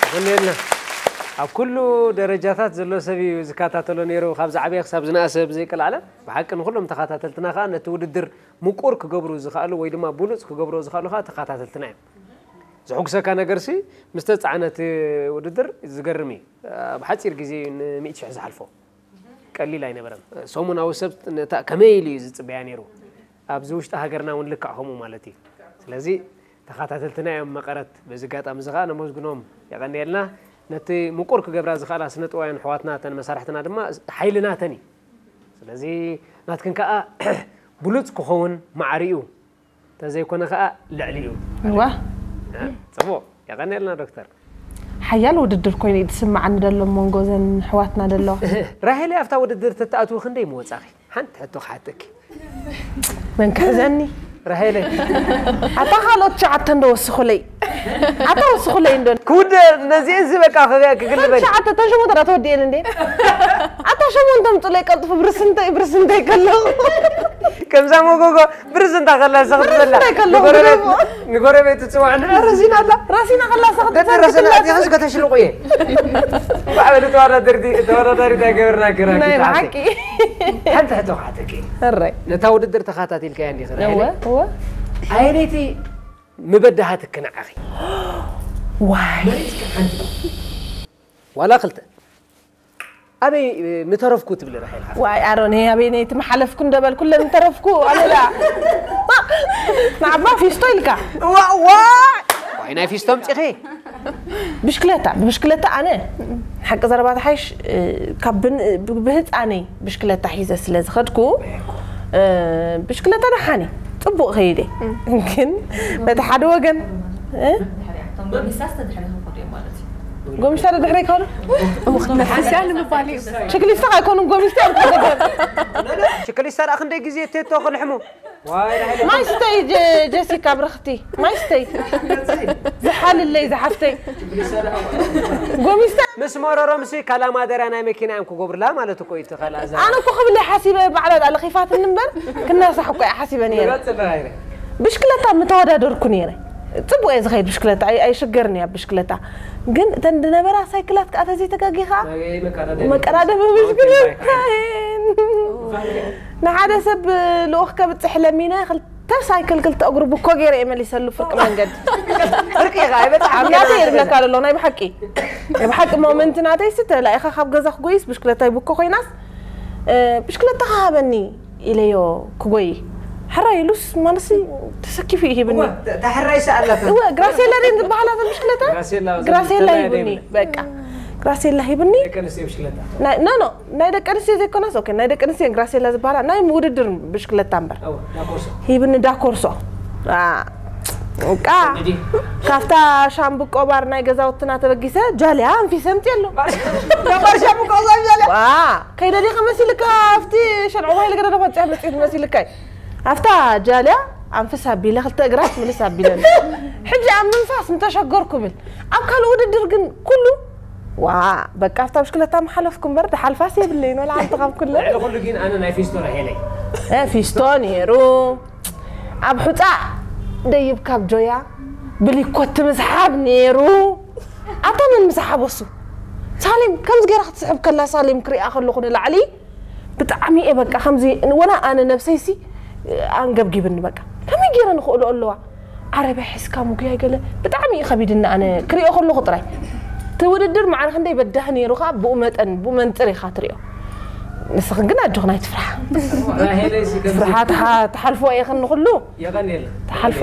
የቐንየልና። ኣብ ኩሉ ደረጃታት ዘሎ ሰብ እዩ ዝከታተሎ ነይሩ፣ ካብ ዝዓበየ ክሳብ ዝነኣሰ ብዘይቀላዕለ። ብሓቂ ንኹሎም ተኸታተልትና ከዓ ነቲ ውድድር ምቁር ክገብሩ ዝኸኣሉ ወይ ድማ ብሉፅ ክገብርዎ ዝኸኣሉ ከዓ ተኸታተልትና እዮም። ዘሕጉሰካ ነገርሲ ምስ ተፃዕነ እቲ ውድድር ዝገርም እዩ። ኣብ ሓፂር ግዜ እዩ ንሚእቲ ሽሕ ዝሓልፎ። ቀሊል ኣይነበረን። ሰሙናዊ ሰብ ነታ ከመይ ኢሉ እዩ ዝፅበያ ነይሩ? ኣብዚ ውሽጢ ሃገርና እውን ልክዕ ከምኡ ማለት እዩ። ስለዚ ተኸታተልትና እዮም መቐረት። በዚ ኣጋጣሚ እዚ ከዓ ነመስግኖም የቐንየልና። ነቲ ምቁር ክገብራ ዝኽእላ ስነ ጥበባውያን ኣሕዋትና እተን መሳርሕትና ድማ ሓይሊ ናተን እዩ። ስለዚ ናትክን ከዓ ብሉፅ ክኸውን ማዕሪኡ ተዘይኮነ ከዓ ልዕሊኡ። እዋ ጽቡቕ የቐንየልና ዶክተር። ሓያል ውድድር ኮይኑ እዩ ዝስምዓኒ ዘሎ ኣብ መንጎ እዘን ኣሕዋትና ዘለዋ። ራሄለይ ኣብታ ውድድር ተትኣትዊ ክንደይ ምወጻኺ? ሓንቲ ሕቶ ክሓተኪ። መን ክሕዘኒ? ራሄለይ ኣታ ካልኦት ትሽዓተ እንዶ ወስኹለይ። ኣታ ወስኹለይ እንዶ። ክውደ ነዚኤን ዝበቃ ክግልበል። ትሽዓተ እተን ሸሞንተ ዳ ተወዲኤን እንዴ? ኣታ ሸሞንተ ምጹለይ ቀልጥፉ ብርስንተይ ብርስንተይ ከለኹ። ከምዛ መጎጎ ብርስ እንታ ከላ ሰኽት ዘላ እንታይ ከለኹ ንጎረቤት ብርስ? ንጎረቤት ትጽዋዕ እንደ ረሲና ኣላ ረሲና ከላ ሰኽት ደረሰና ኣቲኸስ ከተሽልቑ እየ ባዕበል ተወዳደርቲ ተወዳዳሪት ኣይገበርና ግራ ናይ ኪድ ብሓቂ ሓንቲ ሕቶ ክሓተኪ እረይ ነታ ውድድር ተኸታቲልካያ እንዲኺ እወ እወ ኣየነይቲ ምበዳሃትኪ ንዓኺ ዋይ ዋላ ክልተ ኣበይ ምተረፍኩ ትብሊ ራሄል ሓፍቲ ዋይ ኣሮን ኣበይ ነይቲ መሓለፍኩ እንደበልኩ ለምተረፍኩ ኣሉላ ንዓባ ፊስቶ ኢልካ ዋዋይ ዋይ ናይ ፊስቶ ኣምፂኺ ብሽክለታ ብብሽክለታ ኣነ ሓቂ ዘረባ ተሓይሽ ካብ ብን- ብ- ብህፃነይ ብሽክለታ ሒዘ ስለ ዝኸድኩ ብሽክለታ ደሓኒ ፅቡቕ ከይደ ግን በቲ ሓደ ወገን እ? ጎሚስታስ ተድሕሪ ክኸዱ እዮም ማለት እዩ። ጎሚስታ ድሕሪ ይከዱ መፍስያ ንምባል እዩ። ችክሊስታ ኣይኮኑን ጎሚስታ እዮም ክኸዱ። ሽክሊስታ ደኣ ክንደይ ግዜ ቴቶ ክልሕሙ ማይ ስተይ ጀ- ጀሲካ ብርኽቲ ማይ ስተይ ዝሓልለይ ዝሓፍተይ ጎሚስታ ምስ መረሮምሲ ካላማደርያ ናይ መኪና እዮም ክገብሩላ ማለት እኮ እዩ እቲ ካልኣ ዘረባ። ኣነ እኮ ክብል እየ ሓሲበ ባዕላ ዳኣ ለኺፋትኒ እምበር ክናሳሕ እኮ እየ ሓሲበ ነይረ ብሽክለታ ምተወዳደርኩ ነይረ ፅቡቅ እየ ዝኸይድ ብሽክለታ ኣይ- ኣይሽገርን እያ ብሽክለታ ግን እተን ዝነበራ ሳይክላት ከዓ ተዘይተጋጊኻ መቀዳደሚ ብሽክለታ ንሓደ ሰብ ልኡኽ ከብፅሕ ለሚነ ክልተ ሳይክል ክልተ እግሩ ብኮ ገይረ እየ መሊሰሉ ፍርቂ መንገዲ ፍርቂ ኢኻ ኣይበፅሓ ኣብ ናተይ የድለካ ዘሎ ናይ ብሓቂ ናይ ብሓቂ ሞመንት ናተይ ሲ ተላኢኻ ካብ ገዛ ክጎይስ ብሽክለታይ ብኮ ኮይናስ ብሽክለታ ሃበኒ ኢለዮ ክጎይ ሕራይ ኢሉስ ማለሲ ተሰኪፉ እዩ ሂብኒ ተሕራይ ሰኣላት እወ ግራሴላ ድን ዝበሃላ ብሽክለታ ግራሴላ ሂብኒ በቃ ግራሴላ ሂብኒ ከንስየ ብሽክለታ ኖ ኖ ናይ ደቂ ኣንስትዮ ዘይኮነስ ኦኬ ናይ ደቂ ኣንስትዮ ግራሴላ ዝበሃላ ናይ ውድድር ብሽክለታ እምበር ዳኮርሶ ሂብኒ ዳኮርሶ ቃ ካብታ ሻምብቆ ባር ናይ ገዛውትና ተበጊሰ ጃልያ ኣንፊሰ ምፅእ ኣሎ ባር ሻምብቆ ዛብ ጃልያ ከይደ ዲኸ መሲልካ ኣብቲ ሸንዖ ባይለ ገደ ደኾን ፅያ መፅኢት መሲልካ ኣብታ ጃልያ ኣንፍስ ኣቢለ ክልተ እግራት ምልስ ኣቢለ ሕጂ ኣብ ምንፋስ ምተሸገርኩ ብል ኣብ ካልእ ውድድር ግን ኩሉ ዋ በቃ ኣብታ ብሽክለታ ምሓለፍኩ እምበር ድሓልፋስ የብለይን ወላ ሓንቲ ካብ ኩለን ልዕሊ ኩሉ ግን ኣነ ናይ ፊስቶ ራሄለይ ፊስቶ ነይሩ ኣብ ሑፃ ደይብ ካብ ጆያ ብሊኮት ምስሓብ ነይሩ ኣታ መን ምስሓቦ እሱ ሳሌም ከምዚ ገይራ ክትስሕብ ከላ ሳሌም ክሪኣ ከለኹ ንላዕሊ ብጣዕሚ እየ በቃ ከምዚ ወላ ኣነ ነብሰይሲ ኣንገብጊብኒ በቃ ከመይ ገይረ ንኽእሎ ኣለዋ ዓረብያ ሒዝካ ምጉያይ ገለ ብጣዕሚ እዩ ከቢድኒ ኣነ ክሪኦ ከለኹ ጥራይ እቲ ውድድር ማዕረ ክንደይ በዳህ ነይሩ ከዓ ብኡ መጠን ብኡ መንፅር ኢኻ ትሪኦ ንስኽን ግን ኣጆኽን ኣይትፍርሓ። ራሄለይ ሲ ከምዚ ፍርሓ ትሓ- ትሓልፎ ኢኽን ንኹሉ የቐንየልና ትሓልፎ።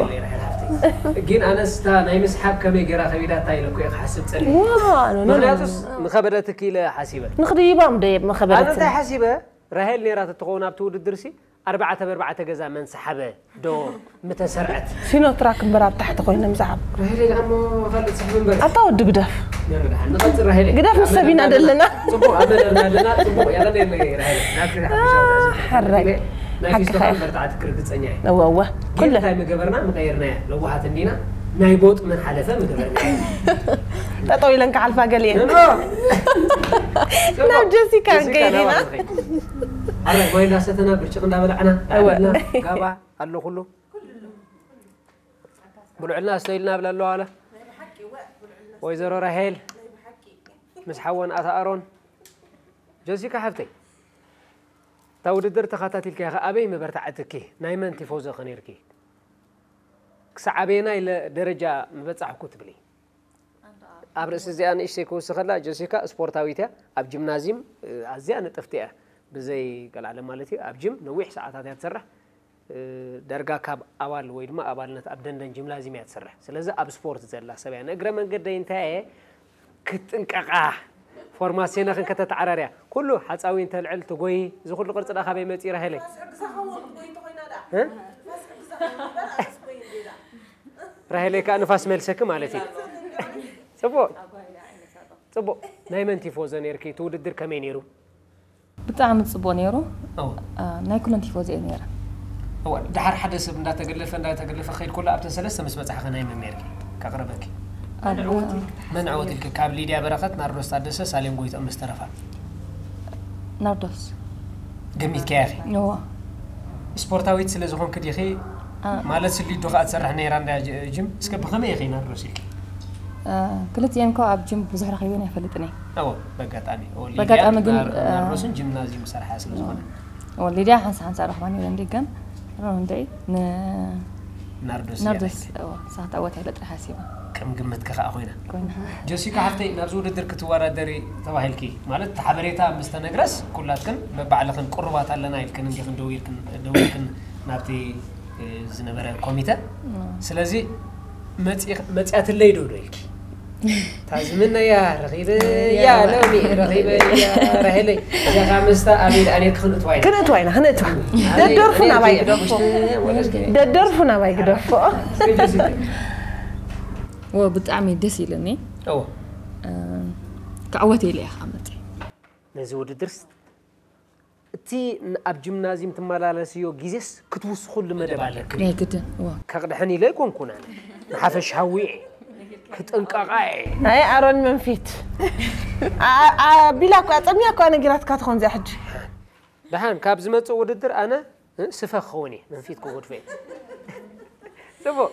ግን ኣነስ እታ ናይ ምስሓብ ከመይ ገይራ ከቢዳታ ኢለ እኮ እየ ክሓስብ ፀኒሐ። ዋ፣ ኖ፣ ኖ፣ ኖ፣ ምክንያቱስ ኖ። ምኸበደትኪ ኢለ ሓሲበ። ንኽድይባ ምደ ኣነ መኸበደትን እንታይ ሓሲበ? ራሄል ነይራ ተትኸውን ኣብቲ ውድድር ሲ ኣርባዕተ ብኣርባዕተ ገዛ መን ሰሓበ ዶ ምተሰርዐት? ሲኖትራክ እምበር ኣብ ታሕቲ ኮይኖም ዝዓብ ራሄለይ ደኣ እሞ ካልእ ትስሕብ እምበር። ኣብታ ወዲ ግደፍ ነርዳሕ ንቐጽል ራሄለይ። ግደፍ ምስ ሰብ ኢና ደለና። ጽቡቕ ኣብ መደብና ኣለና። ጽቡቕ የቐንየለይ ራሄለይ። ናብቲ ሓፈሻዊ ትዕዝብቲ ሕራይ። ናይ ሓቂ ፊስቶካ ኸ- እምበር ተዓትክር ግጸኛ እየ። እወ እወ ግን ኩለ እንታይ ምገበርና ምቐየርናያ ለዋሃት እንዲና ናይ ቦጥ ምን ሓለፈ ምገበርና ጠጠው ኢለን ክሓልፋ ገሊአን ናብ ጀሲካ እንከይድ ኢና። ኣረ ማይ እንዳሰተና ብርጭቅ እንዳበላዕና እወ። ዳዕና ጋባ ኣሎ ኩሉ ብልዕልና ኣስተይልና ብላ ኣለዋ ኣለ ወይዘሮ ራሄል ምስ ሓወን ኣታ ኣሮን። ጀሲካ ሓፍተይ እታ ውድድር ተኸታቲልካ ኢኻ ኣበይ መበርታዕትኪ ናይ መን ቲፎዞ ኸ ነይርኪ? ክሳዕ ኣበየናይ ለ- ደረጃ ምበጻሕኩ ትብሊ? ኣብ ርእሲ እዚኣ ንእሽተይ ክውስኸላ ጀሲካ ስፖርታዊት እያ ኣብ ጅምናዚም ኣዝያ ንጥፍቲ እያ ብዘይ ቀልዓለም ማለት እዩ ኣብ ጅም ነዊሕ ሰዓታት እያ ትሰርሕ ዳርጋ ካብ ኣባል ወይ ድማ ኣባልነት ኣብ ደንደን ጅምናዚም እያ ትሰርሕ ስለዚ ኣብ ስፖርት ዘላ ሰብ እያ ንእግረ መንገደይ እንታይ እየ ክትጥንቀቃ ፎርማሴና ክንከተተዓራርያ ኩሉ ሓፃዊ እንተልዕል ትጎይ እዚ ኩሉ ቅርፂ ዳ ካበይ መፂ ራሄለይ ራሄለይ ከዓ ንፋስ መልሰኪ ማለት እዩ ፅቡቅ ፅቡቅ ናይ መን ቲፎዞ ነርኪ እቲ ውድድር ከመይ ነይሩ ብጣዕሚ ፅቡቅ ነይሩ እወ ናይ ኩለን ቲፎዞ እየ ነይረ እወ ድሓር ሓደ ሰብ እንዳተገለፈ እንዳተገለፈ ከይድ ኩሉ ኣብተን ሰለስተ ምስ በፃሕኸ ናይ መን ነርኪ ከቅርበኪ መን ዕወት ኢልኪ ካብ ሊድያ በረኸት ናርዶስ ታደሰ ሳሌም ጎይትኦም ምስ ተረፋ ናርዶስ ገሚትከያ ኢኺ እወ ስፖርታዊት ስለ ዝኾንክ ዲኺ ማለት ስሊዶ ከዓ ትሰርሕ ነይራ እንዳ ጅም እስከ ብኸመይ ኢኺ ናርዶስ ኢልኪ ክልቲኤን እኮ ኣብ ጅም ብዙሕ ረኺበን ኣይፈልጥን እየ እወ በጋጣሚ እወ፣ በጋጣሚ ሊድያ ግን፣ ናር- እ፣ ናርዶስን ጅምናዚየም ዝሰርሓ ስለ ዝኾነ እወ ሊድያ ሓንሳ ሓንሳ ረኽባ ነይረ እንዲ ግን ሮንደይ ን ናርዶስ ናርዶስ እያ። እወ ሳት ኣወት ኣይለ ጥራሕ ሓሲባ ከም ግምትኪ ከዓ ኮይና ኮይና ጀሲካ ሓፍተይ ናብዚ ውድድር ክትወዳደሪ ተባሂልኪ ማለት እቲ ሓበሬታ ምስ ተነግረስ ኩላትክን በባዕልኽን ቅሩባት ኣለና ኢልክን እንዲኽን ደዊልክን ደዊልክን ናብቲ እ፣ ዝነበረ ኮሚተ ስለዚ መፂ- መፅያትለይ ዶ ዶ ኢልኪ ታዝምነያ ረኺበያ ሎሚ ረኺበያ ራሄለይ እዚኻ ምስታ ኣበይ ደኣ ኔርኪ ክንእትዋ ኢና ክንእትዋ ኢና ክንእትዋ ደደርፉ ናባይ ግደፎ ደደርፉ ናባይ ግደፎ ወ ብጣዕሚ ደስ ኢለኒ እዎ ክዕወት ኢለ እየ ከዓ መፅእ ነዚ ውድድርስ እቲ ን- ኣብ ጅምናዚም ትመላለስዮ ግዜስ ክትውስኹሉ መደብ ኣለክ ናይ ግድን እዎ ከቕድሐን ኢለ ኣይኮንኩን ኣነ ንሓፈሻዊ እየ ክጥንቀቓ እየ ናይ ኣሮን መንፊት ኣ- ኣቢላ እኳ ፀሚያ እኳ ነጊራትካ ትኾን እዚኣ ሕጂ ደሓን ካብ ዝመፅእ ውድድር ኣነ እ፣ ስፈ ክኸውን እየ መንፊት ክጎድፈ እየ ፅቡቅ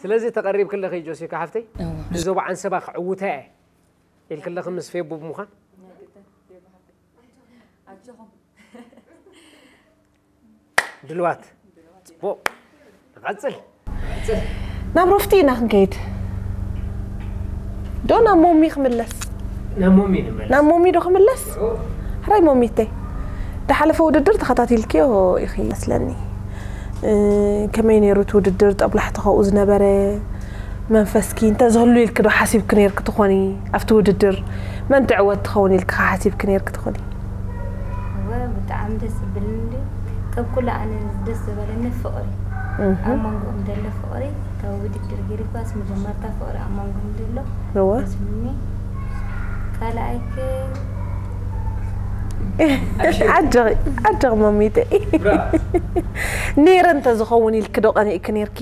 ስለዚ ተቐሪብ ክለኺ ጆሲካ ሓፍተይ እዎ ንዞባ ዓንሰባ ክዕውታ እየ ኢልክለኺ ምስ ፌቡ ብምዃን ድልዋት ፅቡቅ ንቐፅል ናብ ሮፍቲ ኢና ክንከይድ ዶ ናብ ሞሚ ክምለስ ናብ ሞሚ ንመለስ ናብ ሞሚ ዶ ክምለስ ሕራይ ሞሚተይ ዝሓለፈ ውድድር ተኸታቲልክዮ ኢኺ መስለኒ እ፣ ከመይ ነይሩ እቲ ውድድር ጠብላሕቲ ከብኡ ዝነበረ መንፈስኪ እንተዝህሉ ኢልኪ ዶ ሓሲብኪ ነይርኪ ትኾኒ ኣብቲ ውድድር መን ትዕወት ትኸውን ኢልኪ ሓሲብኪ ነይርኪ ትኾኒ እወ ብጣዕሚ ደስ ዝብል እንዲ ካብ ኩሉ ኣነ ደስ ዝበለኒ ፍቕሪ ኣብ መንጎኦም ዘሎ ፍቕሪ ካብ ውድድር ገይርኳስ መጀመርታ ፍቕሪ ኣብ መንጎኦም ዘሎ እወ ደስ ዝብልኒ ካልኣይ ከ ዓጀኺ ዓጀኺ መሚተ ነይረ እንተዝኸውን ኢልኪ ዶ ቀኒእኪ ነይርኪ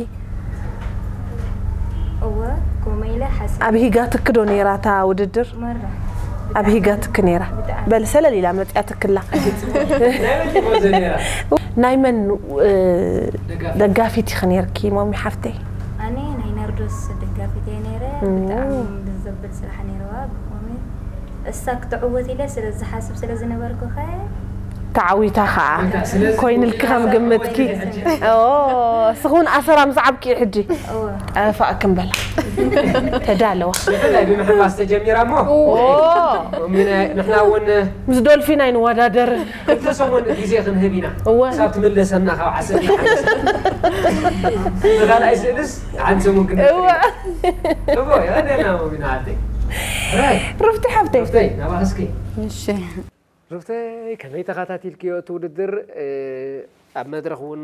እወ ከምኡ ኢለ ሓሲበ ኣብ ሂጋትኪ ዶ ነይራ እታ ውድድር መራ ኣብ ሂጋትኪ ነይራ በል ሰለል ኢላ መፅያትክላ ናይ መን እ፣ ደጋፊት ኢኺ ነይርኪ ሞሚ ሓፍተይ ኣነ ናይ ናርዶስ ደጋፊት እየ ነይረ እም። ብጣዕሚ ደስ ዘብል ስራሕ ነይርዋ ብኮሜ እሳ ክትዕወት ኢለ ስለ ዝሓስብ ስለ ዝነበርኩ ከ ተዓዊታ ከዓ ስለዚ ኮይንልኪ ከም ግምትኪ። ኦ፣ ስኹን ኣሰራም ዝዓብቂ ሕጂ ጠፋእ ክንበላ ተዳለዋ። ብፍላይ ብምሕዋስ ተጀሚራ እሞ ኦ፣ ሎሚ ናይ- ንሕና እውን ምስ ዶልፊን ኣይንወዳደርን። ክልተ ሰሙን ግዜ ክንህብ ኢና እወ። ክሳብ ትምለሰና ካብ ዓሰርተ ንኻልኣይ ስእልስ ሓንቲ ሰሙን ክን እወ። እቦ የቐደና ሞሚና ዓደይ ራይ ሩፍቲ ሓብተይ። ሩፍተይ ናባኽስኪ እሺ ሩፍተይ ከመይ ተኸታቲልክዮ እቲ ውድድር ኣብ መድረኽ እውን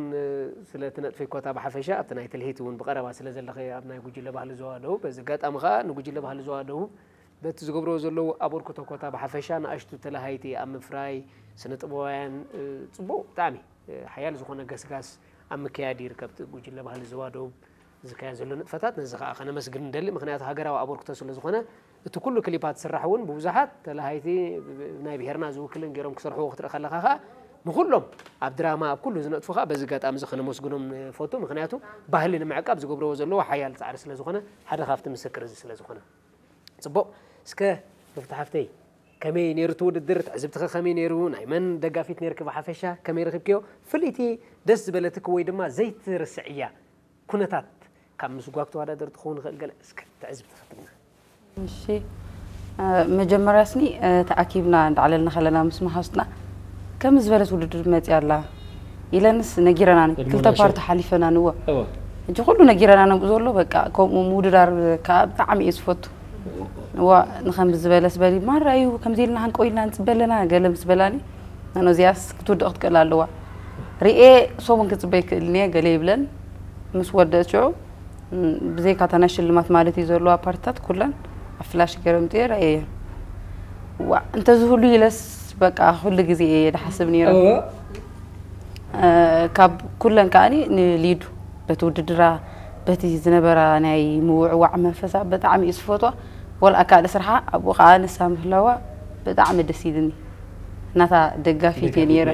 ስለ ትነጥፊ ኮታ ብሓፈሻ ኣብቲ ናይ ትልሂት እውን ብቐረባ ስለ ዘለኸ ኣብ ናይ ጉጅለ ባህሊ ዞባ ደቡብ በዚ ኣጋጣሚ ከዓ ንጉጅለ ባህሊ ዞባ ደቡብ በቲ ዝገብርዎ ዘለዉ ኣበርክቶ ኮታ ብሓፈሻ ንኣሽቱ ተላሃይቲ ኣብ ምፍራይ ስነ ጥበባውያን ፅቡቅ ብጣዕሚ ሓያል ዝኾነ ገስጋስ ኣብ ምክያድ ይርከብ እቲ ጉጅለ ባህሊ ዞባ ደቡብ ዝካየድ ዘሎ ንጥፈታት ነዚ ከዓ ከነመስግን ንደሊ ምክንያቱ ሃገራዊ ኣበርክቶ ስለ ዝኾነ እቲ ኩሉ ክሊፓት ዝስራሕ እውን ብብዙሓት ተላሃይቲ ናይ ብሄርና ዝውክልን ገይሮም ክሰርሕዎ ክትርኢ ከለካ ከዓ ንኩሎም ኣብ ድራማ ኣብ ኩሉ ዝነጥፉ ከዓ በዚ ኣጋጣሚ እዚ ከነመስግኖም ንፈቱ ምክንያቱ ባህሊ ንምዕቃብ ዝገብርዎ ዘለዎ ሓያል ፃዕሪ ስለ ዝኾነ ሓደ ካብቲ ምስክር እዚ ስለ ዝኾነ ፅቡቅ እስከ ሩፍቲ ሓፍተይ ከመይ ነይሩ እቲ ውድድር ትዕዝብትኸ ከመይ ነይሩ ናይ መን ደጋፊት ነይርኪ ብሓፈሻ ከመይ ረኪብክዮ ፍልይቲ ደስ ዝበለትኪ ወይ ድማ ዘይትርስዕያ ኩነታት ካብ ምስ ጓብ ተወዳደርቲ ክኸውን ይኽእል ገለ እስከ ትዕዝብቲ ክትብልና እሺ መጀመርያ ስኒ ተኣኪብና እንዳዕለልና ከለና ምስ መሓዙትና ከም ዝበለት ውድድር መፅያ ኣላ ኢለንስ ነጊረና ክልተ ፓርቲ ሓሊፈና ንዎ እጂ ኩሉ ነጊረና ነብኡ ዘሎ በቃ ከምኡ ምውድዳር ከዓ ብጣዕሚ እየ ዝፈቱ እዋ ንኸም ዝበለስ በሊ ማራ እዩ ከምዚ ኢልና ሃንቀው ኢልና ንፅበ ኣለና ገለ ምስ በላኒ ኣነ እዚኣስ ክትውድቕ ክትክእል ኣለዋ ርኤ ሶምን ክፅበ ይክእል እኒየ ገለ ይብለን ምስ ወደእት ሽዑ ብዘይካ እታ ናይ ሽልማት ማለት እዩ ዘለዋ ፓርትታት ኩለን ኣብ ፍላሽ ገይረ ምፅኤ ርኣየ እየ ዋ እንተዝህሉ ኢለስ በቃ ኩሉ ግዜ እየ ድሓስብ ነይረ ካብ ኩለን ከዓኒ ንሊዱ በቲ ውድድራ በቲ ዝነበራ ናይ ምውዕዋዕ መንፈሳ ብጣዕሚ እዩ ዝፈትዋ ወላ ካልእ ስርሓ ኣብኡ ከዓ ንሳ ምህላዋ ብጣዕሚ ደስ ኢልኒ ናታ ደጋፊት እየ ነይረ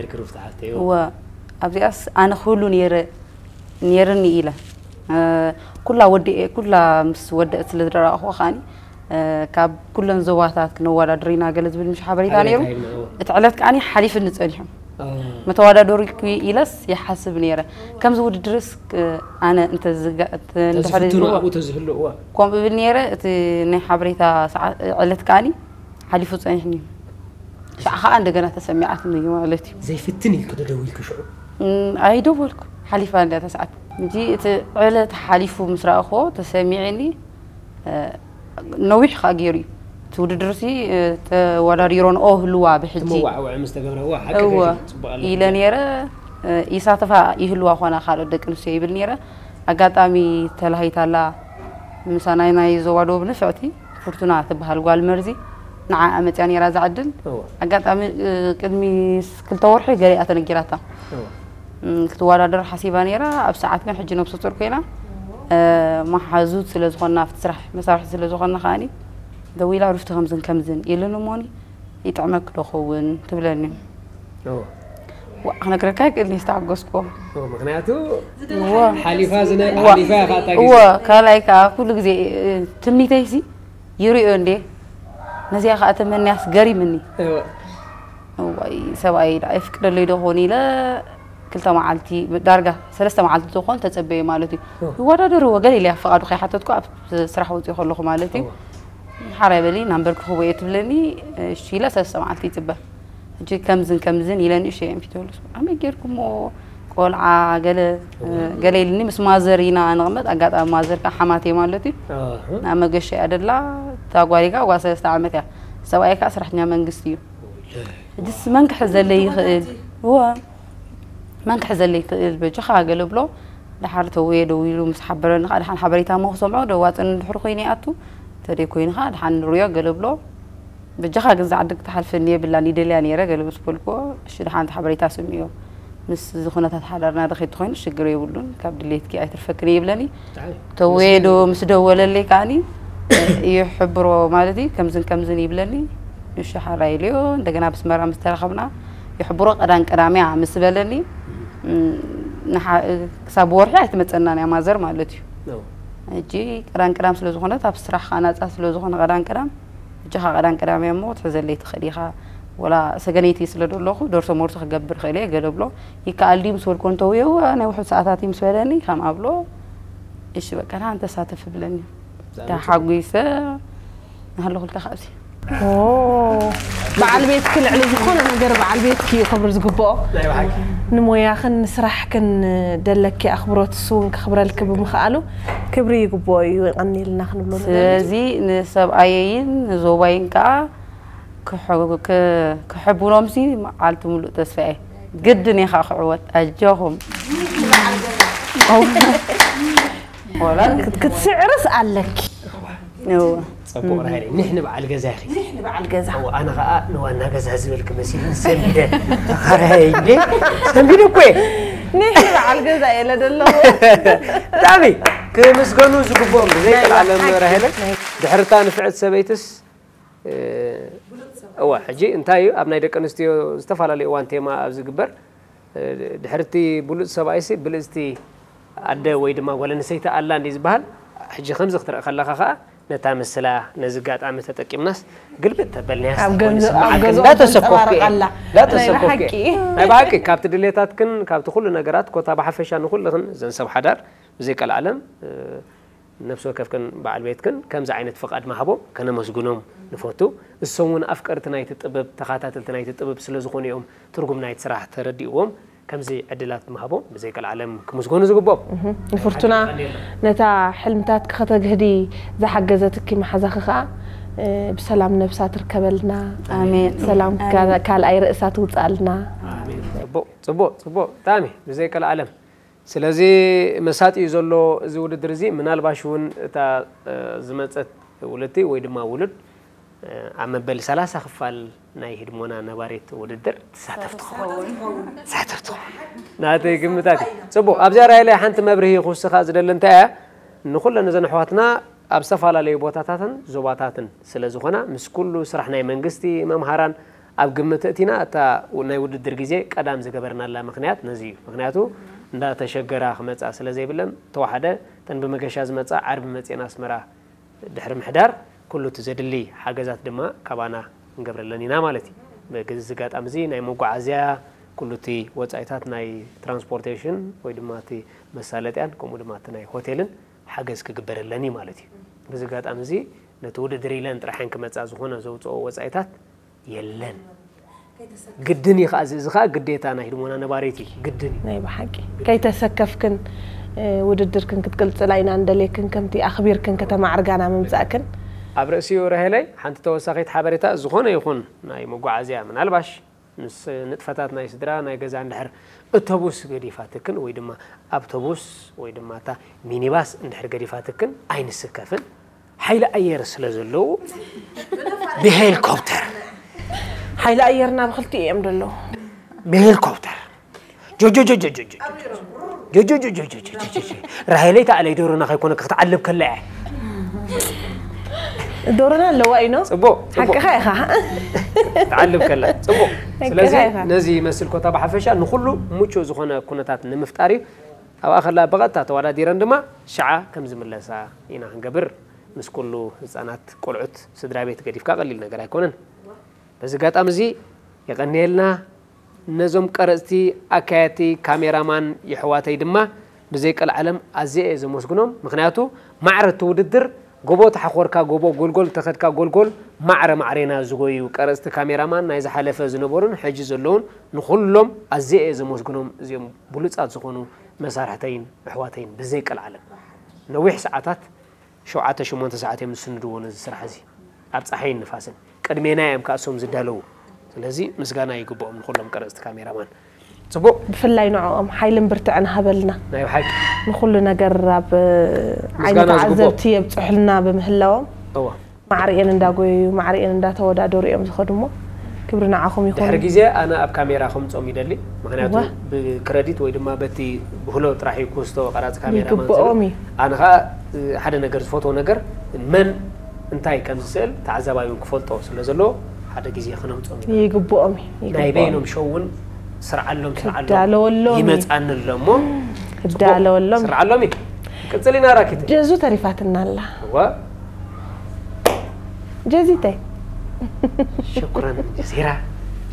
እወ ኣብዚኣስ ኣነ ክህሉ ነይረ ነይርኒ ኢለ ኩላ ወዲኤ ኩላ ምስ ወደእት ስለ ዝደረኣኹ ከዓኒ ካብ ኩለን ዞባታት ክነወዳድር ኢና ገለ ዝብል ምሽ ሓበሬታ ነይሩ እቲ ዕለት ከዓኒ ሓሊፍኒ ፀኒሑ መተዋዳደሪ ኢለስ ይሓስብ ነይረ ከምዚ ውድድርስ ኣነ እንተዝፍትኑ ኣብኡ ተዝህሉ እዋ ከምኡ ብል ነይረ እቲ ናይ ሓበሬታ ዕለት ከዓኒ ሓሊፉ ፀኒሕኒ እዩ ሻዕ ከዓ እንደገና ተሰሚዓትኒ እዩ ማለት እዩ ዘይፍትን ኢልክ ደደው ኢልክ ሽዑ ኣይደወልኩ ሓሊፋ እንዳ ተስዓት እንጂ እቲ ዕለት ሓሊፉ ምስ ረኣኽዎ ተሰሚዕኒ ነዊሕ ከዓ ገይሩ እዩ እቲ ውድድር ሲ ተወዳዲሮን ኦ ህልዋ ብሕጂ መዋዕውዒ ምስ ተገብረ እዋ ሓቂ እወ ጽቡቅ ኣሎ ኢለ ነይረ ይሳተፋ ይህልዋ ኾና ካልኦት ደቂ ኣንስትዮ ይብል ነይረ ኣጋጣሚ ተላሂታላ ምሳናይ ናይ ዞባ ደቡብ ንፍዕቲ ፍርቱና ትበሃል ጓል መርዚ ንዓኣ መፅያ ነይራ እዛ ዕድል ኣጋጣሚ ቅድሚ ክልተ ወርሒ ገሊኣ ተነጊራታ ክትወዳደር ሓሲባ ነይራ ኣብ ሰዓት ግን ሕጂ ነብሰ ጡር ኮይና መሓዙት ስለ ዝኾና ኣብቲ ስራሕ መሳርሒ ስለ ዝኾና ከዓኒ ደዊላ ሩፍቲ ከምዝን ከምዝን ኢሉን እሞኒ ይጥዕመክ ዶ ኸውን ትብለኒ ክነግረካ ይክእል ዝተዓገስኩዎ ምክንያቱ ሓሊፋ ዝነ ሓሊፋ ኢኻ እታ ግዜ እወ ካልኣይ ከዓ ኩሉ ግዜ ትምኒተይሲ ይሪኦ እንዴ ነዚኣ ከዓ ተመንያስ ገሪምኒ እዋይ ሰብኣይ ደኣ የፍቅደለይ ዶ ኾን ኢለ ክልተ መዓልቲ ዳርጋ ሰለስተ መዓልቲ ዝኾን ተፀበየ ማለት እዩ ይወዳደርዎ ገለ ኢለያ ፍቓዱ ከይሓተትኩ ኣብ ስራሕ ወፂኡ ከለኹ ማለት እዩ ሓራይ በሊ ናምበር ክህቦ እየ ትብለኒ እሺ ኢለ ሰለስተ መዓልቲ ይፅበ ሕጂ ከምዝን ከምዝን ኢለ ንእሽተይ ኣንፊተሉ ኣመይ ጌርኩሞ ቆልዓ ገለ ገለ ኢልኒ ምስ ማዘር ኢና ንቕመጥ ኣጋጣሚ ማዘር ከዓ ሓማት እየ ማለት እዩ ናብ መገሻ እያ ደላ እታ ጓል ከዓ ጓል ሰለስተ ዓመት እያ ሰብኣይ ከዓ ስራሕተኛ መንግስቲ እዩ ሕጂስ መን ክሕዘለይ ይኽእል እወ መን ክሕዘለይ ይኽእል በጃኻ ገለ ብሎ ደሓር ተወየ ደው ኢሉ ምስ ሓበረኒ ከዓ ደሓን ሓበሬታ እሞ ክሰምዖ ደዋፅን ድሕሪ ኮይኑ ይኣቱ ተደይ ኮይኑ ከዓ ደሓን ንሪኦ ገለ ብሎ በጃኻ ግን ዝዓዲ ክትሓልፈኒ የብላን ይደልያ ነይረ ገለ ምስ በልኩዎ እሺ ደሓን ሓበሬታ ስምዮ ምስ ዝኹነታት ሓዳርና ደኸይ ተኾይኑ ሽግር የብሉን ካብ ድሌትኪ ኣይትርፈክን ይብለኒ ተወየ ዶ ምስ ደወለለይ ከዓኒ ይሕብሮ ማለት እዩ ከምዝን ከምዝን ይብለኒ እሺ ሓራይ ኢለዮ እንደገና ብስመራ ምስ ተራኸብና ይሕብሮ ቀዳን ቀዳምያ ምስ በለኒ ክሳብ ወርሒ ኣይትመፀናን እያ ማዘር ማለት እዩ ሕጂ ቀዳን ቀዳም ስለ ዝኾነት ኣብ ስራሕ ከዓ ናፃ ስለ ዝኾነ ቀዳን ቀዳም እጃኻ ቀዳን ቀዳም እያ እሞ ክትሕዘለይ ትኽእል ኢኻ ወላ ሰገነይቲ ስለ ደለኹ ደርሶ መርሶ ክገብር ክእል እየ ገለ ብሎ። ይከኣል ድዩ ምስ በልኮ እንተውየው ናይ ውሑድ ሰዓታት እዩ ምስ በለኒ ከም ኣብሎ እሺ በቃ ንዓን ተሳተፍ ብለኒ። ተሓጒሰ ናሃለኹልካ ካብዚ። በዓል ቤትኪ ልዕሊ ዝኾነ ነገር በዓል ቤትኪ እዩ ክብሪ ዝግብኦ። ንሞያኽን ንስራሕክን ደለኪ ኣኽብሮት እሱ እውን ከኽብረልኪ ብምኽኣሉ ክብሪ ይግብኦ እዩ። የቐንየልና ክንብሎ ንደሊ። ስለዚ ንሰብኣየይን ንዞባይን ከዓ ክሕብኖምሲ መዓልቲ ሙሉእ ተስፋ እየ። ግድን እየ ከዓ ክዕወት ኣጆኹም። ክትስዕርስ ኣለኪ። እወ። ፅቡቅ ራሄለይ ንሕኒ በዓል ገዛ ኢኺ። ንሕኒ በዓል ገዛ። ኣነ ከዓ ንዋና ገዛ ዝበልክ መሲሉን ሰንቢደ ተኻራየ እንዴ ሰንቢደ እኮ እየ። ንሕኒ በዓል ገዛ እየ ለደለኹ። ብጣዕሚ ክምስገኑ ዝግብኦም ብዘይቀልዓለም ራሄለ ድሕርታ ንፍዕት ሰበይትስ እወ ሕጂ እንታይ እዩ ኣብ ናይ ደቂ ኣንስትዮ ዝተፈላለዩ እዋን ቴማ ኣብ ዝግበር ድሕርቲ ብሉፅ ሰብኣይሲ ብልፅቲ ኣደ ወይ ድማ ጓል ኣንስተይቲ ኣላ እንዲ ዝበሃል ሕጂ ከምዚ ክትርኢ ከለኻ ከዓ ነታ ምስላ ነዚ ኣጋጣሚ ተጠቂምናስ ግልብጥ ተበልናያ ኣብ ገንዘብ ኣብ ገዝኦም ተንጸባርቕ ኣላ። እንዳተሰኮፍኩ ናይ ብሓቂ። ናይ ብሓቂ ካብቲ ድሌታትክን ካብቲ ኩሉ ነገራት ኮታ ብሓፈሻ ንኩልኽን እዘን ሰብ ሓዳር ብዘይ ቀልዓለም ነፍሲ ወከፍክን በዓል ቤትክን ከምዚ ዓይነት ፍቓድ ምሃቦም ከነመስግኖም ንፈቱ። እሶም እውን ኣፍቀርቲ ናይቲ ጥበብ ተኻታተልቲ ናይቲ ጥበብ ስለ ዝኾኑ እዮም ትርጉም ናይቲ ስራሕ ተረዲእዎም ከምዚ ዕድላት ምሃቦም ብዘይ ቀልዓለም ክምስገኑ ዝግብኦም። ንፍርቱና ነታ ሕልምታት ከተግህዲ ዝሓገዘትኪ መሓዛኺ ከዓ ብሰላም ነብሳ ትርከበልና። ኣሜን። ሰላም ኣሜን። ካልኣይ ርእሳ ትውፅኣልና። ፅቡቕ ፅቡቕ ፅቡቕ ብጣዕሚ ብዘይ ቀልዓለም ስለዚ መሳጢ እዩ ዘሎ እዚ ውድድር እዚ ምናልባሽ እውን እታ ዝመፀት ውልድቲ ወይ ድማ ውሉድ ኣብ መበል ሰላሳ ክፋል ናይ ህድሞና ነባሪት ውድድር ትሳተፍ ትኸውን ትሳተፍ ትኸውን ናተይ ግምታት እዩ ፅቡቅ ኣብዚኣ ራይለ ሓንቲ መብርሂ ክውስኻ ዝደሊ እንታይ እያ ንኩለን እዘን ኣሕዋትና ኣብ ዝተፈላለዩ ቦታታትን ዞባታትን ስለ ዝኾና ምስ ኩሉ ስራሕ ናይ መንግስቲ መምሃራን ኣብ ግምት እቲና እታ ናይ ውድድር ግዜ ቀዳም ዝገበርናላ ምክንያት ነዚ እዩ ምክንያቱ እንዳተሸገራ ክመፃ ስለ ዘይብለን ተዋሓደ ተን ብመገሻ ዝመፃ ዓርቢ መፅኤን ኣስመራ ድሕሪ ምሕዳር ኩሉ እቲ ዘድሊ ሓገዛት ድማ ካባና ክንገብረለን ኢና ማለት እዩ። በዚ ኣጋጣሚ እዚ ናይ መጓዓዝያ ኩሉ እቲ ወፃኢታት ናይ ትራንስፖርቴሽን ወይ ድማ እቲ መሳለጥያን ከምኡ ድማ እቲ ናይ ሆቴልን ሓገዝ ክግበረለን እዩ ማለት እዩ። በዚ ኣጋጣሚ እዚ ነቲ ውድድር ኢለን ጥራሐን ክመፃ ዝኾነ ዘውፅኦ ወፃኢታት የለን። ግድን እዩ ከዓ እዚ ከዓ ግዴታ ናይ ህድሞና ነባሪት እዩ ግድን እዩ። ናይ ብሓቂ ከይተሰከፍክን ውድድርክን ክትቅልፅላ ኢና እንደልየክን ከምቲ ኣኽቢርክን ከተማዕርጋና ምምፃእክን ኣብ ርእሲኡ ራሄለይ ሓንቲ ተወሳኺት ሓበሬታ ዝኾነ ይኹን ናይ መጓዓዝያ ምናልባሽ ምስ ንጥፈታት ናይ ስድራ ናይ ገዛ እንድሕር እተቡስ ገዲፋትክን ወይ ድማ ኣብተቡስ ወይ ድማ እታ ሚኒባስ እንድሕር ገዲፋትክን ኣይንስከፍን ሓይሊ ኣየር ስለ ዘለዉ ብሄሊኮፕተር ሓይሊ ኣየርና ብክልቲኡ እዮም ዘለዉ ብሄሊኮፕተር ጆጆጆጆጆጆ ራሄለይ ተኣለይ ዶሮና ከይኮነ ክትዓልብ ከላ እያ ዶሮና ኣለዋ ኢኖ ፅቡቅ ሓቅኻ ኢኻ ትዓልብ ከላ ፅቡቅ ስለዚ ኢኻ። ነዚ ይመስል ኮታ ብሓፈሻ ንኩሉ ምቹእ ዝኾነ ኩነታት ንምፍጣር እዩ ኣብኣ ከላ ብቐጥታ ተወዳዲረን ድማ ሽዓ ከም ዝምለሳ ኢና ክንገብር ምስ ኩሉ ህፃናት ቆልዑት ስድራ ቤት ገዲፍካ ቀሊል ነገር ኣይኮነን በዚ ኣጋጣሚ እዚ የቐንየልና ነዞም ቀረፅቲ ኣካየድቲ ካሜራማን የሕዋተይ ድማ ብዘይ ቀልዓለም ኣዝየ እየ ዘመስግኖም ምክንያቱ ማዕረ እቲ ውድድር ጎቦ ተሓኾርካ ጎቦ ጎልጎል ተኸድካ ጎልጎል ማዕረ ማዕሬና ዝጎዩ ቀረፅቲ ካሜራማን ናይ ዝሓለፈ ዝነበሩን ሕጂ ዘለውን ንኹሎም ኣዝየ እየ ዘመስግኖም እዚኦም ብሉፃት ዝኾኑ መሳርሕተይን ኣሕዋተይን ብዘይ ቀልዓለም ነዊሕ ሰዓታት ሸውዓተ ሸሞንተ ሰዓት እዮም ዝስንድዎ ነዚ ስራሕ እዚ ኣብ ፀሓይን ንፋስን ቅድሜና እዮም ከዓ እሶም ዝዳለዉ ስለዚ ምስጋና ይግብኦም ንኩሎም ቀረፅቲ ካሜራማን ፅቡቅ ብፍላይ ንዕኦም ሓይልን ብርትዕን ሃበልና ናይ ሓቂ ንኩሉ ነገር ኣብ ዓይኒ ምስጋና ዝግብኦም። ተዓዘብቲ የብፅሑልና ብምህላዎም እዋ ማዕሪኤን እንዳጎየዩ ማዕሪኤን እንዳተወዳደሩ እዮም ዝኸዱ እሞ ክብሪ ንዓኹም ይኹን ድሕሪ ግዜ ኣነ ኣብ ካሜራ ከምፆም ይደሊ ምክንያቱ እዋ። ብክረዲት ወይ ድማ በቲ ብህሎ ጥራሕ እዩ ክውስቶ ቀራፂ ካሜራ ማለት ይግብኦም እዩ ኣነ ከዓ ሓደ ነገር ዝፈትዎ ነገር መን እንታይ ከም ዝስእል ተዓዛባይ እውን ክፈልጦ ስለ ዘለዎ ሓደ ግዜ ክነምፆም ኢና ይግብኦም እዩ ናይ ይግብኦም በይኖም ሸው እውን ስርዓሎም ስርዓሎም ክዳለወሎም እዩ። ይመፃኒ ኣሎ እሞ ክዳለወሎም እዩ። ስርዓሎም እዩ ቅፅል ኢና ራኪት ጀዙ ተሪፋትና ኣላ እዋ ጀዚተይ ሽኩረን ጀዚራ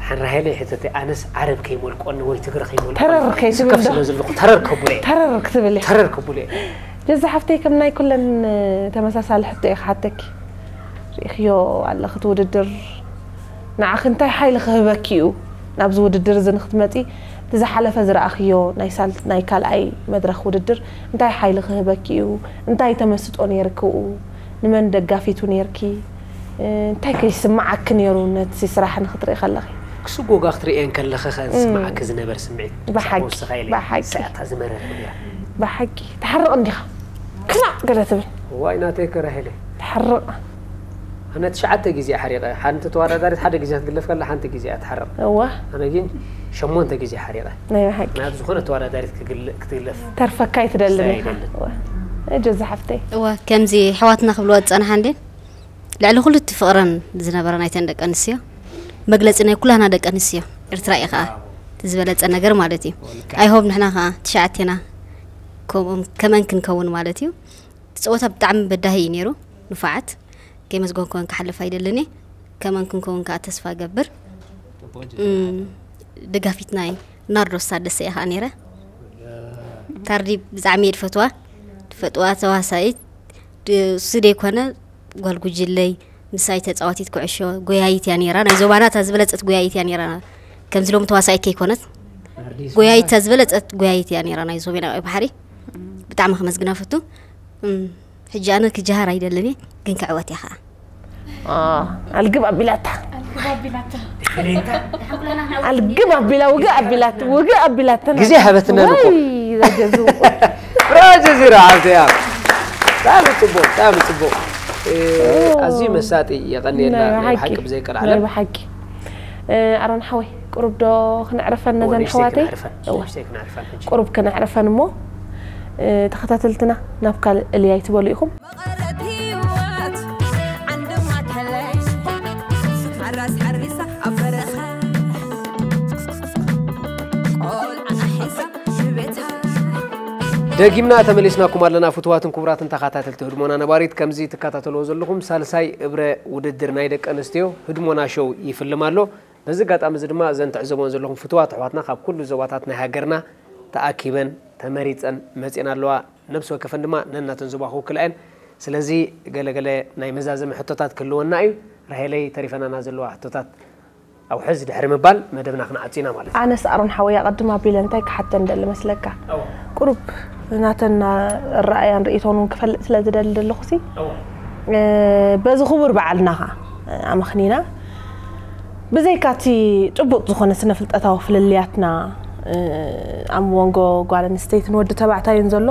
ሓን ራሄለ ሕተተ ኣነስ ዓረብ ከይሞልቆኒ ወይ ትግረ ከይሞልቆኒ ተረር ከይትብል ስከፍ ዶ? ስለ ዝብልኩ ተረር ከቡለ ተረር ክትብል እየ። ተረር ከቡለ ጀዛ ሓፍተይ ከም ናይ ኩለን ተመሳሳሊ ሕቶ እየ ክሓተኪ። ርኢኽዮ ኣለኽቲ ውድድር ንዓኺ እንታይ ሓይሊ ክህበኪ እዩ ናብዚ ውድድር እዚ ንክትመፂ? እቲ ዝሓለፈ ዝረኣኽዮ ናይ ሳል ናይ ካልኣይ መድረኽ ውድድር እንታይ ሓይሊ ክህበኪ እዩ? እንታይ ተመስጦ ነይርክኡ? ንመን ደጋፊቱ ነይርኪ? እንታይ ከይስምዓኪ ነይሩ ነቲ ስራሕ ንክትርኢ ከለኺ? ክስጎጋ ክትርእየን ከለኺ ከ ዝስምዓኪ ዝነበር ስምዒት ብሓቂ፣ ወስኻ ኢለ ብሓቂ። ሰዓታ ዝመረር ነይራ ብሓቂ ትሓርቕ እንዲኻ ክላእ ገለ ትብል ዋይ ናተይ ከራሄለ ትሓርቕ ኣነ ትሽዓተ ግዜ ሓሪቐ ሓንቲ ተወዳዳሪት ሓደ ግዜ ክትግለፍ ከላ ሓንቲ ግዜ እያ ትሓርቕ እዋ ኣነ ግን ሸሞንተ ግዜ ሓሪቐ ናይ ብሓቂ ምክንያቱ ዝኾነ ተወዳዳሪት ክግል- ክትግለፍ ተርፈካ ኣይትደልን ስለ ኢኻ ኣይደልን። እዋ። እ ጀዛ ሓፍተይ እወ ከምዚ ኣሕዋትና ክብልዋ ዝፀንሓ እንዴ ልዕሊ ኩሉ እቲ ፍቕረን ዝነበራ ናይተን ደቂ ኣንስትዮ መግለፂ ናይ ኩላና ደቂ ኣንስትዮ ኤርትራ እዩ ከዓ እቲ ዝበለፀ ነገር ማለት እዩ ኣይሆብ ንሕና ከዓ ትሽዓቴና ከምኦም ከመን ክንከውን ማለት እዩ እቲ ፀወታ ብጣዕሚ በዳሂ እዩ ነይሩ ንፉዓት ከይመስገንኩወን ክሓልፍ ኣይደልን እየ ከመን ክንከውን ከዓ ተስፋ ገብር እም፣ ደጋፊት ናይ ናርዶስ ታደሰ እየ ከዓ ነይረ ታርዲ ብጣዕሚ እየ ድፈትዋ ድፈጥዋ ተዋሳኢት ድ- እሱ ደይኮነ ጓል ጉጅለይ ምሳይ ተፃዋቲት ኩዕሾ ጎያይት እያ ነይራ ናይ ዞባና እታ ዝበለፀት ጎያይት እያ ነይራ ከምዚ ሎም ተዋሳኢት ከይኮነት ጎያይት እታ ዝበለፀት ጎያይት እያ ነይራ ናይ ዞቤና ቀይ ባሕሪ ብጣዕሚ ከመስግና ፈቱ እም፣ ሕጂ ኣነ ክጀሃር ኣይደልን እየ ግን ክዕወት እያ ከዓ ኣልግብ ኣቢላታ ኣልግብ ኣቢላ ውግእ ኣቢላት ውግእ ኣቢላተና ግዜ ሃበትና ንኮ ወይ ዘገዙ ብራጀዚራ ዓብተያ ብጣዕሚ ፅቡቅ ብጣዕሚ ፅቡቅ እ፣ ኣዝዩ መሳጢ የቐንየልና ናይ ናይ ብሓቂ ብሓቂ ብዘይቀር ናይ ዓለም ብሓቂ እ፣ ኣሮን ሓወይ ቁሩብ ዶ ክነዕርፈን ነዘን ንእሽተይ ኣሕዋተይ ክነዕርፈን እዋ ንእሽተይ ክነዕርፈን ሕጂ ቁሩብ ክነዕርፈን እሞ እ፣ ተኸታተልትና ናብ ካልእ እልያይ ትበሉ ኢኹም መቐረት ህይወት ዓንዲ ማተለይ ሓራስ ሓሪሳ ኣብ በረኻ ቆልዓ ሒዛ ሽቤታ ደጊምና ተመሊስናኩም ኣለና ፍትዋትን ክቡራትን ተኸታተልቲ ህድሞና ነባሪት ከምዚ ትከታተልዎ ዘለኹም ሳልሳይ እብረ ውድድር ናይ ደቂ ኣንስትዮ ህድሞና ሾው ይፍልም ኣሎ በዚ ኣጋጣሚ እዚ ድማ እዘን ትዕዘቦን ዘለኹም ፍትዋት ኣሕዋትና ካብ ኩሉ ዞባታት ናይ ሃገርና ተኣኪበን ተመሪፀን መፅኤን ኣለዋ ነብሲ ወከፈን ድማ ነናተን ዞባ ክውክላ እየን ስለዚ ገለገለ ናይ መዛዘሚ ሕቶታት ክህልወና እዩ ራሄለይ ተሪፈናና ዘለዋ ሕቶታት ኣብ ሕዚ ድሕሪ ምባል መደብና ክንዓፂ ኢና ማለት እዩ ኣነስ ኣሮን ሓወይ ኣቐድም ኣቢለ እንታይ ክሓተን ደሊ መስለካ ቁሩብ ናተን ኣረኣያን ርእይቶን እውን ክፈልጥ ስለ ዝደሊ ዘለኹ ሲ እ፣ በዚ ክቡር በዓልና ኸዓ ኣመኽኒና ብዘይካ እቲ ጭቡጥ ዝኾነ ስነ ፍልጠታዊ ፍልልያትና እ፣ ኣብ መንጎ ጓል ኣንስተይትን ወዲ ተባዕታይን ዘሎ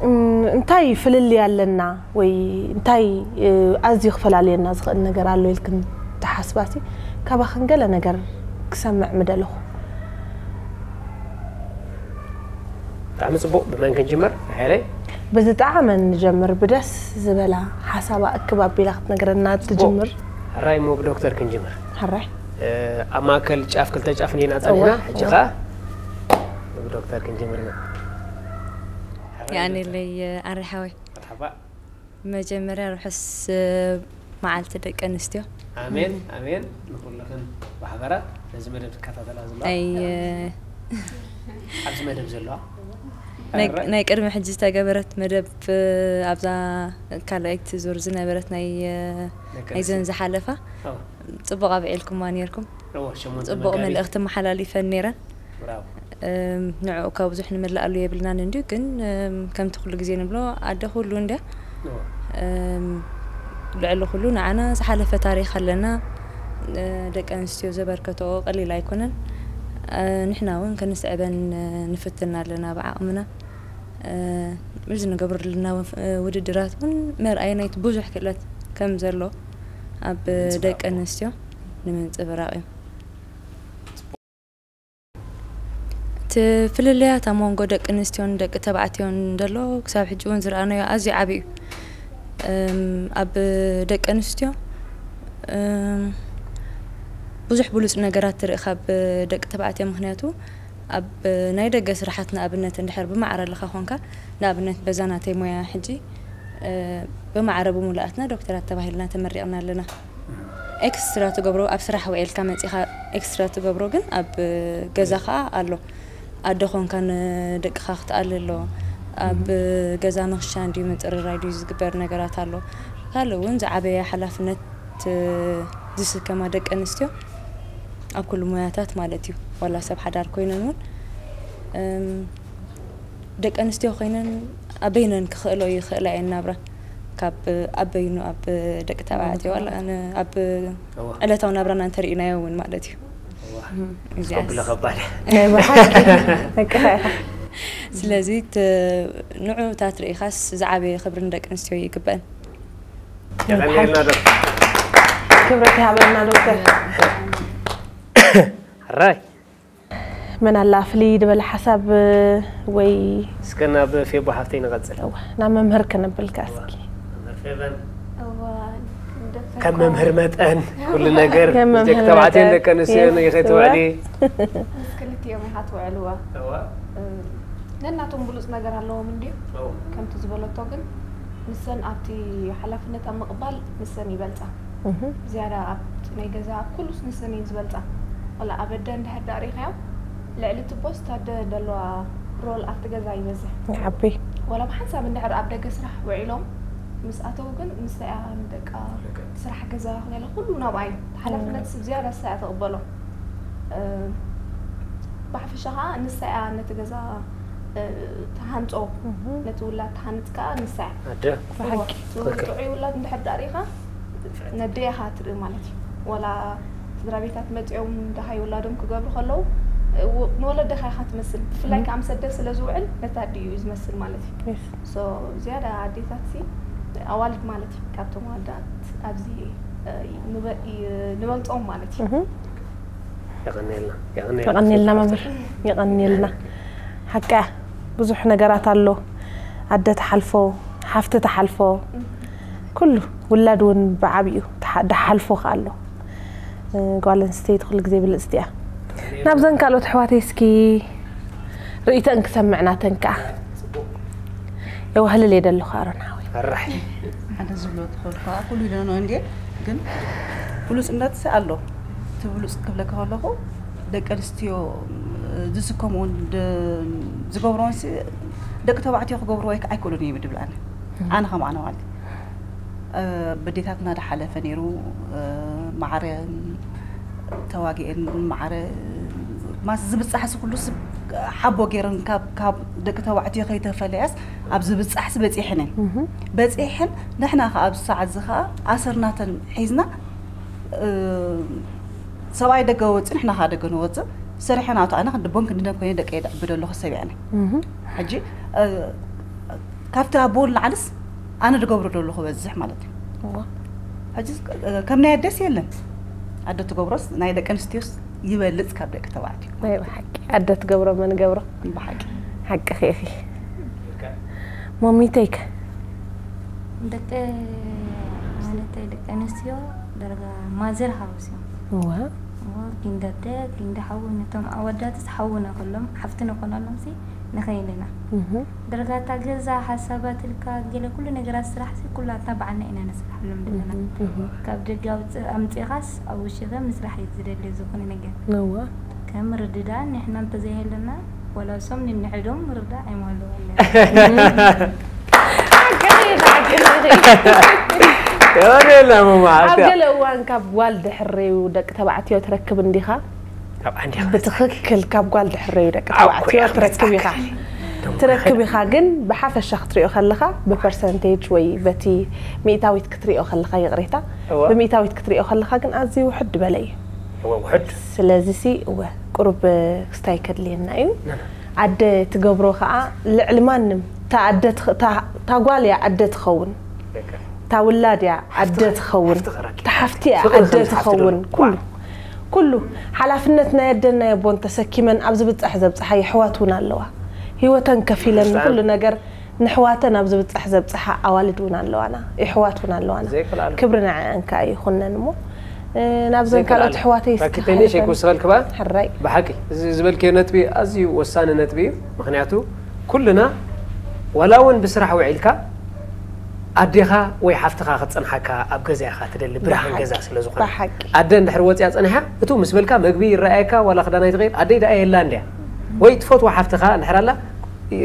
እም፣ እንታይ ፍልልይ ኣለና ወይ እንታይ እ፣ ኣዝዩ ክፈላልየና ዝኽእል ነገር ኣሎ ኢልክን ትሓስባሲ ካባኽን ገለ ነገር ክሰምዕ ምደለኹ ብጣዕሚ ፅቡቅ ብመን ክንጅምር ሓይለይ ብዝጠዓመን ንጀምር ብደስ ዝበላ ሓሳባ እክብ ኣቢላ ክትነግረና ትጅምር ሕራይ እሞ ብዶክተር ክንጅምር ሕራይ እ፣ ኣብ ማእከል ጫፍ ክልተ ጫፍ ኔና ፀኒና እዋ፣ ሕጂ እዋ። ከዓ ብዶክተር ክንጅምር ኢና የኣኔለይ ኣረ ሓወይ መርሓባ መጀመርያ ርሑስ መዓልቲ ደቂ ኣንስትዮ ኣሜን ኣሜን ንኩልኽን ማሕበራት ነዚ መደብ ትከታተላ ዘለዋ ናይ ኣብዚ መደብ ዘለዋ ናይ- ናይ ቅድሚ ሕጂ ዝተገበረት መደብ ኣብዛ ካልኣይቲ ዙር ዝነበረት ናይ ደቂ ናይዘን ኣንስትዮ። ዝሓለፋ ኣዎ። ፅቡቅ ኣብዒልኩማ ነርኩም እዎ፣ ሸሞንተ ፅቡቅ መጋቢት። መልእክቲ መሓላሊፈን ነረን ብራቮ። እም፣ ንዕኡ ካብ ብዙሕ ንምልኣሉ የብልናን እንድዩ ግን እም፣ ከምቲ ኩሉ ግዜ ንብሎ ኣደ ኩሉ እንድያ እዎ። እም፣ ልዕሊ ኩሉ ንዓና ዝሓለፈ ታሪክ ኣለና እ፣ ደቂ ኣንስትዮ ዘበርከተኦ ቀሊል ኣይኮነን እ፣ ንሕና እውን ክንስዕበን እ፣ ንፍትን ኣለና ብዓቕምና እ፣ እዚ ንገብረልና ውፍ- እ፣ ውድድራት እውን መርኣይ ናይቲ ብዙሕ ክእለት ከም ዘሎ ኣብ እ፣ ንምንፅብራቕ ደቂ እዩ። ኣንስትዮ ንምንፅብራቕ እዩ እቲ ፍልልያት ኣብ መንጎ ደቂ ኣንስትዮን ደቂ ተባዕትዮን ዘሎ ክሳብ ሕጂ እውን ዝረኣናዮ ኣዝዩ ዓብዪ እዩ እም፣ ኣብ ደቂ ኣንስትዮ እም፣ ብዙሕ ብሉፅ ነገራት ትርኢ ካብ ደቂ ተባዕትዮ ምክንያቱ ኣብ ናይ ደገ ስራሓት ንኣብነት እንድሕር ብማዕረ ኣለካ ኮንካ ንኣብነት በዛ ናተይ ሞያ ሕጂ እ፣ ብማዕረ ብሙሉኣትና ዶክተራት ተባሂልና ተመሪቕና ኣለና ኤክስትራ ትገብሮ ኣብ ስራሕ ውዒልካ መጺኻ ኤክስትራ ትገብሮ ግን ኣብ ገዛ ኸኣ ኣሎ። ኣደ ኾንካ ንደቅኻ ክትኣሊ ኣሎ። ኣብ ገዛ ምኽሻን ድዩ ምጥርራይ ድዩ ዝግበር ነገራት ኣሎ። ካልእ እውን ዝዓበየ ሓላፍነት ዝስከማ ደቂ ኣንስትዮ ኣብ ኩሉ ሞያታት ማለት እዩ። ዋላ ሰብ ሓዳር ኮይነን እውን እም፣ ደቂ ኣንስትዮ ኮይነን ኣበይነን ክኽእሎ ይኽእላ እየን ናብራ ካብ ኣብ በይኑ ኣብ ደቂ ተባዕትዮ ዋላ ኣነ ኣብ እዋ። ዕለታዊ ናብራና እንተርኢናዮ እውን ማለት እዩ። እዚኣስ- ከብሎ ከባድ ናይ ብሓቂ ደቅኻ ኢኻ። ስለዚ ት- ንዑ እታት ርኢኻስ ዝዓበየ ክብሪ ንደቂ ኣንስትዮ ይግበአን። የቐንየልና ዶ ክብረት ይሃበልና ዶክተር። ሕራይ መን ኣላ ፍልይ ዝበለ ሓሳብ ወይ እስከ ናብ ፌቦ ሓፍተይ ንቐጽል። እዋ፣ ናብ መምህር ከነብልካ እስኪ። መምህር ፌበን እዋ፣ ደፍተር ከም መምህር መጠን ኩሉ ነገር ከም መምህር ደቂ ተባዕትዮን መጠን። ደቂ ኣንስትዮን Yes፣ ይኸይተውዕሊ ምስ ክልቲኦም ኢኻ ትውዕልዋ። ነናቶም ብሉፅ ነገር ኣለዎም እንድዩ። ከምቲ ዝበለቶ ግን ንሰን ኣብቲ ሓላፍነት ኣብ ምቕባል ንሰን ይበልፃ። እህ፣ ዝያዳ ኣብቲ ናይ ገዛ ኣብ ኩሉስ ንሰን እየን ዝበልፃ። ዋላ ኣብ ኣደ እንድሕር ዳኣ ሪእኻዮም ልዕሊ እቲ ቦስ እታ ኣደ ዘለዋ ሮል ኣብቲ ገዛ ይበዝሕ። ይዓቢ። ዋላ ብሓንሳብ እንድሕር ኣብ ደገ ስራሕ ውዒሎም ምስ ኣተው ግን ንሳ እያ ንደቃ ስራሕ ገዛ ገለ ኩሉ ናብኣ እዩ። ሓላፍነት ስብ ዝያዳ ንሳ እያ ትቕበሎ። እ፣ ብሓፈሻ ከዓ ንሳ እያ ነቲ ገዛ እ፣ ትሃንፆ። እህ፣ ነቲ ውላድ ትሃንፅ ከዓ ንሳ እያ። ኣደ ብሓቂ። እዎ፣ እቲ ጥዑይ ውላድ እንድሕር ዳኣ ሪኢኻ ነደያኻ ትርኢ ማለት እዩ። ዋላ ስድራ ቤታት መፂኦም ደሃይ ውላዶም ክገብሩ ከለዉ እ፣ ው- ንወለድኻ ኢኻ ትመስል። ብፍላይ ከዓ ምስ ኣደ ስለ ዝውዕል ነታ ኣደ እዩ ዝመስል ማለት እዩ። Yes። So ዝያዳ ኣዴታት ሲ ኣዋልድ ማለት እዩ ካብቶም ኣወዳት ኣብዚ እ፣ ንበ- ይ- ንበልፆም ማለት እዩ። እህ፣ የቐንየልና የቐንየልና መምህር፣ የቐንየልና። ሓቃ ብዙሕ ነገራት ኣሎ። ኣደ ትሓልፎ፣ ሓፍቲ ትሓልፎ፣ ኩሉ ውላድ እውን ብዓብዩ ትሓ- ድሓልፎ ከኣ ኣሎ። እ፣ ጓል ኣንስተይቲ ኩሉ ግዜ ብልፅቲ እያ። ናብዘን ካልኦት ኣሕዋተይ እስኪ ርእይተን ክሰምዕ ናተን ከኣ የዋህልል እየ ደለኹ ኣሮን ሓወይ። ኣራሕ ሓደ ዝብሎ ትኽእል ከዓ ኩሉ ኢለኖ እንዴ ግን ብሉፅነት ኣሎ። እቲ ብሉፅ ክብለካ ከለኹ ደቂ ኣንስትዮ ዝስከምዎን ድ- ዝገብርዎን ሲ ደቂ ተባዕትዮ ክገብርዎ ኣይክ- ኣይክእሉን እዮም ድብል ኣነ ኣነ ከም ኣነ ማለት እዩ። እ፣ በዴታትና ዝሓለፈ ነይሩ እ፣ ማዕረ ተዋጊአን ማዕረ ማስ ዝብፃሕ ሲ ኩሉ ስ- ሓቦ ገይረን ካብ ካብ ደቂ ተባዕትዮ ከይተፈለያስ ኣብ ዝብፃሕ ሲ በፂሐን እየን። በፂሐን ንሕና ከዓ ኣብዚ ሰዓት እዚ ከዓ ኣሰርናተን ሒዝና እ፣ ሰብኣይ ደገ ወፅእ ንሕና ከዓ ደገ ንወፅእ ሰሪሐን ኣቶ ኣነ ክንዲ ቦን ክንዲ ደም ኮይነ ደቂ የድዕብደ ኣለኹ ሰብ እየ ኣነ። ሕጂ እ፣ ካብቲ ኣቦ ንላዕልስ ኣነ ዝገብሮ ዘለኹ በዝሕ ማለት እዩ። እዋ። ሕጂ እ፣ ከም ናይ ኣደስ የለን ኣደ ትገብሮስ ናይ ደቂ ኣንስትዮስ ይበልፅ ካብ ደቂ ተባዕትዮ። ናይ ብሓቂ ኣደ ትገብሮ መን ገብሮ። ብሓቂ ሓቂ ኺኢኺ ሞሚተይከ ደቂ ማለተይ ደቂ ኣንስትዮ ደረጋ ማዘር ሃውስ እዮም። እዋ እዎ፣ ኪንደርደ ኪንደ ሓዊ ነቶም ኣወዳትስ ሓውና ከሎም ሓፍትና ኮናሎም ሲ ንኸይልና እህ ደረጋታ ገዛ ሓሳባት ኢልካ ገለ ኩሉ ነገራት ስራሕ ሲ ኩላትና ባዕልና ኢና ነስርሓሎም ዘለና። ካብ ደገ ኣውፅ- ኣምፂኻስ ኣብ ውሽጢ ምስራሕ እዩ ዝደሊ ዝኾነ ነገር። እዋ ከም ርድዳ ንሕና እንተዘይሃለና ወላ እሶም ንንሕዶም ምርዳእ ኣይምሃለወለን። የወደላ ኣብ መማዓት ገለ እዋን ካብ ጓል ድሕረዩ ደቂ ተባዕትዮ ትረክብ እንዲኻ። ካብ ዓንዲ ብትኽክል ካብ ጓል ድሕረዩ ደቂ ኣኮ ተባዕትዮ እያ ትረክብ ኢኻ። ትረክብ ኢኻ ግን ብሓፈሻ ክትሪኦ ከለኻ ብፐርሰንቴጅ ወይ በቲ ሚእታዊት ክትሪኦ ከለኻ ይቕሬታ እወ። ብሚእታዊት ክትሪኦ ከለኻ ግን ኣዝዩ ውሕድ ዝበለ እዩ። እወ ውሕድ ስለዚ ሲ እወ ቁሩብ ክስታይ ከድልየና እዩ። ኣደ ትገብሮ ከዓ ልዕሊ ማንም እታ ኣደ ትኸ- እታ- እታ ጓል እያ ኣደ ትኸውን። እታ ውላድ እያ ኣደ ትኸውን። እታ ሓፍቲ እያ ኣደ ትኸውን። ኩሉ ኩሉ ሓላፍነት ናይ ኣደን ናይ ኣቦን ተሰኪመን ኣብ ዝብፃሕ ዘብፅሓ የሕዋት እውን ኣለዋ። ህይወተን ከፊለን ንኩሉ ነገር ንሕዋተን ኣብ ዝብፃሕ ዘብፅሓ ኣዋልድ እውን ኣለዋና። የሕዋት እውን ኣለዋና። ዘይከላለ። ክብሪ ንዐአን ከዓ ይኹነን እሞ እ፣ ናብዘን ካልኦት ኣሕዋተይ እስኪ ታኪተኒ ሸይ ክውስኸልክ በኣ ሕራይ ብሓቂ እዚ ዝበልክዮ ነጥቢ ኣዝዩ ወሳኒ ነጥቢ እዩ። ምክንያቱ ኩልና ዋላ እውን ብስራሕ ውዒልካ ኣዴኻ ወይ ሓፍትኻ ክትጸንሓካ ኣብ ገዛ ኢኻ ትደሊ፣ ብርሃን ብሓቂ፣ ገዛ ስለ ዝኾነ። ብሓቂ። ኣደ እንድሕር ወጺኣ ጸኒሓ፣ እቱ ምስ በልካ መግቢ ይረኣየካ፣ ዋላ ክዳን ኣይትቕይር፣ ኣደይ ደኣ የላ እንድያ። ወይ ትፈትዋ ሓፍትኻ እንድሕር ኣላ፣ እ፣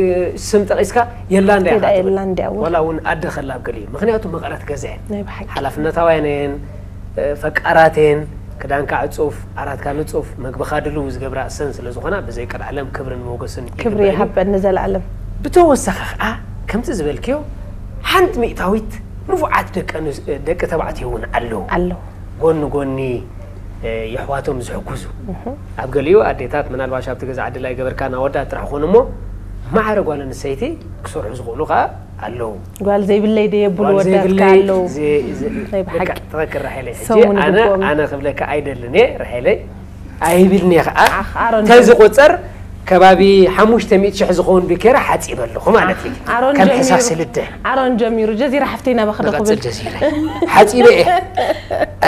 ስም ጠቒስካ፣ የላ እንድያ የላ ኢኻ ትብል። የላ እንድያ፣ እወ። ዋላ እውን ኣደ ከላ ኣብ ገሊኡ። ምክንያቱ መቐረት ገዛ እየን። ናይ ብሓቂ። ሓላፍነታውያን እየን፣ እ፣ ፈቃራት እየን። ክዳንካ ዕጹፍ፣ ዓራትካ ንጹፍ፣ መግብኻ ድልው ዝገብራ እሰን ስለ ዝኾና፣ ብዘይ ቀልዓለም ክብርን ሞገስን ክብሪ ይግበኣን እዩ። ይሃበኒ ዘላለም። ብተወሳኺ ከዓ ከምቲ ዝበልክዮ ሓንቲ ሚእታዊት ንፉዓት ደቂ ኣንስ- ደቂ ተባዕትዮ እውን ኣለዉ። ኣለዉ። ጎኒ ጎኒ እ፣ የሕዋቶም ዝሕጉዙ። ኣብ ገሊኡ ኣዴታት ምናልባሽ ኣብቲ ገዛ ዓድላ ይገበርካ ናወዳት ጥራሕ ኮኑ እሞ ማዕረ ጓል ኣንስተይቲ ክሰርሑ ዝኽእሉ ከዓ ኣለዉ። ጓል ዘይብለይ ደ የብሉ ጓል ወዳትካ ዘይብለይ ኣለዉ። ዘ- ዘ- ናይ ብሓቂ። በቃ፣ ተዘክር ራሄለይ። ሕጂ ሰሙን ኣነ ይግብኦም። ኣነ ክብለካ ኣይደልን እየ ራሄለይ ኣይብልን እየ ከዓ ኣኽ፣ ኣሮን ተዝቆፀር ከባቢ ሓሙሽተ ሚእቲ ሽሕ ዝኸውን ዱኬራ ሓፂበ ኣለኹ ማለት እዩ። ኣሮን ከም ጀሚሩ- ሕሳስ ልደ ኣሮን ጀሚሩ ጀዚራ ሓፍተይ ናባኺ ዶ ንቐፅል ክብል? ጀዚረ ሓፂበ እየ።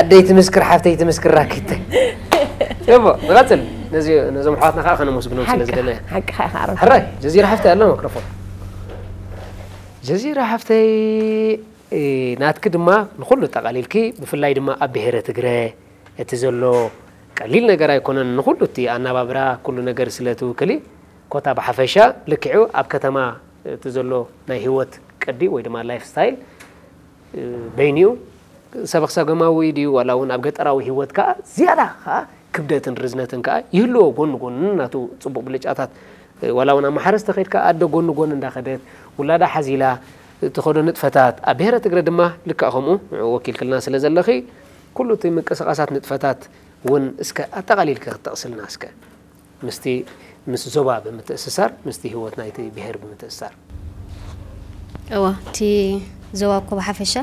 ኣደይ ትምስክር ሓፍተይ ትምስክር ራኪተ እሞ ንቐፅል። ነዚ ነዞም ኣሕዋትና ከዓ ከነመስግኖም ስለ ሓቂ- ዝደለየ ሓቂኻ ኢኻ ኣሮን። ሕራይ ጀዚራ ሓፍተይ ኣላ ማክሮፎን። ጀዚራ ሓፍተይ፣ እ፣ ናትኪ ድማ ንኹሉ ጠቓሊልኪ፣ ብፍላይ ድማ ኣብ ብሄረ ትግረ እቲ ዘሎ ቀሊል ነገር ኣይኮነን። ንኹሉ እቲ ኣናባብራ ኩሉ ነገር ስለ ትውክሊ፣ ኮታ ብሓፈሻ ልክዑ ኣብ ከተማ እቲ ዘሎ ናይ ህይወት ቅዲ ወይ ድማ ላይፍ ስታይል፣ እ፣ በይኒኡ ሰበኽሰገማዊ ድዩ ዋላ እውን ኣብ ገጠራዊ ህይወት ከዓ ዝያዳ ከዓ ክብደትን ርዝነትን ከዓ ይህልዎ። ጎኒ ጎኒ ናቱ ፅቡቕ ብልጫታት፣ እ፣ ዋላ እውን ኣብ ማሕረስ ተኸይድካ ኣደ ጎኒ ጎኒ እንዳኸደት ውላዳ ሓዚላ ትኸዶ ንጥፈታት፣ ኣብ ብሄረ ትግረ ድማ ልክዕ ከምኡ ንዕኡ ወኪልክልና ስለ ዘለኺ ኩሉ እቲ ምንቅስቓሳት ንጥፈታት እውን እስከ ኣጠቓሊልኪ ክትጠቕስልና እስከ። ምስቲ ምስ ዞባ ብምትእስሳር ምስቲ ህይወት ናይቲ ብሄር ብምትእስሳር። እዋ፣ እቲ ዞባ እኮ ብሓፈሻ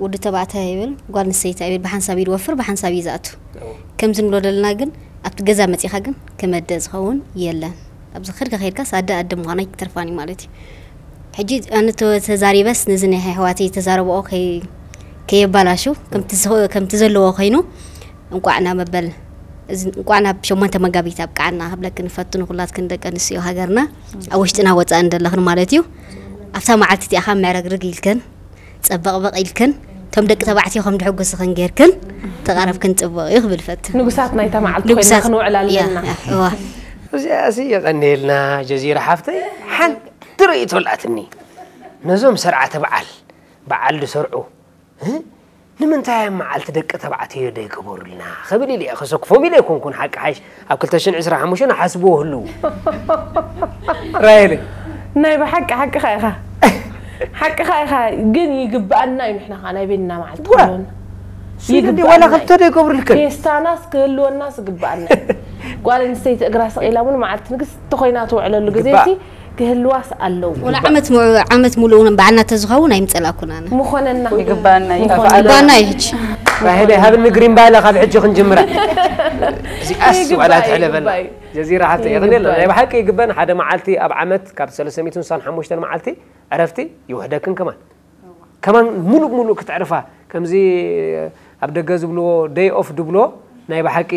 ወዲ ተባዕታይ ይብል ጓል ኣንስተይቲ ይብል ብሓንሳብ እዩ ዝወፍር ብሓንሳብ እዩ ዝኣቱ። ከምዚ ንብሎ ዘለና ግን ኣብቲ ገዛ መፂኻ ግን ክመደ ዝኸውን የለን። ኣብዚ ከድካ ከይድካስ ኣደ ኣደ ምዃና ኣይትተርፋን እዩ ማለት እዩ። ሕጂ ኣነ ተ- ተዛሪበስ ነዚ ናይ ኣሕዋተይ ተዛረብኦ ከይ- ከየባላሹ ከምቲ ዝኸ- ከምቲ ዘለዎ ኮይኑ እንቋዕ ናብ መበል እዚ እንቋዕ ናብ ሸሞንተ መጋቢት ኣብቃዓና ክብለክን ንፈቱ ንኩላትክን ደቂ ኣንስትዮ ሃገርና ኣብ ውሽጥና ወፃእን ዘለኽን ማለት እዩ። ኣብታ መዓልቲ እቲኣ ከዓ ምዕረግርግ ኢልክን ፀበቕበቕ ኢልክን እቶም ደቂ ተባዕትዮ ከም ድሕጉስኽን ጌርክን ተቓረብክን ፅቡቕ እዩ ክብል ፈቱ። ንጉሳት ናይታ መዓልቲ ኮይና ንጉሳት ክንውዕል ኣለና። ያ፣ ያ፣ እዋ። እዚኣሲ የቐንየልና ጀዚራ ሓፍተይ። ሓንቲ ርእይቶ ኣላትኒ። ነዞም ሰርዓተ በዓል በዓል ዝሰርዑ፣ እ? ንምንታይ ኣብ መዓልቲ ደቂ ተባዕትዮ ደይገበሩልና ክብል ኢለ እየ። ከሰክፎም ኢለ ኣይኮንኩን፣ ሓቂ ሓይሽ ኣብ ክልተ ሽሕን ዕስራን ሓሙሽተን ሓስብዎ ህልው። ራሄለ። ናይ ብሓቂ ሓቅኻ ኢኻ። ሓቅኻ ኢኻ፣ ግን ይግብኣና እዩ። ንሕና ኸዓ ናይ ቤንና መዓልቲ ዋ። ክኸውን ስለ እንዲ ይግብኣና ዋላ እዩ። ክልተ ደይገብሩልክን። ፌስታናስ ክህልወናስ ይግብኣና እዩ። ጓል ኣንስተይቲ እግራ ሰቕ ኢላ እውን መዓልቲ ንግስቲ ኮይና ትውዕለሉ ግዜ ይግባእ። ክህልዋስ ኣለዎ። ወላ ዓመት ሙ- ዓመት ሙሉእ እውን በዓልና ተዝኸውን ኣይምፀላኩን ኣነ። ምኾነና ይግባና እዩ። ምኾነና። ይግባና እዩ ሕጂ። ራሄለ ሃብኒ ግሪን ባለ ካብ ሕጂ ክንጅምራ። እዚኣስ ይግባእ ዋላ እዩ፣ ትሕለፈና። ይግባእ እዩ። ጀዚራ ሓፍተይ ይግባእ የቕንየልና። እዩ። ናይ ብሓቂ ይግበን። ሓደ መዓልቲ ኣብ ዓመት ካብ ሰለስተ ሚእትን ስሳን ሓሙሽተን መዓልቲ ዕረፍቲ ይውሕደክን ከማን። ከማን ሙሉእ ሙሉእ ክትዕርፋ ከምዚ ኣብ ደገ ዝብልዎ ደይ ኦፍ ድብሎ ናይ ብሓቂ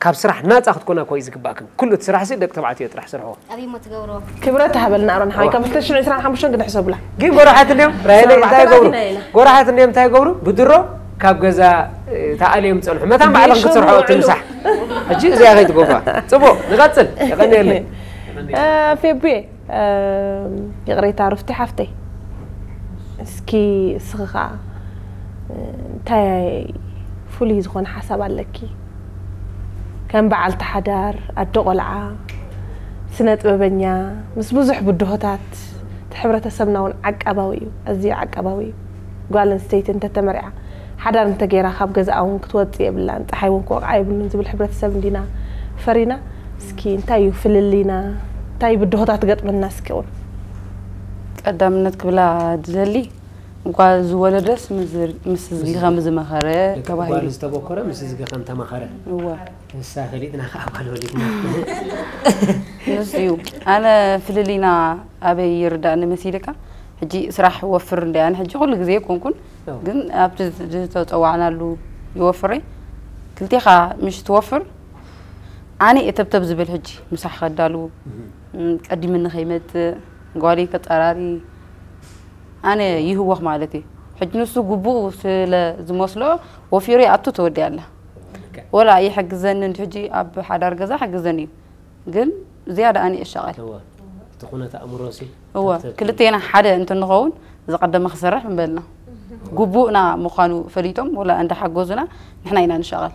ካብ ስራሕ ናፃ ክትኮና እኮ እዩ ዝግባእክን። ኩሉ እቲ ስራሕ ሲ ደቂ ተባዕትዮ ጥራሕ ስርሖ። ኣበይ እሞ ትገብርዎ? ክብረት ሃበልና ኣሮን ሓወይ ካብ ክልተ ሽሕን ዕስራን ሓሙሽተን ክንሕሰብላ። ግን ጎራሓት እንዲዮም ራይለ እንታይ ኣርባዕተ ይገብሩ? ኢና ኢና። ጎራሓት እንዲዮም እንታይ ይገብሩ? ብድሮ ካብ ገዛ እ፣ ተኣልዮም ፀንሑ። መታን ባዕሎም ብሸም ክትሰርሖ እቲ ውዕሉ። ምሳሕ። ሕጂ እዚኣ ከይትገብራ። ፅቡቕ ንቐፅል። የቐንየለይ። እ፣ ፌቡዬ እ፣ ይቕሬታ ሩፍቲ ሓፍተይ፣ እስኪ እስኺ ኸዓ እ፣ እንታይ ፍሉይ ዝኾነ ሓሳብ ኣለኪ? ከም በዓልቲ ሓዳር ኣደ ቆልዓ ስነ ጥበበኛ ምስ ብዙሕ ብድሆታት እቲ ሕብረተሰብና እውን ዓቃባዊ እዩ፣ ኣዝዩ ዓቃባዊ እዩ። ጓል ኣንስተይቲ እንተተመርዓ ሓዳር እንተገይራ ካብ ገዛኣ እውን ክትወፅእ የብላን፣ ፀሓይ እውን ክወቕዓ የብሉን ዝብል ሕብረተሰብ እንዲና ፈሪና። እስኪ እንታይ እዩ ፍልልይና? እንታይ ብድሆታት ትገጥመና እስኪ እውን? ቀዳምነት ክብላ ዝደሊ ጓል ዝወለደስ ምስ ህዝቢ ከም ዝመኸረ ተባሂሉ። ዝተበኮረ ምስ ህዝቢ ከም ተመኸረ እወ። ንሳ ፈሊጥና ከዓ ጓል ወሊድና። ንሱ እዩ። ኣነ ፍልልይና ኣበይ ይርዳእኒ መሲልካ? ሕጂ ስራሕ ወፍር እንደ ኣነ ሕጂ ኩሉ ግዜ ኣይኮንኩን፣ እወ። ግን ኣብቲ ዝተፀዋዕናሉ ይወፍረይ። ክልቴኻ ምሽ ትወፍር ኣነ እየ ተብተብ ዝብል ሕጂ ምሳሕ ከዳሉ፣ እም፣ ቀዲምኒ ከይመፅእ ጓለይ ከፀራሪ ኣነ ይህወኽ ማለት እዩ። ሕጂ ንሱ ግቡእ ስለ ዝመስሎ ወፊሩ ይኣቱ፣ ተወዲኣ ኣላ። ወላ ይሕግዘኒ እንዲ ሕጂ ኣብ ሓዳር ገዛ ሕግዘኒ እዩ፣ ግን ዝያዳ ኣነ እሻቐል። እወ፣ እቲ ኩነት ኣእምሮ ሲ እወ፣ ተብተብ ክልቴና ሓደ እንትንኸውን ዝቐደመ ክሰርሕ ምበልና። ግቡእና ምዃኑ ፈሊጦም ወላ እንዳሓገዙና ንሕና ኢና ንሻቐል።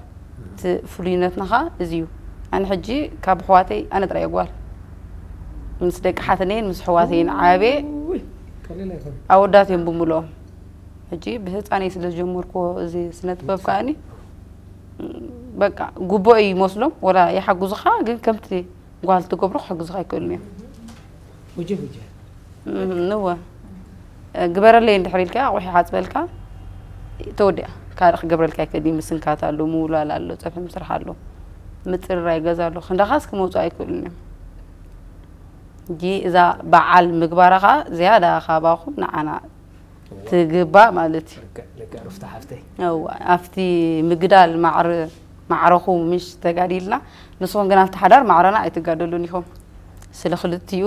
እቲ ፍሉይነትና ኸዓ እዚ እዩ። ኣነ ሕጂ ካብ ኣሕዋተይ ኣነ ጥራይ እየ ጓል። ምስ ደቂ ሓትነይን ምስ ኣሕዋተይን ዓብየ፣ ኣወዳት እዮም ብምልኦም። ሕጂ ብህፃነይ ስለ ዝጀመርኩዎ እዚ ስነ ጥበብ ከዓኒ በቃ ግቡእ እዩ ይመስሎም፣ ወላ ይሓግዙኻ፣ ግን ከምቲ ጓል ትገብሮ ክሕግዙኻ ኣይክእሉን እዮም። ውጀ ውጀ እም፣ ንወ ግበረለይ እንድሕር ኢልካ ኣቑሑ ሓፅበልካ ተወዲኣ። ካልእ ክገብረልካ ኣይክእል እዩ። ምስንካት ኣሎ፣ ምውላል ኣሎ፣ ፀብሒ ምስራሕ ኣሎ፣ ምፅርራይ ገዛ ኣሎ። ክንዳኻስ ክመፁ ኣይክእሉን እዮም። እንጂ እዛ በዓል ምግባራ ከዓ ዝያዳ ካባኹም ንዓና ትግባእ ማለት እዩ። ልክዕ ልክዕ ሩፍታ ሓፍተይ እዋ፣ ኣብቲ ምግዳል ማዕረ ማዕረኹ ምሽ ተጋዲልና፣ ንስኹም ግን ኣብቲ ሓዳር ማዕረና ኣይትጋደሉን ኢኹም። ስለ ክልቲኡ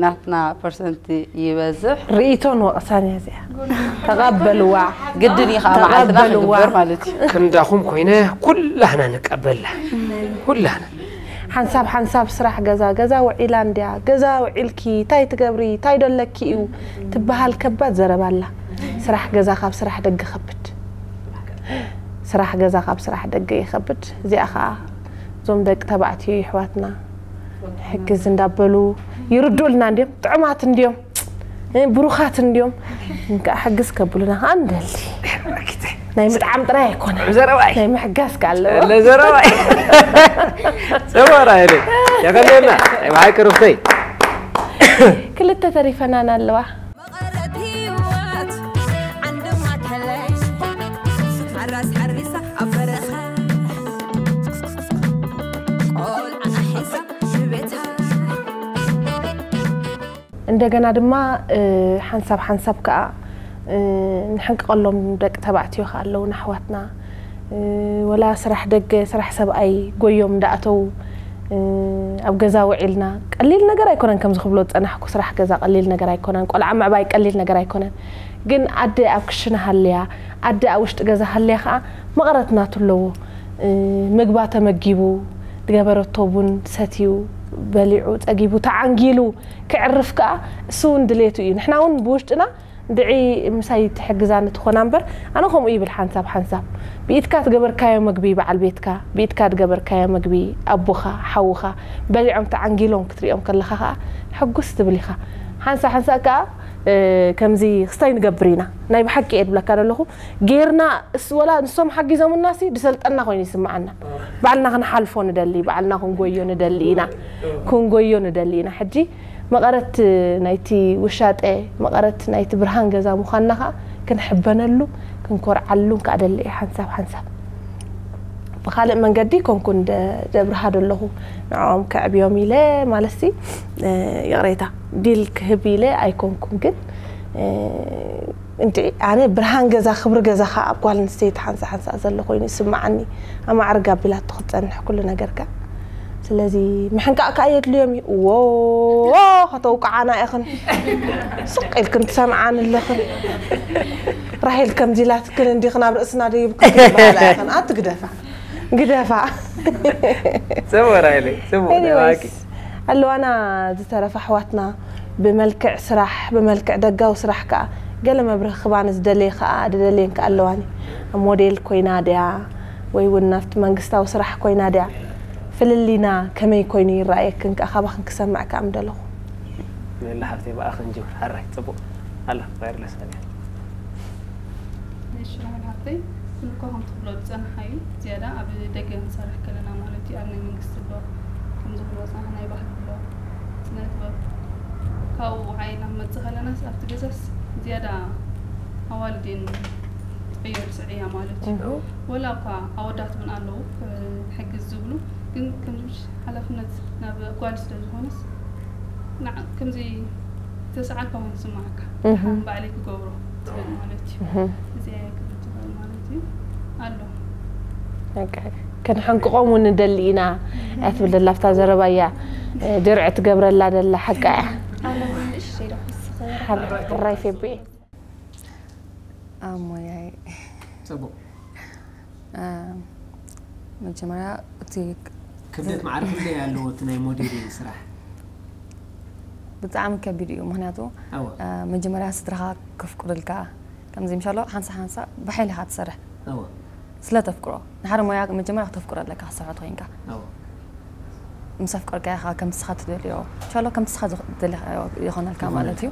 ናትና ፐርሰንት ይበዝሕ። ርእይቶን ወቕሳን እያ እዚኣ። ተቐበልዋ። ግድን እዩ ከዓ መዓልትና ተቐበልዋ። ክግበር ማለት እዩ። ክንዳኹም ኮይነ ኩላህና ንቀበላ ኩላህና ሓንሳብ ሓንሳብ ስራሕ ገዛ ገዛ ውዒላ እንድያ ገዛ ውዒልኪ እንታይ ትገብሪ እንታይ ዶ ኣለኪ እዩ ትበሃል ከባድ ዘረባ ኣላ። ስራሕ ገዛ ካብ ስራሕ ደገ ከብድ። ስራሕ ገዛ ካብ ስራሕ ደገ ይኸብድ። እዚኣ ከዓ እዞም ደቂ ተባዕትዮ ይሕዋትና ሕግዝ እንዳበሉ ይርድኡልና እንድዮም። ጥዑማት እንድዮም። እ፣ ብሩኻት እንድዮም። እንካ ሕግዝ ከብሉና ከዓ እንደሊ። ናይ ምጥዓም ጥራይ ኣይኮነን። ዘረባይ ናይ ምሕጋዝ ከዓ ኣለዎ። ለዘረባይ ሰባራ ይለ ያቀለና ብሓቂ ሩፍተይ ክልተ ተሪፈናን ኣለዋ። መቐረት ህይወት ዓንዲ ማእከለይ ኣራስ ሓሪሳ ኣብ በረኻ ቆልዓ ሒዛ ንቤታ እንደገና ድማ እ፣ ሓንሳብ ሓንሳብ ከዓ እ፣ ንሕንቅቐሎም ደቂ ተባዕትዮ ከዓ ኣለዉ ንኣሕዋትና። እ፣ ወላ ስራሕ ደገ ስራሕ ሰብኣይ ጎዮም እንዳኣተዉ እ፣ ኣብ ገዛ ውዒልና ቀሊል ነገር ኣይኮነን። ከምዚ ክብሎ ዝፀናሕኩ ስራሕ ገዛ ቀሊል ነገር ኣይኮነን። ቆልዓ ምዕባይ ቀሊል ነገር ኣይኮነን። ግን ኣደ ኣብ ክሽነ ሃልያ ኣደ ኣብ ውሽጢ ገዛ ሃልያ ከዓ መቐረት ናቱ ኣለዎ። እ፣ ምግባ ተመጊቡ ዝገበረቶ ቡን ሰትዩ በሊዑ ፀጊቡ ተዓንጊሉ ክዕርፍ ከዓ እሱ እውን ድሌቱ እዩ። ንሕና እውን ብውሽጥና ድዒ ምሳይ ትሕግዛኒ ትኾና እምበር ኣነ ከምኡ ይብል ሓንሳብ ሓንሳብ ብኢድካ ትገበርካዮ መግቢ በዓል ቤትካ ብኢድካ ትገበርካዮ መግቢ ኣቦኻ ሓውኻ በሊዖም ተዓንጊሎም ክትሪኦም ከለኻ ከዓ ሕጉስ ትብል ኢኻ። ሓንሳ ሓንሳ ከዓ እ፣ ከምዚ ክስታይ ንገብር ኢና ናይ ብሓቂ እየ ድብለካ ዘለኹ ጌርና እስ ወላ ንሶም ሓጊዞምና ሲ ድሰልጠና ኮይኑ ይስምዓና። ባዕልና ክንሓልፎ ንደሊ ባዕልና ክንጎዮ ንደሊ ኢና ክንጎዮ ንደሊ ኢና። ሕጂ መቐረት ናይቲ ውሻጠ መቐረት ናይቲ ብርሃን ገዛ ምዃንና ከዓ ክንሕበነሉ ክንኮርዓሉን ከዓ ደሊ እየ ሓንሳብ ሓንሳብ። ብኻልእ መንገዲ ኮንኩን ደ- ደብርሃ ደለኹ ንዕኦም ከዕብዮም ኢለ ማለትሲ እ፣ ይቕሬታ ዲል ክህብ ኢለ ኣይኮንኩን ግን እ፣ እንድዒ ኣነ ብርሃን ገዛ ክብሪ ገዛ ከዓ ኣብ ጓል ኣንስተይቲ ሓንሳ ሓንሳ ዘሎ ኮይኑ ይስምዓኒ። ኣማዕርግ ኣቢላቶ ክትፀንሕ ኩሉ ነገርካ ስለዚ ምሕንቃቕ ከዓ የድልዮም እዩ እዎ ከተውቅዓና ኢኽን ስቕ ኢልክን ትሰምዓን ኣለኽን ራሄል ከምዚ ኢላትክን እንዲኽን ኣብ ርእስና ደይብክን ትበሃላ ኢኽን ኣትግደፋ ግደፋ ጽቡቕ ራሄለይ ጽቡቕ ናይ ብሓቂ Anyways ኣለዋና ዝተረፈ ኣሕዋትና ብመልክዕ ስራሕ ብመልክዕ ደጋዊ ስራሕ ከዓ ገለ መብርህ ክባን ዝደለየ ከዓ ድደልየን ከዓ ኣለዋኒ ኣብ ሞዴል ኮይና ድያ ወይ እውን ናብቲ መንግስታዊ ስራሕ ኮይና ድያ ፍልሊና ከመይ ኮይኑ ይረኣየክን ከዓ ካባኽን ክሰምዕ ከዓ ምደለኹ ሜላ ሓፍተይ ብኣኽን ጅምር ሓራይ ጽቡቕ ኣላ ቫይርለስ ኣልያ እሺ ራሄል ሓፍተይ ኩሉ እኳ ከም ትብሎ ዝፀናሓ እዩ ዝያዳ ኣብ ደገ ክንሰርሕ ከለና ማለት እዩ ኣብ ናይ መንግስቲ ኣሎ ከም ዝብሎ ዝፀናሓ ናይ ባህሊ ኣሎ ስነ ጥበብ ካብኡ ዓይና ክመፅእ ከለናስ ኣብቲ ገዛስ ዝያዳ ኣዋልድ እየን ዝቕየር ዝስዕያ ማለት እዩ ወላ እኳ ኣወዳት እውን ኣለዉ ሕግዝ ዝብሉ ግን ከምዚ ሓላፍነት ናብ ጓል ስለ ዝኾነስ ንዓ- ከምዚ ተሰዓልካ ውን ዝስማዓካ እህ። ንሓን ባዕለይ ክገብሮ ትብል ማለት እዩ እህ። እዚኣ እየ ክብል ትኽእል ማለት እዩ ኣሎ በቃ፣ ክንሕንቅቖም እውን ንደሊ ኢና እያ ትብል ደላ ኣብታ ዘረባ እያ ድርዒ ትገብረላ ደላ ሓቃ እያ ኣነ እውን ንእሽተይ ዶ ክስኸ ሕራይ ፌቤ። ኣሞያይ ጽቡቕ። መጀመርያ እቲ ክብደት ማዕረ ክንደይ ኣለዎ እቲ ናይ ሞዴሊንግ ስራሕ? ብጣዕሚ ከቢድ እዩ። ምክንያቱ ኣወ መጀመርያ ስድራኻ ከፍቅሩልካ ከምዚ ምሻሎ ሓንሳ ሓንሳ ብሓይልኻ ትሰርሕ ኣወ ስለ ተፍቅሮ ንሓደ ሞያ መጀመርያ ክተፍቅሮ ኣለካ ክሰርሖ ተኮይንካ ኣወ ምስ ኣፍቀርካዮ ከዓ ከምቲ ንስኻ ትደልዮ ሻሎ ከምቲ ንስኻ ዝኽ- ትደልዮ ይኾነልካ ማለት እዩ።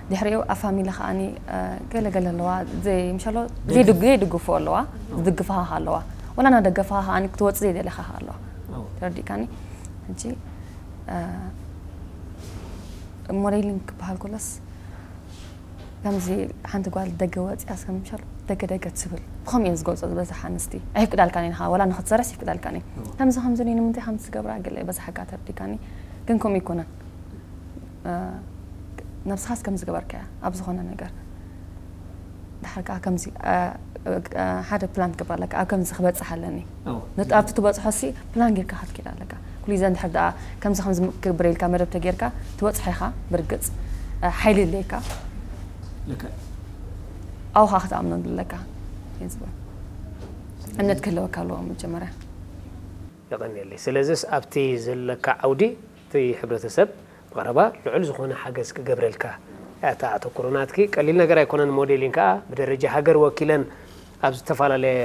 ድሕሪኡ ኣብ ፋሚሊ ከዓኒ ገለ ገለ ኣለዋ ዘይምሻሎ ዘይድግ- ዘይድግፎ ኣለዋ ዝድግፋኻ ኣለዋ ወላ እናደገፋኻ ከዓኒ ክትወፅእ ዘይደለኻ ኣለዋ ኣወ ተረዲእካኒ። ሕጂ ሞዴሊንግ ክበሃል ከሎስ ከምዚ ሓንቲ ጓል ደገ ወፂኣ እስከ ምሻል ደገ ደገ ትብል ብኸምኡ እየን ዝገልፆ ዝበዝሓ ኣንስቲ ኣይፍቅዳልካን እየ ንኻ ወላ ንክትሰርሕስ ይፍቅዳልካን እየ ከምዚ ከምዚ እኔ ንምንታይ ከምዚ ዝገብራ ገለ በዝሓ ካ ተርዲካኒ ግን ከምኡ ይኮነን ነብስኻስ ከም ዝገበርካያ ኣብ ዝኾነ ነገር ድሓር ከዓ ከምዚ ሓደ ፕላን ትገብር ኣለካ ኣብ ከምዚ ክበፅሕ ኣለኒ ኣብቲ ትበፅሖ ሲ ፕላን ጌርካ ክትኪድ ኣለካ ኩሉ ዘን ድሕር ደኣ ከምዚ ከምዚ ክግብር ኢልካ መደብ ተጌርካ ትበፅሖ ኢኻ ብርግፅ ሓይሊ ኣለካ ልክዕ ኣብኻ ክትኣምነሉ ኣለካ እየ ዝብል እምነት ክህለወካ ኣለዎ መጀመርያ የቐንየለይ ስለዚስ ኣብቲ ዘለካ ዓውዲ እቲ ሕብረተሰብ ብቐረባ ልዑል ዝኾነ ሓገዝ ክገብረልካ እያ እታ ኣተኩሮ ናትኪ ቀሊል ነገር ኣይኮነን ሞዴሊን ከዓ ብደረጃ ሃገር ወኪለን ኣብ ዝተፈላለየ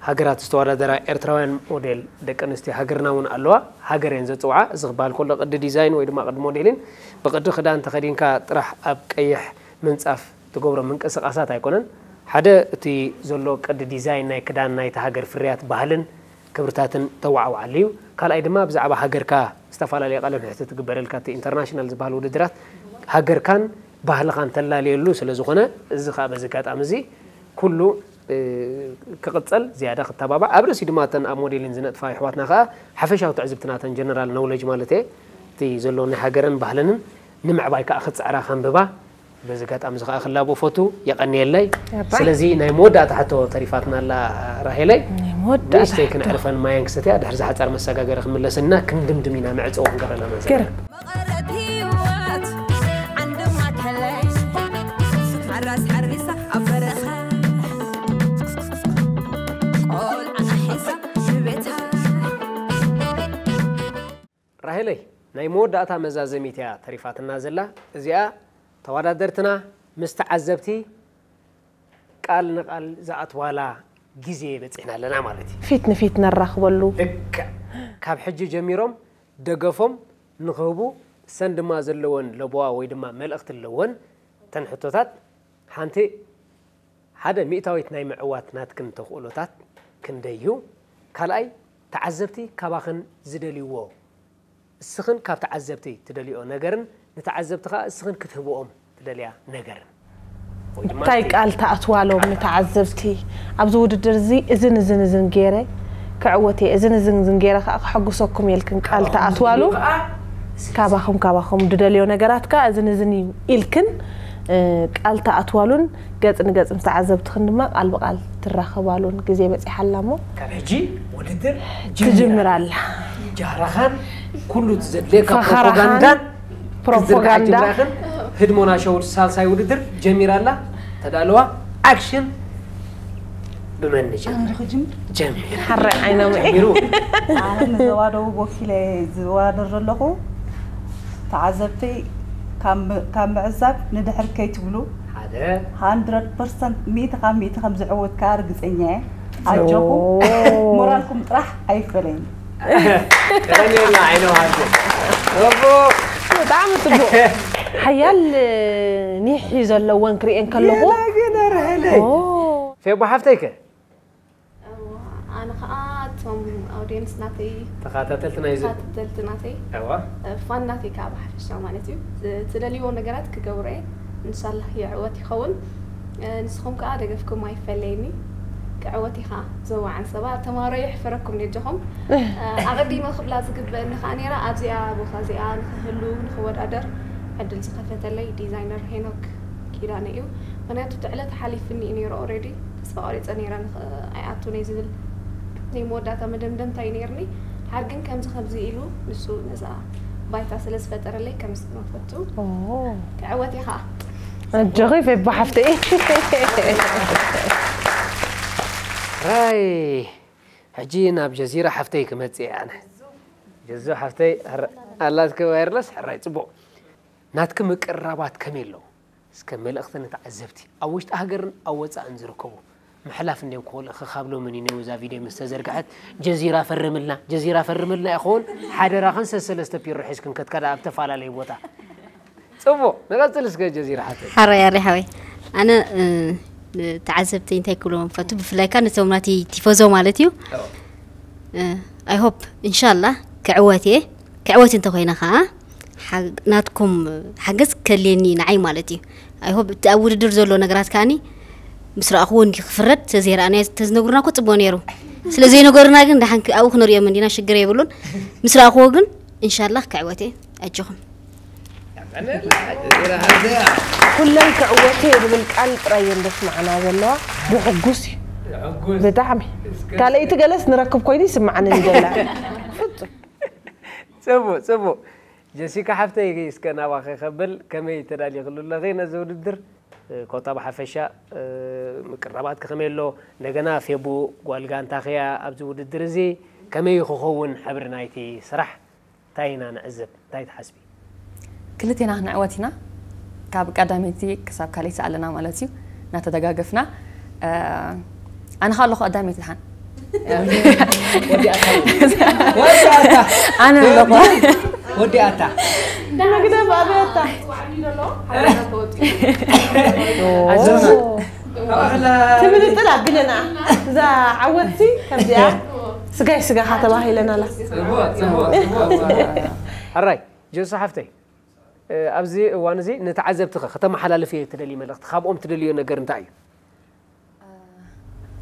ሃገራት ዝተወዳደራ ኤርትራውያን ሞዴል ደቂ ኣንስትዮ ሃገርና እውን ኣለዋ ሃገር እየን ዘፅውዓ እዚ ክበሃል ከሎ ቅዲ ዲዛይን ወይ ድማ ቅዲ ሞዴሊን ብቅዲ ክዳን ተኸዲንካ ጥራሕ ኣብ ቀይሕ ምንፃፍ ትገብሮ ምንቅስቃሳት ኣይኮነን ሓደ እቲ ዘሎ ቅዲ ዲዛይን ናይ ክዳን ናይቲ ሃገር ፍርያት ባህልን ክብርታትን ተዋዕዋዓሉ እዩ ካልኣይ ድማ ብዛዕባ ሃገርካ ዝተፈላለየ ቃለ ምሕትት ትግበረልካ እቲ ኢንተርናሽናል ዝበሃል ውድድራት ሃገርካን ባህልኻን ተላለየሉ ስለ ዝኾነ እዚ ከዓ በዚ ኣጋጣሚ እዚ ኩሉ ክቕፀል ዝያዳ ክተባባዕ ኣብ ርእሲ ድማ እተን ኣብ ሞዴሊን ዝነጥፋ ኣሕዋትና ከዓ ሓፈሻዊ ትዕዝብቲ ናተን ጀነራል ኖውለጅ ማለት እየ እቲ ዘሎ ናይ ሃገረን ባህለንን ንምዕባይ ከዓ ክፅዕራ ከንብባ በዚ ኣጋጣሚ እዚ ከዓ ክላቦ ፈቱ የቐንየለይ ስለዚ ናይ መወዳእታ ሕቶ ተሪፋትና ኣላ ራሄለይ ንእሽተይ ክነዕርፈን ማየን ክሰትያ ድሕሪ ዝሓፃር መሰጋገሪ ክምለሰና ክንድምድም ኢና መዕፀዊ ክንገብረላ መዘ መቐረት ህይወት ዓንድማ ተለይ ሓራስ ሓሪሳ ኣብ በረኻ ቆልዓ ሓንሳ ሽቤታ ራሄለይ ናይ መወዳእታ መዛዘሚት እያ ተሪፋትና ዘላ እዚኣ ተወዳደርትና ምስ ተዓዘብቲ ቃል ንቃል ዝኣትዋላ ግዜ በፂሕና ኣለና ማለት እዩ ፊት ንፊት ነራኽበሉ ልክዕ ካብ ሕጂ ጀሚሮም ደገፎም ንክህቡ እሰን ድማ ዘለወን ለቦዋ ወይ ድማ መልእኽቲ ኣለወን እተን ሕቶታት ሓንቲ ሓደ ሚእታዊት ናይ ምዕዋት ናትክን ተኽእሎታት ክንደይ እዩ ካልኣይ ተዓዘብቲ ካባኽን ዝደልይዎ እስኽን ካብ ተዓዘብቲ ትደልዮ ነገርን ንተዓዘብቲ ከዓ እስኽን ክትህብኦም ትደልያ ነገርን እንታይ ቃል ተኣትዋሎም ንተዓዘብቲ ኣብዚ ውድድር እዚ እዝን እዝን እዝን ገይረ ክዕወት እየ እዝን እዝን እዝን ገይረ ከዓ ከሐጉሰኩም የልክን ቃል ተኣትዋሉ ካባኹም ካባኹም ድደልዮ ነገራት ከዓ እዝን እዝን እዩ ኢልክን ቃል ተኣትዋሉን ገጽ ንገጽ ምስ ተዓዘብትኽን ድማ ቃል ብቃል ትራኸባሉን ግዜ በጺሓ ኣላ እሞ ካብ ሕጂ ውድድር ትጅምር ኣላ ጃህራኻን ኩሉ ዘድልየካ ፕሮፓጋንዳን ፕሮፓጋንዳ ህድሞና ሸው ሳልሳይ ውድድር ጀሚራ ኣላ ተዳለዋ ኣክሽን ብመን ንጀምር ጀሚር ሓራይ ዓይኖም ጀሚሩ ኣነ ንዞባ ደቡብ ወኪለ ዝወዳደር ዘለኹ ተዓዘብተይ ካብ ምዕዛብ ንድሕር ከይትብሉ ሓደ ሃንድረድ ፐርሰንት ሚእቲ ካብ ሚእቲ ከም ዝዕወት ከዓ ርግፀኛ እየ ኣጆኹም ሞራልኩም ጥራሕ ኣይፈለይን ቀኒልና ዓይነ ውሃ ብጣዕሚ ፅቡቅ ሓያል ኒሕ እዩ ዘለወን ክርእየን ከለኹ ፌቦ ሓፍተይከ ኣነ ከዓ እቶም ኣውዲየንስ ናተይ ተኸታተልቲ ናይዚ ተኸታተልቲ ናተይ እዋ ፋን ናተይ ከዓ ብሓፈሻ ማለት እዩ ትደልይዎ ነገራት ክገብሮ እየ እንሻላህ የዕወት ይኸውን ንስኹም ከዓ ደገፍኩም ኣይፈለየኒ ክዕወት ኢኻ ዞባ ዓንሰባ ተማሃሮ የሕፈረኩም ነጀኹም ኣቐዲመ ክብላ ዝግበአኒ ከዓ ነይራ ኣብዚኣ ቦታ እዚኣ ንክህሉ ንክወዳደር ዕድል ዝኸፈተለይ ዲዛይነር ሄኖክ ኪዳነ እዩ ምክንያቱ እቲ ዕለት ሓሊፍኒ እዩ ነይሩ ኦሬዲ ተስፋ ቆሪፀ ነይረ ኣይኣቱን እየ ዝብል ናይ መወዳእታ መደምደምታ እዩ ነይርኒ ድሓር ግን ከምዚ ከምዚ ኢሉ ንሱ ነዛ ባይታ ስለ ዝፈጠረለይ ከምስግኖ ፈቱ ክዕወት እየ ከዓ ኣጆኺ ፌቦ ሓፍተይ። ራይ፣ ሕጂ ናብ ጀዚራ ሓፍተይ ክመጽእ እየ ኣነ። ጀዞ ሓፍተይ፣ ሕራ-፣ ኣላትኪ ዋይርለስ፣ ሕራይ ጽቡቕ። ናትኪ ምቅርራባት ከመይ ኣለዉ? እስከ መልእኽቲ ንተዓዘብቲ፣ ኣብ ውሽጢ ሃገርን ኣብ ወጻእን ዝርከቡ፣ ምሕላፍ እንድዮም ክኽእሉ፣ እኽ ካብ ሎሚ ንነዊዛ ቪድዮ ምስ ተዘርግሐት፣ ጀዚራ ፈርምልና፣ ጀዚራ ፈርምልና ይኸውን፣ ሓደራኽን ሰሰለስተ ፒሮ ሒዝክን ከትከዳ ኣብ ተፈላለየ ቦታ። ጽቡቕ፣ ንቐጽል እስከ ጀዚራ ሓተይ። ሓራይ ኣሪ ሓወይ፣ ኣነ፣ እ፣ ተዓዘብቲ እንታይ ክብሎም ፈቱ፣ ብፍላይ ከኣ ነቶም ናተይ ቲፎዞ ማለት እዩ። ኣዎ። እ፣ I hope፣ ኢንሻላህ፣ ክዕወት እየ። ክዕወት እንተኾይነ ከኣ፣ ሓ-፣ ናትኩም ሓገዝ ከልየኒ ንዓይ ማለት እዩ። I hope፣ እቲ ኣብ ውድድር ዘሎ ነገራት ከኣኒ ምስ ረኣኽዎ እንዲ ክፍረድ፣ ተዘይረኣናዮ ተዝነግሩና እኮ ጽቡቕ ነይሩ። ስለ ዘይነገሩና ግን፣ ደሓን ክ-፣ ኣብኡ ክነርእዮም እንዲና፣ ሽግር የብሉን። ምስ ረኣኽዎ ግን፣ ኢንሻላህ፣ ክዕወት እየ። ኣጆኹም። ኩለን ክዕወት እየ ዝብል ቃል ጥራይ እየን ዘስምዓና ዘለዋ። ብሕጉስ እዩ። ሕጉስ። ብጣዕሚ። እስከ ካልኣይቲ ገለስ ንረክብ ኮይኑ ይስምዓኒ እንጀላ። ፍጹም። ጽቡቕ፣ ጽቡቕ። ጀሲካ ሓፍተይ፣ እስከ ናባኺ ከብል፣ ከመይ ተዳሊኽሉ ኣለኺ ነዚ ውድድር? ኮታ ብሓፈሻ፣ እ፣ ምቅርራባትኪ ከመይ ኣሎ? እንደገና ፌቡ ጓል ጋንታኺ እያ ኣብዚ ውድድር እዚ። ከመይ ክኸውን ሕብሪ ናይቲ ስራሕ? እንታይ ኢና ንዕዘብ? እንታይ ትሓስቢ? ክልቴና ክንዕወት ኢና። ካብ ቀዳመይቲ ክሳብ ካልኣይቲ ኣለና ማለት እዩ። እናተደጋገፍና። እ፣ ኣነ ኸኣ ኣለኹ ቀዳመይቲ ድሓን። ወዲኣታ። ወዲኣታ። ኣነ ኣለኹ። ወዲኣታ። መግደፍ ኣብያታ። ኣጆና። ትብል ጥላ ቢለና። እዛ ዓወትሲ ከምዚኣ ስጋይ ስጋኻ ተባሂለና ኣላ። ጽቡቕ፣ ጽቡቕ፣ ጽቡቕ። ሕራይ፣ ጀሱ ሓፍተይ፣ እ፣ ኣብዚ እዋን እዚ ንተዓዘብትኸ ከተመሓላልፍዮ ትደልዪ መልእኽቲ፣ ካብኦም ትደልዮ ነገር እንታይ እዩ?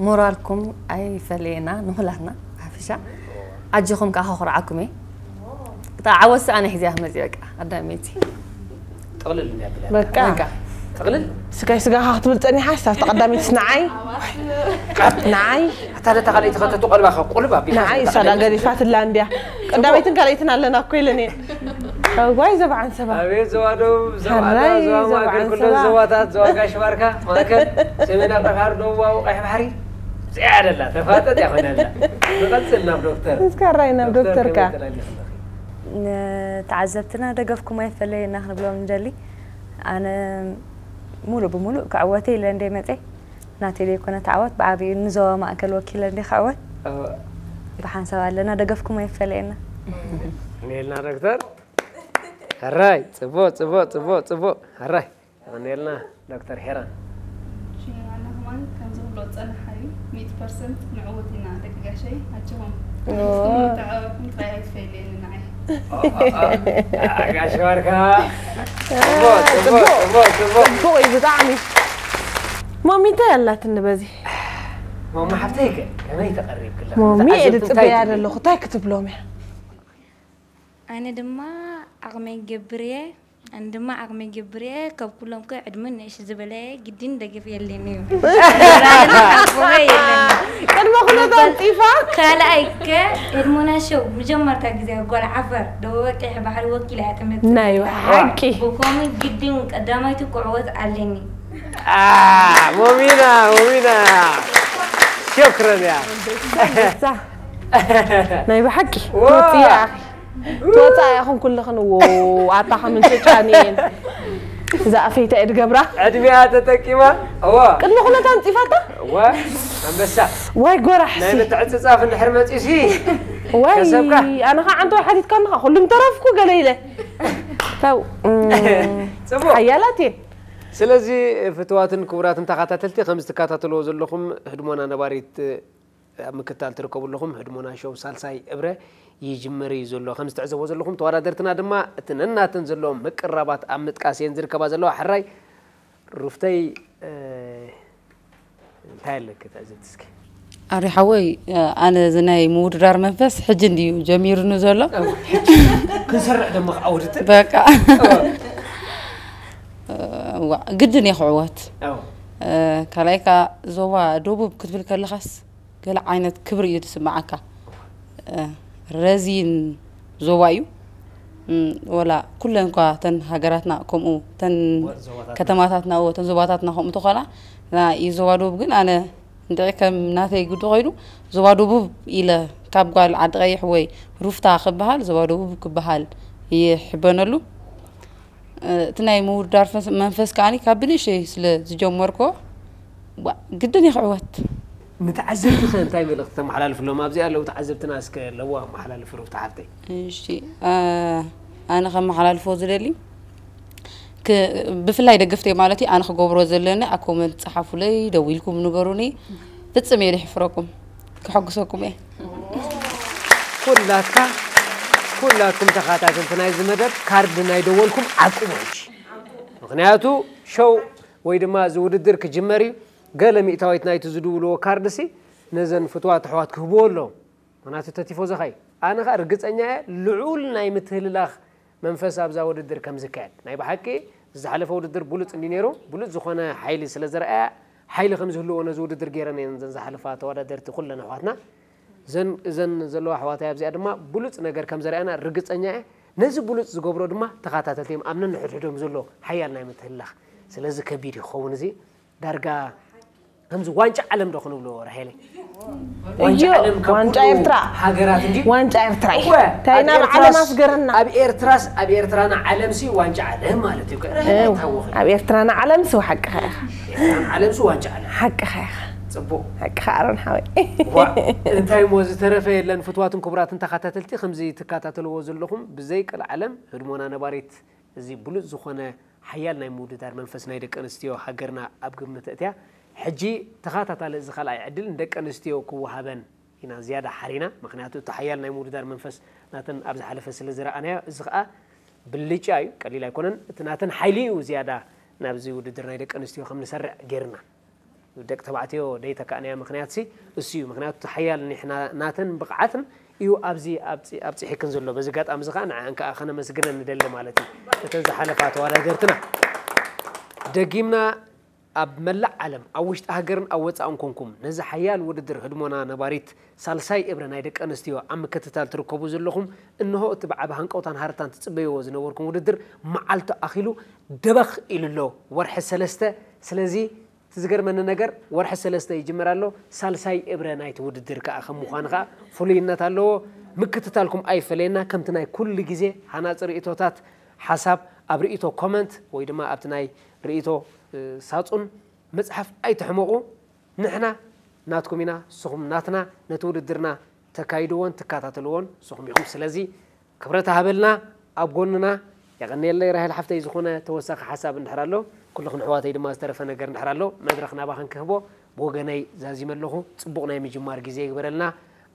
ሞራልኩም ኣይፈለየና ንኹላትና ብሓፈሻ። ኣጆኹም ከኣ ከኹርዓኩም እየ። እታ ዓወት ኣነ ሒዘያ ክመጽእ በቃ፣ ቀዳመይቲ። ጥቕልል እንድያ ብላ። በቃ። በቃ። ጥቕልል? ስጋይ ስጋኻ ክትብል ጸኒሓ፣ ሳብ ተቐዳሚትስ ንዓይ? ንዓይ? ኣታ ነታ ካልኣይቲ ከተቱ ቀልባ ከ ቁልብ ኣቢልካ ንዓይ ትመጣ እሳ ደኣ ቀዳመይቲ። ገዲፋትላ እንድያ። ቀዳመይትን ካልኣይትን ኣለና እኮ ኢለን እየን። እዋይ ዘብዓን ሰባ። ኣቤት ዘዋዶም፣ ዘዋዳ፣ ሕራይ ዘዋ ዘብዓን ማእከል ኩለን ሰባ። ዘዋታት፣ ዘዋ ጋሽ ባርካ፣ ማእከል፣ ሰሜን ኣፍሪካ፣ ደቡባዊ ቀይሕ ባሕሪ። እዚኣ ደላ፣ ተፋጠጥ እያ ኮይና ኣላ። ንቐጽል ናብ ዶክተር። እስከ ሕራይ ናብ ዶክተር ዶክተር ከ? ከመይ ተላሊኹ ኣለኺ? ንተዓዘብትና ደገፍኩም ኣይፈለየና ክንብሎም ንደሊ። ኣነ ሙሉእ ብሙሉእ ክዕወት ኢለ እንደ መጸ፣ ናተይ ዘይኮነ ተዓወት፣ ብዓቢኡ ንዞባ ማእከል ወኪለ እንደ ክዕወት። እወ። ብሓንሳብ ኣለና፣ ደገፍኩም ኣይፈለየና። ኔልና ዶክተር። ሕራይ፣ ጽቡቕ፣ ጽቡቕ፣ ጽቡቕ፣ ጽቡቕ። ሕራይ። የቐንየልና ዶክተር ሄራን። ሽሙና ከማን ከምዚ ክብሎ ዝጸንሓ እዩ፣ ሚእቲ ፐርሰንት ንዕወት ኢና ደቂ ጋሸይ፣ ኣጆኹም። ኦ። ንፍትኩም ንተዓወትኩም ጥራይ ኣይትፈለየኒ ንዓይ። ኦ፣ ኦ፣ ኦ። ጋሽ ባርካ። ጽቡቕ፣ ጽቡቕ፣ ጽቡቕ፣ ጽቡቕ። ጽቡቕ እዩ ብጣዕሚ። ሞሚ እንታይ ኣላትኒ በዚ? ሞሚ ሓፍተይ ከ ከመይ ተቐሪብክላ? ሞሚ እየ ተዓዘብቲ እንታይ ዝጽበያ ትብሊ? ዘለኹ፣ እንታይ ክትብሎም እያ? ኣነ ድማ ዓቕመይ ይገብር እየ። ኣነ ድማ ዓቕመይ ይገብር እየ። ካብ ኩሎም ከ ዕድመ ንእሽ ዝበለ ግድን ደገፍ የለን እዩ። ሓቆ የለን። ቅድመ ኩነታት ጢፋ? ካልኣይ ከ ህድሞና ሸው መጀመርታ ግዜ ጓል ዓፈር ደቡብ ቀይሕ ባሕሪ ወኪላ እያ ትመጽእ። ናይ ሓቂ። ብኮሚ ግድን ቀዳማይቲ ክዕወት ኣለኒ። አ፣ ሞሚና፣ ሞሚና። ሸክረን እያ። ናይ ብሓቂ። ዋ። ትወጽእ እያ። ትወጻ ኢኹም ኩልኽን፣ ዎ፣ ኣታ ከም እንጭጫን እየን። እዛ ኣፈይታ እየ ድገብራ። ዕድሜኣ ተጠቂማ፣ እወ። ቅድሚ ኩነታ ኣንጺፋታ? እወ፣ ኣንበሳ። ዋይ፣ ጎራሕሲ። ናይ ምትዕጽጻፍ እንድሕር መጺኡሲ፣ ዋይ፣ ከሰብካ። ኣነ ኸዓ ኣንተ ሓቲትካኒ ኸዓ፣ ኩሉም ተረፍኩ ገለ ኢለ። ተው፣ እም፣ ጽቡቕ። ሓያላት እየን። ስለዚ፣ ፍትዋትን ክቡራትን ተኸታተልቲ፣ ከም ዝትከታተልዎ ዘለኹም፣ ህድሞና ነባሪት ኣብ ምክትታል ትርከቡ ኣለኹም። ህድሞና ሾው ሳልሳይ እብረ ይጅምር እዩ ዘሎ። ከም ዝተዕዘቦ ዘለኹም ተወዳደርትና ድማ እቲ ነናተን ዘለዎም ምቅራባት ኣብ ምጥቃስ እየን ዝርከባ ዘለዋ። ሕራይ ሩፍተይ፣ እ፣ እንታይ ኣለኪ ትዕዝብቲ እስኪ? ኣሪ ሓወይ፣ ኣነ እዚ ናይ ምውድዳር መንፈስ ሕጂ እንድዩ ጀሚሩኒ ዘሎ። ክንሰርዕ ደሞ ከዓ ውድድር? በቃ። እዋ፣ ግድን እየ ክዕወት። ኣዎ። እ፣ ካልኣይ ከዓ ዞባ ደቡብ ክትብል ከለኻስ ገለ ዓይነት ክብሪ እዩ ዝስምዓካ። እ፣ ረዚን ዞባ እዩ። ወላ ኩለን እኳ ተን ሃገራትና ከምኡ ተን ከተማታትና እዎ ተን ዞባታትና ከምኡ ተኾና ናይ ዞባ ደቡብ ግን ኣነ እንድዒ ከም ናተይ ግዱ ኮይኑ ዞባ ደቡብ ኢለ ካብ ጓል ዓዲ ቀይሕ ወይ ሩፍታ ክበሃል ዞባ ደቡብ ክበሃል ይሕበነሉ። እቲ ናይ ምውዳር መንፈስ ከዓኒ ካብ ብንእሽተይ ስለ ዝጀመርኮ ግድን ይኽዕወት። ንተዓዘብቲ ከ እንታይ መልእኽቲ ተመሓላልፍሎም? ኣብዚ ኣለዉ ተዓዘብትና እስከ ለዋ ኣመሓላልፊ ሩፍታ ሓፍተይ። እሺ ኣነ ከመሓላልፎ ዝደሊ ብፍላይ ደገፍተይ ማለት እዩ ኣነ ክገብሮ ዘለኒ ኣብ ኮመንት ጸሓፉለይ ደዊልኩም ንገሩኒ ፍጽም እየ ድሕፍረኩም ክሐጉሰኩም እየ። ኩላትካ ኩላትኩም ተኻታተልቲ ናይዚ መደብ ካርድ ናይ ደወልኩም ዓቅቡ ሕጂ ምክንያቱ ሸው ወይ ድማ እዚ ውድድር ክጅመር እዩ። ገለ ሚእታዊት ናይቲ ዝድውልዎ ካርድሲ ነዘን ፍትዋት ኣሕዋት ክህብዎ ኣለዎም። ምክንያቱ ተቲፎ ዘኻይ ኣነ ኸኣ ርግጸኛ እየ ልዑል ናይ ምትህልላኽ መንፈስ ኣብዛ ውድድር ከም ዝካየድ ናይ ብሓቂ ዝሓለፈ ውድድር ብሉጽ እንዲ ነይሩ ብሉጽ ዝኾነ ሓይሊ ስለ ዘርኣያ ሓይሊ ከም ዝህልዎ ነዚ ውድድር ገይረን እየን ዘን ዝሓለፋ ተወዳደርቲ ኩለን ኣሕዋትና እዘን ዘለዋ ኣሕዋታይ ኣብዚኣ ድማ ብሉጽ ነገር ከም ዘርኣና ርግጸኛ እየ ነዚ ብሉጽ ዝገብሮ ድማ ተኸታተልቲ እዮም ኣብ ነንሕድሕዶም ዘሎ ሓያል ናይ ምትህልላኽ ስለዚ ከቢድ ይኸውን እዚ ዳርጋ ከምዚ ዋንጫ ዓለም ዶ ክንብሎ ራሄለ ዋንጫ ዓለም ካብ ዋንጫ ኤርትራ ሃገራት እንዲ ዋንጫ ኤርትራ እዩ እንታይ ናብ ዓለም ኣስገረና ኣብ ኤርትራስ ኣብ ኤርትራና ዓለምሲ ዋንጫ ዓለም ማለት እዩ ኣብ ኤርትራና ዓለምሲ ሓቅኻ ኢኻ ዓለምሲ ዋንጫ ዓለም ሓቅኻ ኢኻ ጽቡቅ ሓቅኻ ኣሮን ሓወይ እንታይ ሞ ዝተረፈ የለን ፍትዋትን ክቡራትን ተኸታተልቲ ከምዚ ትከታተልዎ ዘለኹም ብዘይ ቀልዓለም ህድሞና ነባሪት እዚ ብሉጽ ዝኾነ ሓያል ናይ ምውድዳር መንፈስ ናይ ደቂ ኣንስትዮ ሃገርና ኣብ ግምት እትያ። ሕጂ ተኻታታሊ እዚ ካልኣይ ዕድል ንደቂ ኣንስትዮ ክወሃበን ኢና ዝያዳ ሓሪና፣ ምኽንያቱ እቲ ሓያል ናይ ምውድዳር መንፈስ ናተን ኣብ ዝሓለፈ ስለ ዝረኣናዮ፣ እዚ ኸኣ ብልጫ እዩ፣ ቀሊል ኣይኮነን። እቲ ናተን ሓይሊ እዩ ዝያዳ ናብዚ ውድድር ናይ ደቂ ኣንስትዮ ከም ንሰርዕ ገይርና። ደቂ ተባዕትዮ ደይተካእናዮ ምኽንያትሲ እሱ እዩ። ምኽንያቱ እቲ ሓያል ኒሕና ናተን ብቕዓትን እዩ ኣብዚ ኣብፂ ኣብፂሒክን ዘሎ። በዚ ኣጋጣሚ እዚ ከዓ ንዐኣን ከዓ ከነመስግነን ንደሊ ማለት እዩ። እተን ዝሓለፋ ተወዳደርትና ደጊምና ኣብ መላእ ዓለም ኣብ ውሽጢ ሃገርን ኣብ ወፃእን ኮንኩም ነዚ ሓያል ውድድር ህድሞና ነባሪት ሳልሳይ እብረ ናይ ደቂ ኣንስትዮ ኣብ ምክትታል ትርከቡ ዘለኹም እንሆ እቲ ብዓቢ ሃንቀውታን ሃረርታን ትፅበይዎ ዝነበርኩም ውድድር መዓልቱ ኣኺሉ ደበኽ ኢሉ ኣሎ ወርሒ ሰለስተ ስለዚ እቲ ዝገርመኒ ነገር ወርሒ ሰለስተ ይጅመር ኣሎ ሳልሳይ እብረ ናይቲ ውድድር ከዓ ከም ምዃኑ ከዓ ፍሉይነት ኣለዎ ምክትታልኩም ኣይፈለየና ከምቲ ናይ ኩሉ ግዜ ሃናፂ ርእቶታት ሓሳብ ኣብ ርእቶ ኮመንት ወይ ድማ ኣብቲ ናይ ርእቶ ሳፁን ምፅሓፍ ኣይትሕመቑ ንሕና ናትኩም ኢና ንስኹም ናትና ነቲ ውድድርና ተካይድዎን ትከታተልዎን ንስኹም ኢኹም ስለዚ ክብረት ሃበልና ኣብ ጎንና የቐንየለይ ራሄል ሓፍተይ ዝኾነ ተወሳኺ ሓሳብ እንድሕር ኣሎ ኩልኽን ኣሕዋተይ ድማ ዝተረፈ ነገር እንድሕር ኣሎ መድረኽ ናባኽን ክህቦ ብወገነይ ዛዚመ ኣለኹ ፅቡቕ ናይ ምጅማር ግዜ ይግበረልና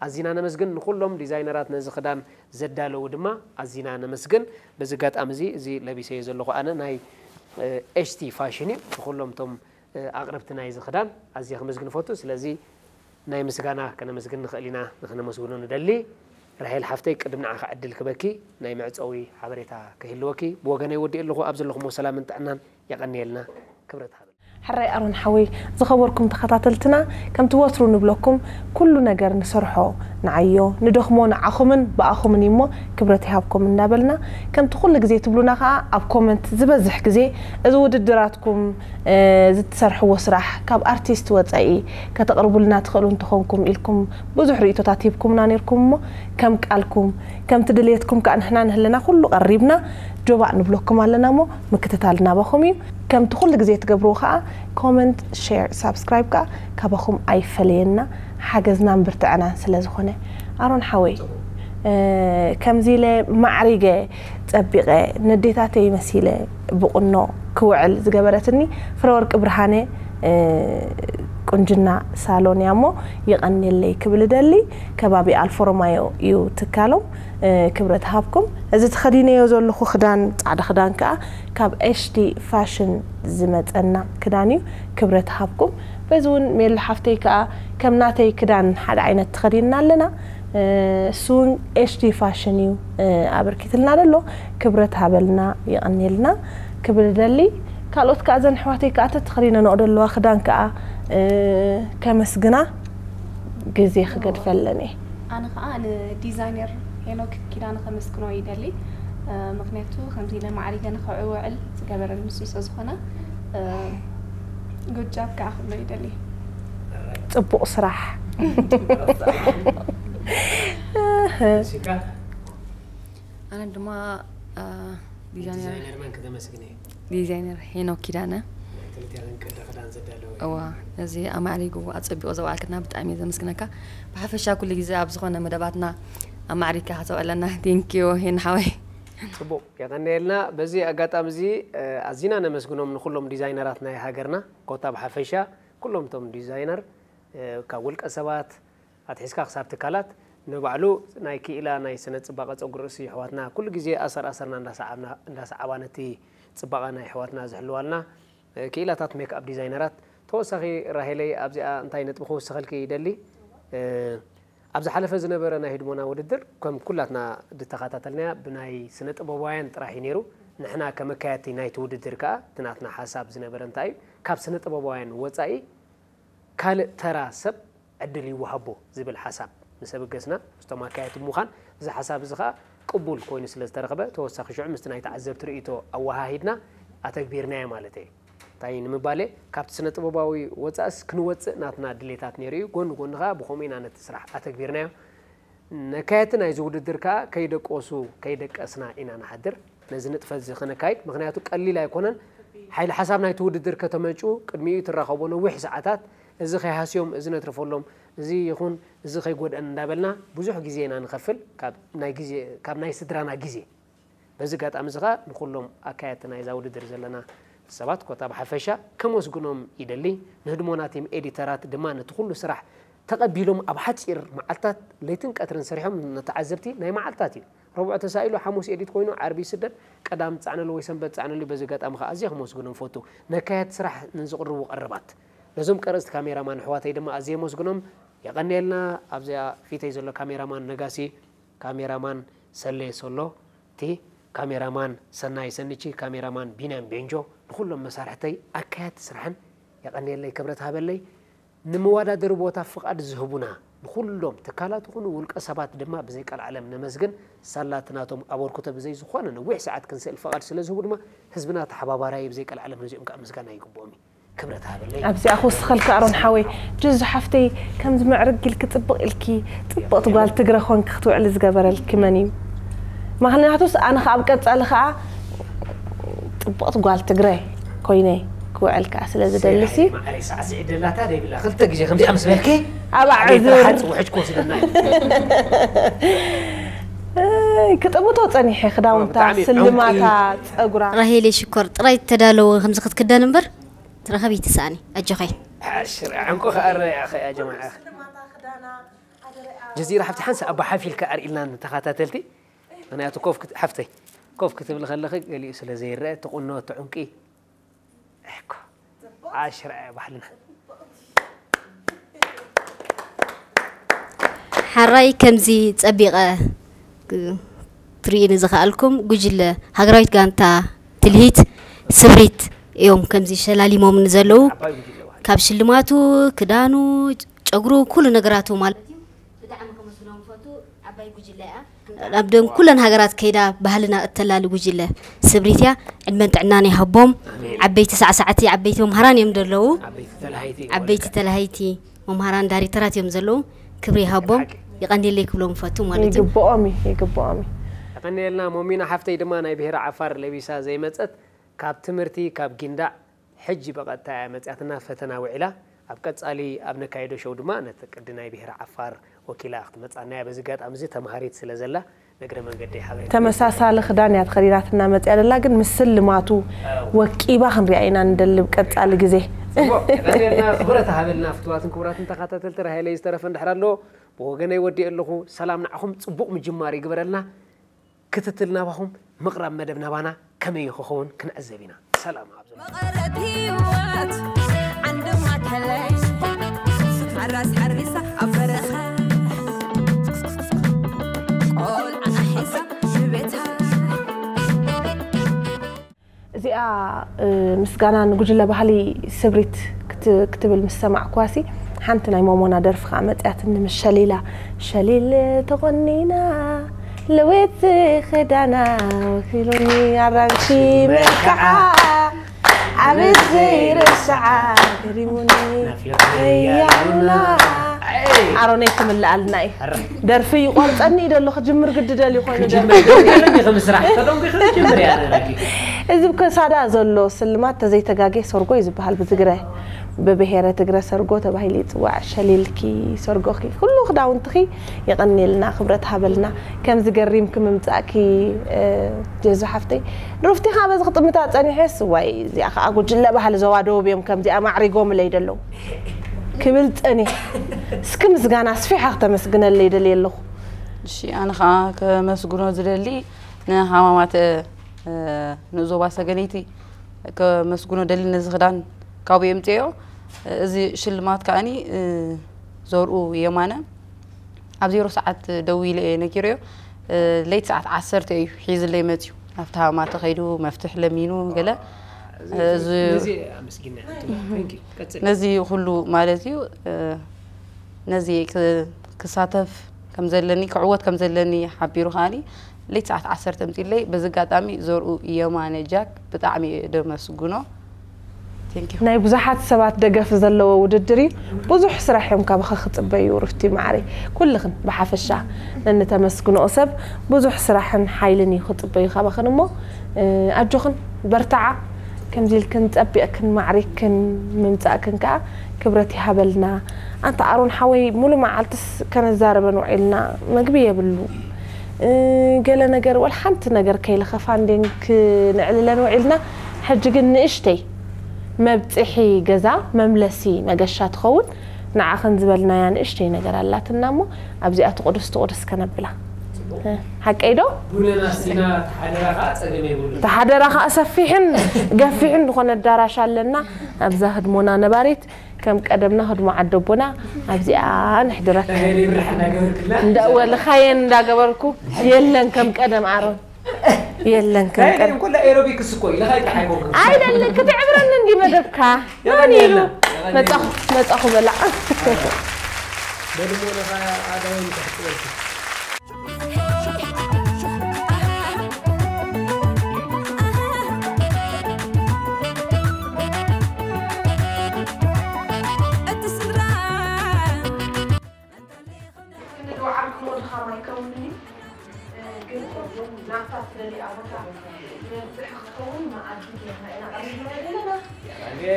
ኣዚና ነመስግን ንኩሎም ዲዛይነራት ነዚ ክዳን ዘዳለዉ ድማ ኣዚና ነመስግን በዚ ኣጋጣሚ እዚ እዚ ለቢሰዮ ዘለኹ ኣነ ናይ ኤሽቲ ፋሽን እዩ ንኩሎም እቶም ኣቕረብቲ ናይዚ ክዳን ኣዝየ ከመስግን እፈቱ ስለዚ ናይ ምስጋና ከነመስግን ንኽእል ኢና ንኽነመስግኖ ንደሊ ራሄል ሓፍተይ ቅድም ንዓኻ ዕድል ክበኪ ናይ መዕፀዊ ሓበሬታ ክህልወኪ ብወገነይ ወዲእ ኣለኹ ኣብ ዘለኹሞ ሰላምን ጥዕናን የቐንየልና ክብረት ሃበል ሕራይ ኣሮን ሓወይ ዝኸበርኩም ተኸታተልትና ከምቲ ወትሩ ንብለኩም ኩሉ ነገር ንሰርሖ ንዓዮ ንደኽሞ ንዓኹምን ብኣኹምን እዩሞ ክብረት ይሃብኩም እናበልና ከምቲ ኩሉ ግዜ ትብሉና ከዓ ኣብ ኮመንት ዝበዝሕ ግዜ እዚ ውድድራትኩም ዝትሰርሕዎ ስራሕ ካብ ኣርቲስት ወፃኢ ከተቕርቡልና ትኽእሉ እንተኾንኩም ኢልኩም ብዙሕ ርእቶታት ሂብኩምና ነርኩም እሞ ከም ቃልኩም ከምቲ ድልየትኩም ከዓ ንሕና ንህልና ኩሉ ቀሪብና ጆባእ ንብለኩም ኣለና እሞ ምክትታል ናባኹም እዩ ከምቲ ኩሉ ግዜ ትገብርዎ ከዓ comment share subscribe ከዓ ካባኹም ኣይፈለየና ሓገዝና ምብርትዕናን ስለ ዝኾነ ኣሮን ሓወይ ከምዚ ኢለ ማዕሪገ ጸቢቐ ነዴታተይ መሲለ ብቑኖ ክውዕል ዝገበረትኒ ፍረወርቂ ብርሃነ ቁንጅና ሳሎን እያ እሞ ይቐንየለይ ክብል እደሊ። ከባቢ ኣልፎሮማዮ እዩ ትካሎም። ክብረት ሃብኩም። እዚ ተኸዲነዮ ዘለኹ ክዳን ጻዕዳ ክዳን ከኣ ካብ ኤሽዲ ፋሽን ዝመጸና ክዳን እዩ። ክብረት ሃብኩም። በዚ እውን ሜሉ ሓፍተይ ከኣ ከም ናተይ ክዳን ሓደ ዓይነት ተኸዲንና ኣለና። እሱ እውን ኤሽዲ ፋሽን እዩ ኣበርኪትልና ዘሎ ክብረት ሃበልና የቐንየልና ክብል እደሊ ካልኦት ከኣ ዘን ኣሕዋተይ ከኣ ተተኸዲነንኦ ዘለዋ ክዳን ከኣ ከመስግና ግዜ ክገድፈለን እየ ኣነ ከዓ ንዲዛይነር ሄኖክ ኪዳነ ከመስግኖ ይደሊ ምክንያቱ ከምዚ ኢለ ማዕሪገ ንክውዕል ዝገበረኒ ንሱ ስለ ዝኾነ፣ good job ከዓ ክብሎ ይደሊ። ፅቡቕ ስራሕ። ኣነ ድማ ዲዛይነር ዲዛይነር ሄኖክ ኪዳነ። እዋ፣ ነዚ ኣማዕሪጉ ኣፀቢቑ ዘውዓልክና ብጣዕሚ እየ ዘመስግነካ። ብሓፈሻ ኩሉ ግዜ ኣብ ዝኾነ መደባትና ኣማዕሪግካ ከተውዕለና። Thank you ሄን ሓወይ። ፅቡቕ፣ የቐንየልና። በዚ ኣጋጣሚ እዚ ኣዚና ነመስግኖም ንኩሎም ዲዛይነራት ናይ ሃገርና ኮታ ብሓፈሻ ኩሎም እቶም ዲዛይነር ካብ ውልቀ ሰባት ኣትሒዝካ ክሳብ ትካላት ንባዕሉ ናይ ክኢላ ናይ ስነ ፅባቐ ፀጉሪ ርእሲ ኣሕዋትና ኩሉ ግዜ ኣሰር ኣሰርና እንዳሰዓብና እንዳሰዓባ ነቲ ፅባቐ ናይ ኣሕዋትና ዝሕልዋልና ክኢላታት ሜክኣፕ ዲዛይነራት ተወሳኺ ራሄለይ ኣብዚኣ እንታይ ነጥቢ ክውስኸልኪ ይደሊ ኣብ ዝሓለፈ ዝነበረ ናይ ህድሞና ውድድር ከም ኩላትና ዝተኸታተልናያ ብናይ ስነ ጥበባውያን ጥራሕ እዩ ነይሩ ንሕና ከመካየድቲ ናይቲ ውድድር ከዓ እቲ ናትና ሓሳብ ዝነበረ እንታይ እዩ ካብ ስነ ጥበባውያን ወፃኢ ካልእ ተራ ሰብ ዕድል ይወሃቦ ዝብል ሓሳብ ምስ ኣበገስና ምስቶም ኣካየድቲ ብምዃን እዚ ሓሳብ እዚ ከዓ ቅቡል ኮይኑ ስለ ዝተረኽበ ተወሳኺ ሽዑ ምስቲ ናይ ተዓዘብቲ ርእይቶ ኣወሃሂድና ኣተግቢርናዮ ማለት እየ። እንታይ ንምባል እየ ካብቲ ስነ ጥበባዊ ወፃእስ ክንወፅእ ናትና ድሌታት ነይሩ እዩ። ጎኒ ጎኒ ከዓ ብኸምኡ ኢና ነቲ ስራሕ ኣተግቢርናዮ። ነካየድቲ ናይዚ ውድድር ከዓ ከይደቀሱ ከይደቀስና ኢና ንሓድር። ነዚ ንጥፈት እዚ ከነካይድ ምኽንያቱ ቀሊል ኣይኮነን። ሓይሊ ሓሳብ ናይቲ ውድድር ከተመንጭዉ ቅድሚኡ ትራኸቦ ነዊሕ ሰዓታት እዚ ከይሃስዮም እዚ ነትርፈሎም እዚ ይኹን እዚ ከይጎድአን እንዳበልና ብዙሕ ግዜ ኢና ንኸፍል ካብ ናይ ግዜ ካብ ናይ ስድራና ግዜ በዚ ጋጣሚ እዚ ኸዓ ንኹሎም ኣካየድቲ ናይዛ ውድድር ዘለና ሰባት ኮታ ብሓፈሻ ከመስግኖም ይደሊ። ንህድሞና ቲም ኤዲተራት ድማ ነቲ ኩሉ ስራሕ ተቐቢሎም ኣብ ሓፂር መዓልታት ለይትን ቀትርን ሰሪሖም ንተዓዘብቲ ናይ መዓልታት እዩ። ረቡዕ ተሳኢሉ ሓሙስ ኤዲት ኮይኑ ዓርቢ ይስደድ ቀዳም ትፃዕነሉ ወይ ሰንበት ትፃዕነሉ በዚ ኣጋጣሚ ከዓ ኣዝየ ክመስግኖም ፈቱ ነካየት ስራሕ ንዝቕርቡ ቀረባት ነዞም ቀረፅቲ ካሜራማን ኣሕዋተይ ድማ ኣዝየ የመስግኖም የቐንየልና ኣብዚኣ ፊተይ ዘሎ ካሜራማን ነጋሲ ካሜራማን ሰሌ ሶሎ እቲ ካሜራማን ሰናይ ሰንቺ ካሜራማን ቢንያም ቤንጆ ንኩሎም መሳርሕተይ ኣካያት ስራሕን የቐንየለይ ክብረት ሃበለይ ንምወዳደሪ ቦታ ፍቓድ ዝህቡና ንኹሎም ትካላት ይኹኑ ውልቀ ሰባት ድማ ብዘይ ቀልዓለም ነመስግን። ሳላ እቲ ናቶም ኣበርክቶ ብዘይ ዝኾነ ነዊሕ ሰዓት ክንስእል ፍቓድ ስለ ዝህቡ ድማ ህዝብና ተሓባባራይ ብዘይ ቀልዓለም ነዚኦም ከዓ ምስጋና ይግብኦም እዩ። ክብረት ሃበለይ። ኣብዚኣ ክውስኸልካ ኣሮን ሓወይ ጅዙ ሓፍተይ ከምዚ ምዕርግ ኢልኪ ፅብቕ ኢልኪ ፅብቕቲ ጓል ትግረ ኮንኪ ክትውዕሊ ዝገበረልኪ መን እዩ? ምኽንያቱስ ኣነ ከዓ ኣብ ቀፃሊ ከዓ ፅብቕቲ ጓል ትግረ ኮይነ ክውዕል ከዓ ስለ ዝደሊ ሲ ክልተ ግዜ ከምዚኣ ምስ በልኪ ኣብ ኣዕዝር ክጥምቶ ፀኒሐ ክዳውንታ ስልማታ ፀጉራ ራሄለይ ሽኮር ጥራይ ተዳለወ ከምዚ ክትክደን እምበር ትረኸብ ይትስኣኒ ኣጆኸይ ዕንቁ ከኣ ረኣያ ኸያ ጀማዓ ጀዚራ ሓፍቲ ሓንሳ ኣባ ሓፊልካ ኣርኢልና ንተኸታተልቲ ምክንያቱ ኮፍ ክት- ሓፍተይ ኮፍ ክትብል ከለኺ ገሊኡ ስለ ዘይረአ ትቁኖ ትዑንቂ እኮ ዓሽራ እያ ባህልና ሓራይ ከምዚ ጸቢቐ ትርእዩ ንዝኸኣልኩም ጉጅለ ሃገራዊት ጋንታ ትልሂት ስብሪት እዮም ከምዚ ሸላሊሞም ንዘለዉ ካብ ሽልማቱ ክዳኑ ጨጉሩ ኩሉ ነገራቱ ማለት እዩ ብጣዕሚ ከመስግኖም ፈቱ ዓባይ ጉጅለ እያ ኣብ ደም ኩለን ሃገራት ከይዳ ባህልና እተላሊ ጉጅለ ስብሪት እያ ዕድመን ጥዕናን ይሃቦም ዓበይቲ ሳዕሳዕቲ ዓበይቲ መምሃራን እዮም ዘለዉ ዓበይቲ ተላሃይቲ መምሃራን ዳይሬክተራት እዮም ዘለዉ ክብሪ ይሃቦም የቐንየለይ ክብሎም ፈቱ ማለት እዩ ይግብኦም እዩ ይግብኦም እዩ የቐንየልና ሞሚና ሓፍተይ ድማ ናይ ብሄረ ዓፋር ለቢሳ ዘይመፀት ካብ ትምህርቲ ካብ ጊንዳዕ ሕጂ ብቐጥታ እያ መፂኣትና ፈተና ውዒላ ኣብ ቀፃሊ ኣብ ነካይዶ ሸው ድማ ነቲ ቅዲ ናይ ብሄረ ዓፋር ወኪላ ክትመፃና እያ በዚ ጋጣሚ እዚ ተምሃሪት ስለ ዘላ ንእግረ መንገደይ ሓበሬታ ተመሳሳሊ ክዳን እያ ተኸዲናትና መፅያ ዘላ ግን ምስ ስልማቱ ወቂባ ክንሪኣ ኢና ንደልብ ቀፃሊ ግዜ ክብረት ሃበልና ፍትዋትን ክቡራትን ተኸታተልቲ ራሄለይ ዝተረፈ እንድሕር ኣሎ ብወገነይ ወዲእ ኣለኹ ሰላም ንዓኹም ፅቡቕ ምጅማር ይግበረልና ክትትል ናባኹም ምቕራብ መደብ ናባና ከመይ ክኸውን ክንዕዘብ ኢና። ሰላም ኣብ ዘሎ መቐረት ህይወት ዓንዲ ማእከለይ ኣራስ ሓሪሳ ኣብ በረኻ ቆልዓና ሒዛ ንቤታ እዚኣ ምስጋና ንጉጅለ ባህሊ ስብሪት ክትብል ምስ ሰማዕኩዋሲ ሓንቲ ናይ ሞሞና ደርፊ ከዓ መፅያትኒ ምስ ሸሊላ ሸሊል ተቆኒና ለወት ክዳና ወኪሉኒ ኣራንሺ መልክዓ ዓመት ዘይርስዓ ገሪሙኒ ያውና ኣሮነይ ክምልኣልና እዩ። ደርፊ ይቆርፀኒ እዩ ደሎ ክጅምር ግዲ ደልዩ ኮይኑ ደርፊ ክጅምር ደንጉ ኢለ እንዲኹ ምስራሕ ተደንጉ ክጅምር እያ ደረጊ። እዚ ብከሳዳ ዘሎ ስልማት ተዘይተጋጌ ሰርጎ እዩ ዝበሃል ብትግረ። ብብሄረ ትግረ ሰርጎ ተባሂሉ ይፅዋዕ። ሸሊልኪ ሰርጎኺ ኩሉ ክዳውንትኺ የቐንየልና ክብረት ሃበልና። ከምዚ ገሪምኪ ምምፃእኪ ጀዙ ሓፍተይ። ሩፍቲ ከዓ በዚ ክጥምታ ፀኒሐስ ዋይ እዚኣ ከዓ ጉጅለ ባህሊ ዞባ ደቡብ እዮም ከምዚኣ ማዕሪጎምለይ ደለዉ ክብል ፀኒሕ። እስኪ ምስጋና ኣስፊሓ ክተመስግነለይ ደልየ ኣለኹ። እሺ ኣነ ከዓ ከመስግኖ ዝደሊ ንሃማማተ ንዞባ ሰገነይቲ ከመስግኖ ደሊ ነዚ ክዳን ካብኡ የምፅኦ። እዚ ሽልማት ከዓኒ ዘርኡ የማነ ኣብ ዜሮ ሰዓት ደዊለ እየ ነጊረዮ። ለይት ሰዓት ዓሰርተ እዩ ሒዝለይ መፅዩ። ኣብቲ ሃማ ተኸይዱ መፍትሕ ለሚኑ ገለ እዚ ነዚ ኣመስጊና። Thank you። ቀጽል። ነዚ ኩሉ ማለት እዩ። ነዚ ክ- ክሳተፍ ከም ዘለኒ ክዕወት ከም ዘለኒ ሓቢሩ ከዓኒ ለይት ሰዓት ዓሰርተ ምፅለይ። በዚ ኣጋጣሚ ዘርኡ የማነ ጃክ ብጣዕሚ እየ ደመስግኖ። Thank you። ናይ ብዙሓት ሰባት ደገፍ ዘለዎ ውድድር እዩ። ብዙሕ ስራሕ እዮም ካባኻ ክፅበዩ ሩፍቲ ማዕረይ። ኩልኽን ብሓፈሻ ነንተመስግንኦ ሰብ ብዙሕ ስራሕን ሓይልን እዩ ክፅበዩ ካባኽን እሞ ኣጆኽን በርትዓ። ከምዚ ኢልክን ፀቢቕክን ማዕሪግክን ምምፃእክን ከዓ ክብረት ይሃበልና። ኣንታ ኣሮን ሓወይ ሙሉ መዓልትስ ከነዛርበን ውዒልና መግቢ የብሉ ገለ ነገር ወላ ሓንቲ ነገር ከይለኸፋ እንዴን ክነዕልለን ውዒልና። ሕጂ ግን ንእሽተይ መብፅሒ ገዛ መምለሲ መገሻ ትኸውን ንዓኽን ዝበልናያ ንእሽተይ ነገር ኣላትና እሞ ኣብዚኣ ትቑድስ ትቑድስ ከነብላ። ሓቀይ ዶ? ቡነና ሲና ተሓደራ ከዓ ጸገም የብሉን። ተሓደራ ከዓ ሰፊሕን ገፊሕን ዝኾነ ኣዳራሽ ኣለና። ኣብዛ ህድሞና ነባሪት ከም ቀደምና ህድሞ ዓደቦና ኣብዚኣ ንሕድረካ። ተሄሪ ብርሕ እንዳገበርክላ። እንዳ- ወልኻየን እንዳገበርኩ የለን ከም ቀደም ኣሮን የለን ከም ናይ ቀደም። ናይ ኮላ ኤሮቢክስ እኮ ኢለ ኻይ ጥራሕ ኣይኮንኩን። ኣይደለ ክትዕብረኒ እንዲ መደብካ መን ኢሉ? የቐንየልና፣ የቐንየልና። መጻኹ መጻኹ በላዕ። በድሞ ነኻ ኣዳውን ተሕጥበልኩ።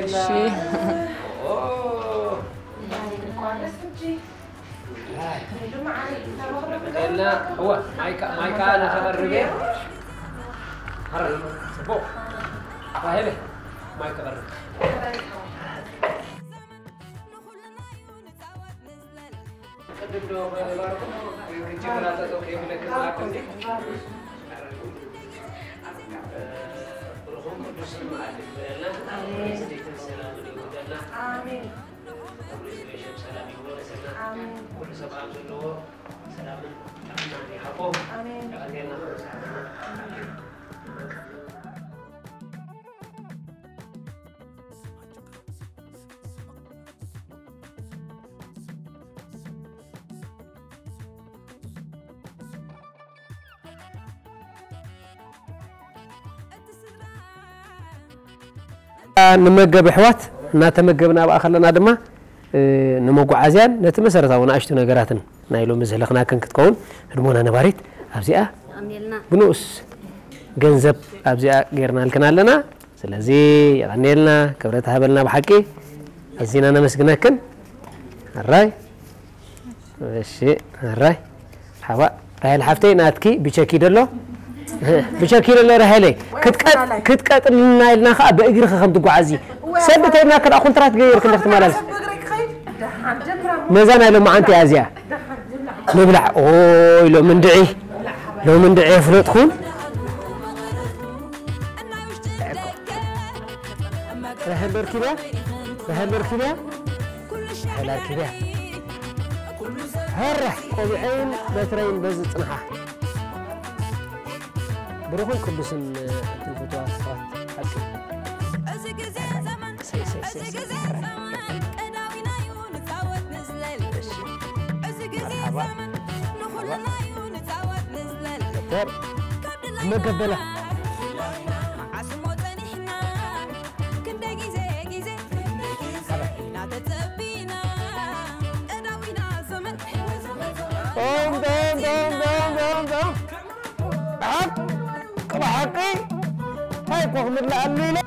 እሺ። ቅድም ዶ ባርኩም ወይ ክጅምራ ጠጠው ከይብለክን ማዕኩም ዲ? ብሩኹም ቅዱስን መዓልቲ ይግበረልና። ኣሜን። ጽድቅን ሰላምን ይውደልና። ኣሜን። ኩሉ ሰብ ሰላም ይወረሰና። ኣሜን። ኩሉ ሰብ ኣብ ዘለዎ ሰላምን ጥዕናን ይሃቦ። ኣሜን። የቐንየልና። ኣሜን። ንመገብ ኣሕዋት እናተመገብና ኣብኣ ከለና ድማ ንመጓዓዝያን ነቲ መሰረታዊ ንኣሽቱ ነገራትን ናይ ሎሚ ዝህለኽናክን ክትከውን ህድሞና ነባሪት ኣብዚኣ ብንኡስ ገንዘብ ኣብዚኣ ጌርናልክን ኣለና። ስለዚ የቐንየልና፣ ክብረት ሃበልና ብሓቂ ኣዚና ነመስግነክን። ኣራይ እሺ ኣራይ ሓባ ራሄል ሓፍተይ ናትኪ ብቸኪ ደሎ ብቸኪ ደሎ ራሄለይ ክትቀጥ ክትቀጥልና ኢልና ከዓ ብእግሪ ከም ትጓዓዚ ሰብ ተይልና ከዳ ኮንትራት ገይር ክንደ ክትመላለስ ነዛ ናይ ሎማዓንቲ እያ እዚኣ ምብላዕ ኦይ ሎም እንድዒ ሎም እንድዒ የፍለጥኩን ራሄል ደርኪብያ ራሄል ደርኪብያ ራሄል ኣርኪብያ ሀረ ቆቢዐይን በትረይን በዚ ፅንሓ ብሩኽን ቅዱስን ኣንትን ፍትዋት ሰባት ሓቂ እዚ ግዜ ዘመን እዚ ግዜ ዘመን ቀዳዊና እዩ ንፃወት ንዝለል እዚ ግዜ ዘመን ንኹልና እዩ ንፃወት ንዝለል መገበላ ጦም ጦም ጦም ጦም ጦም ጦም ብሓቂ ብሓቂ እንታይ እኮ ክምልኣሉ ኢለ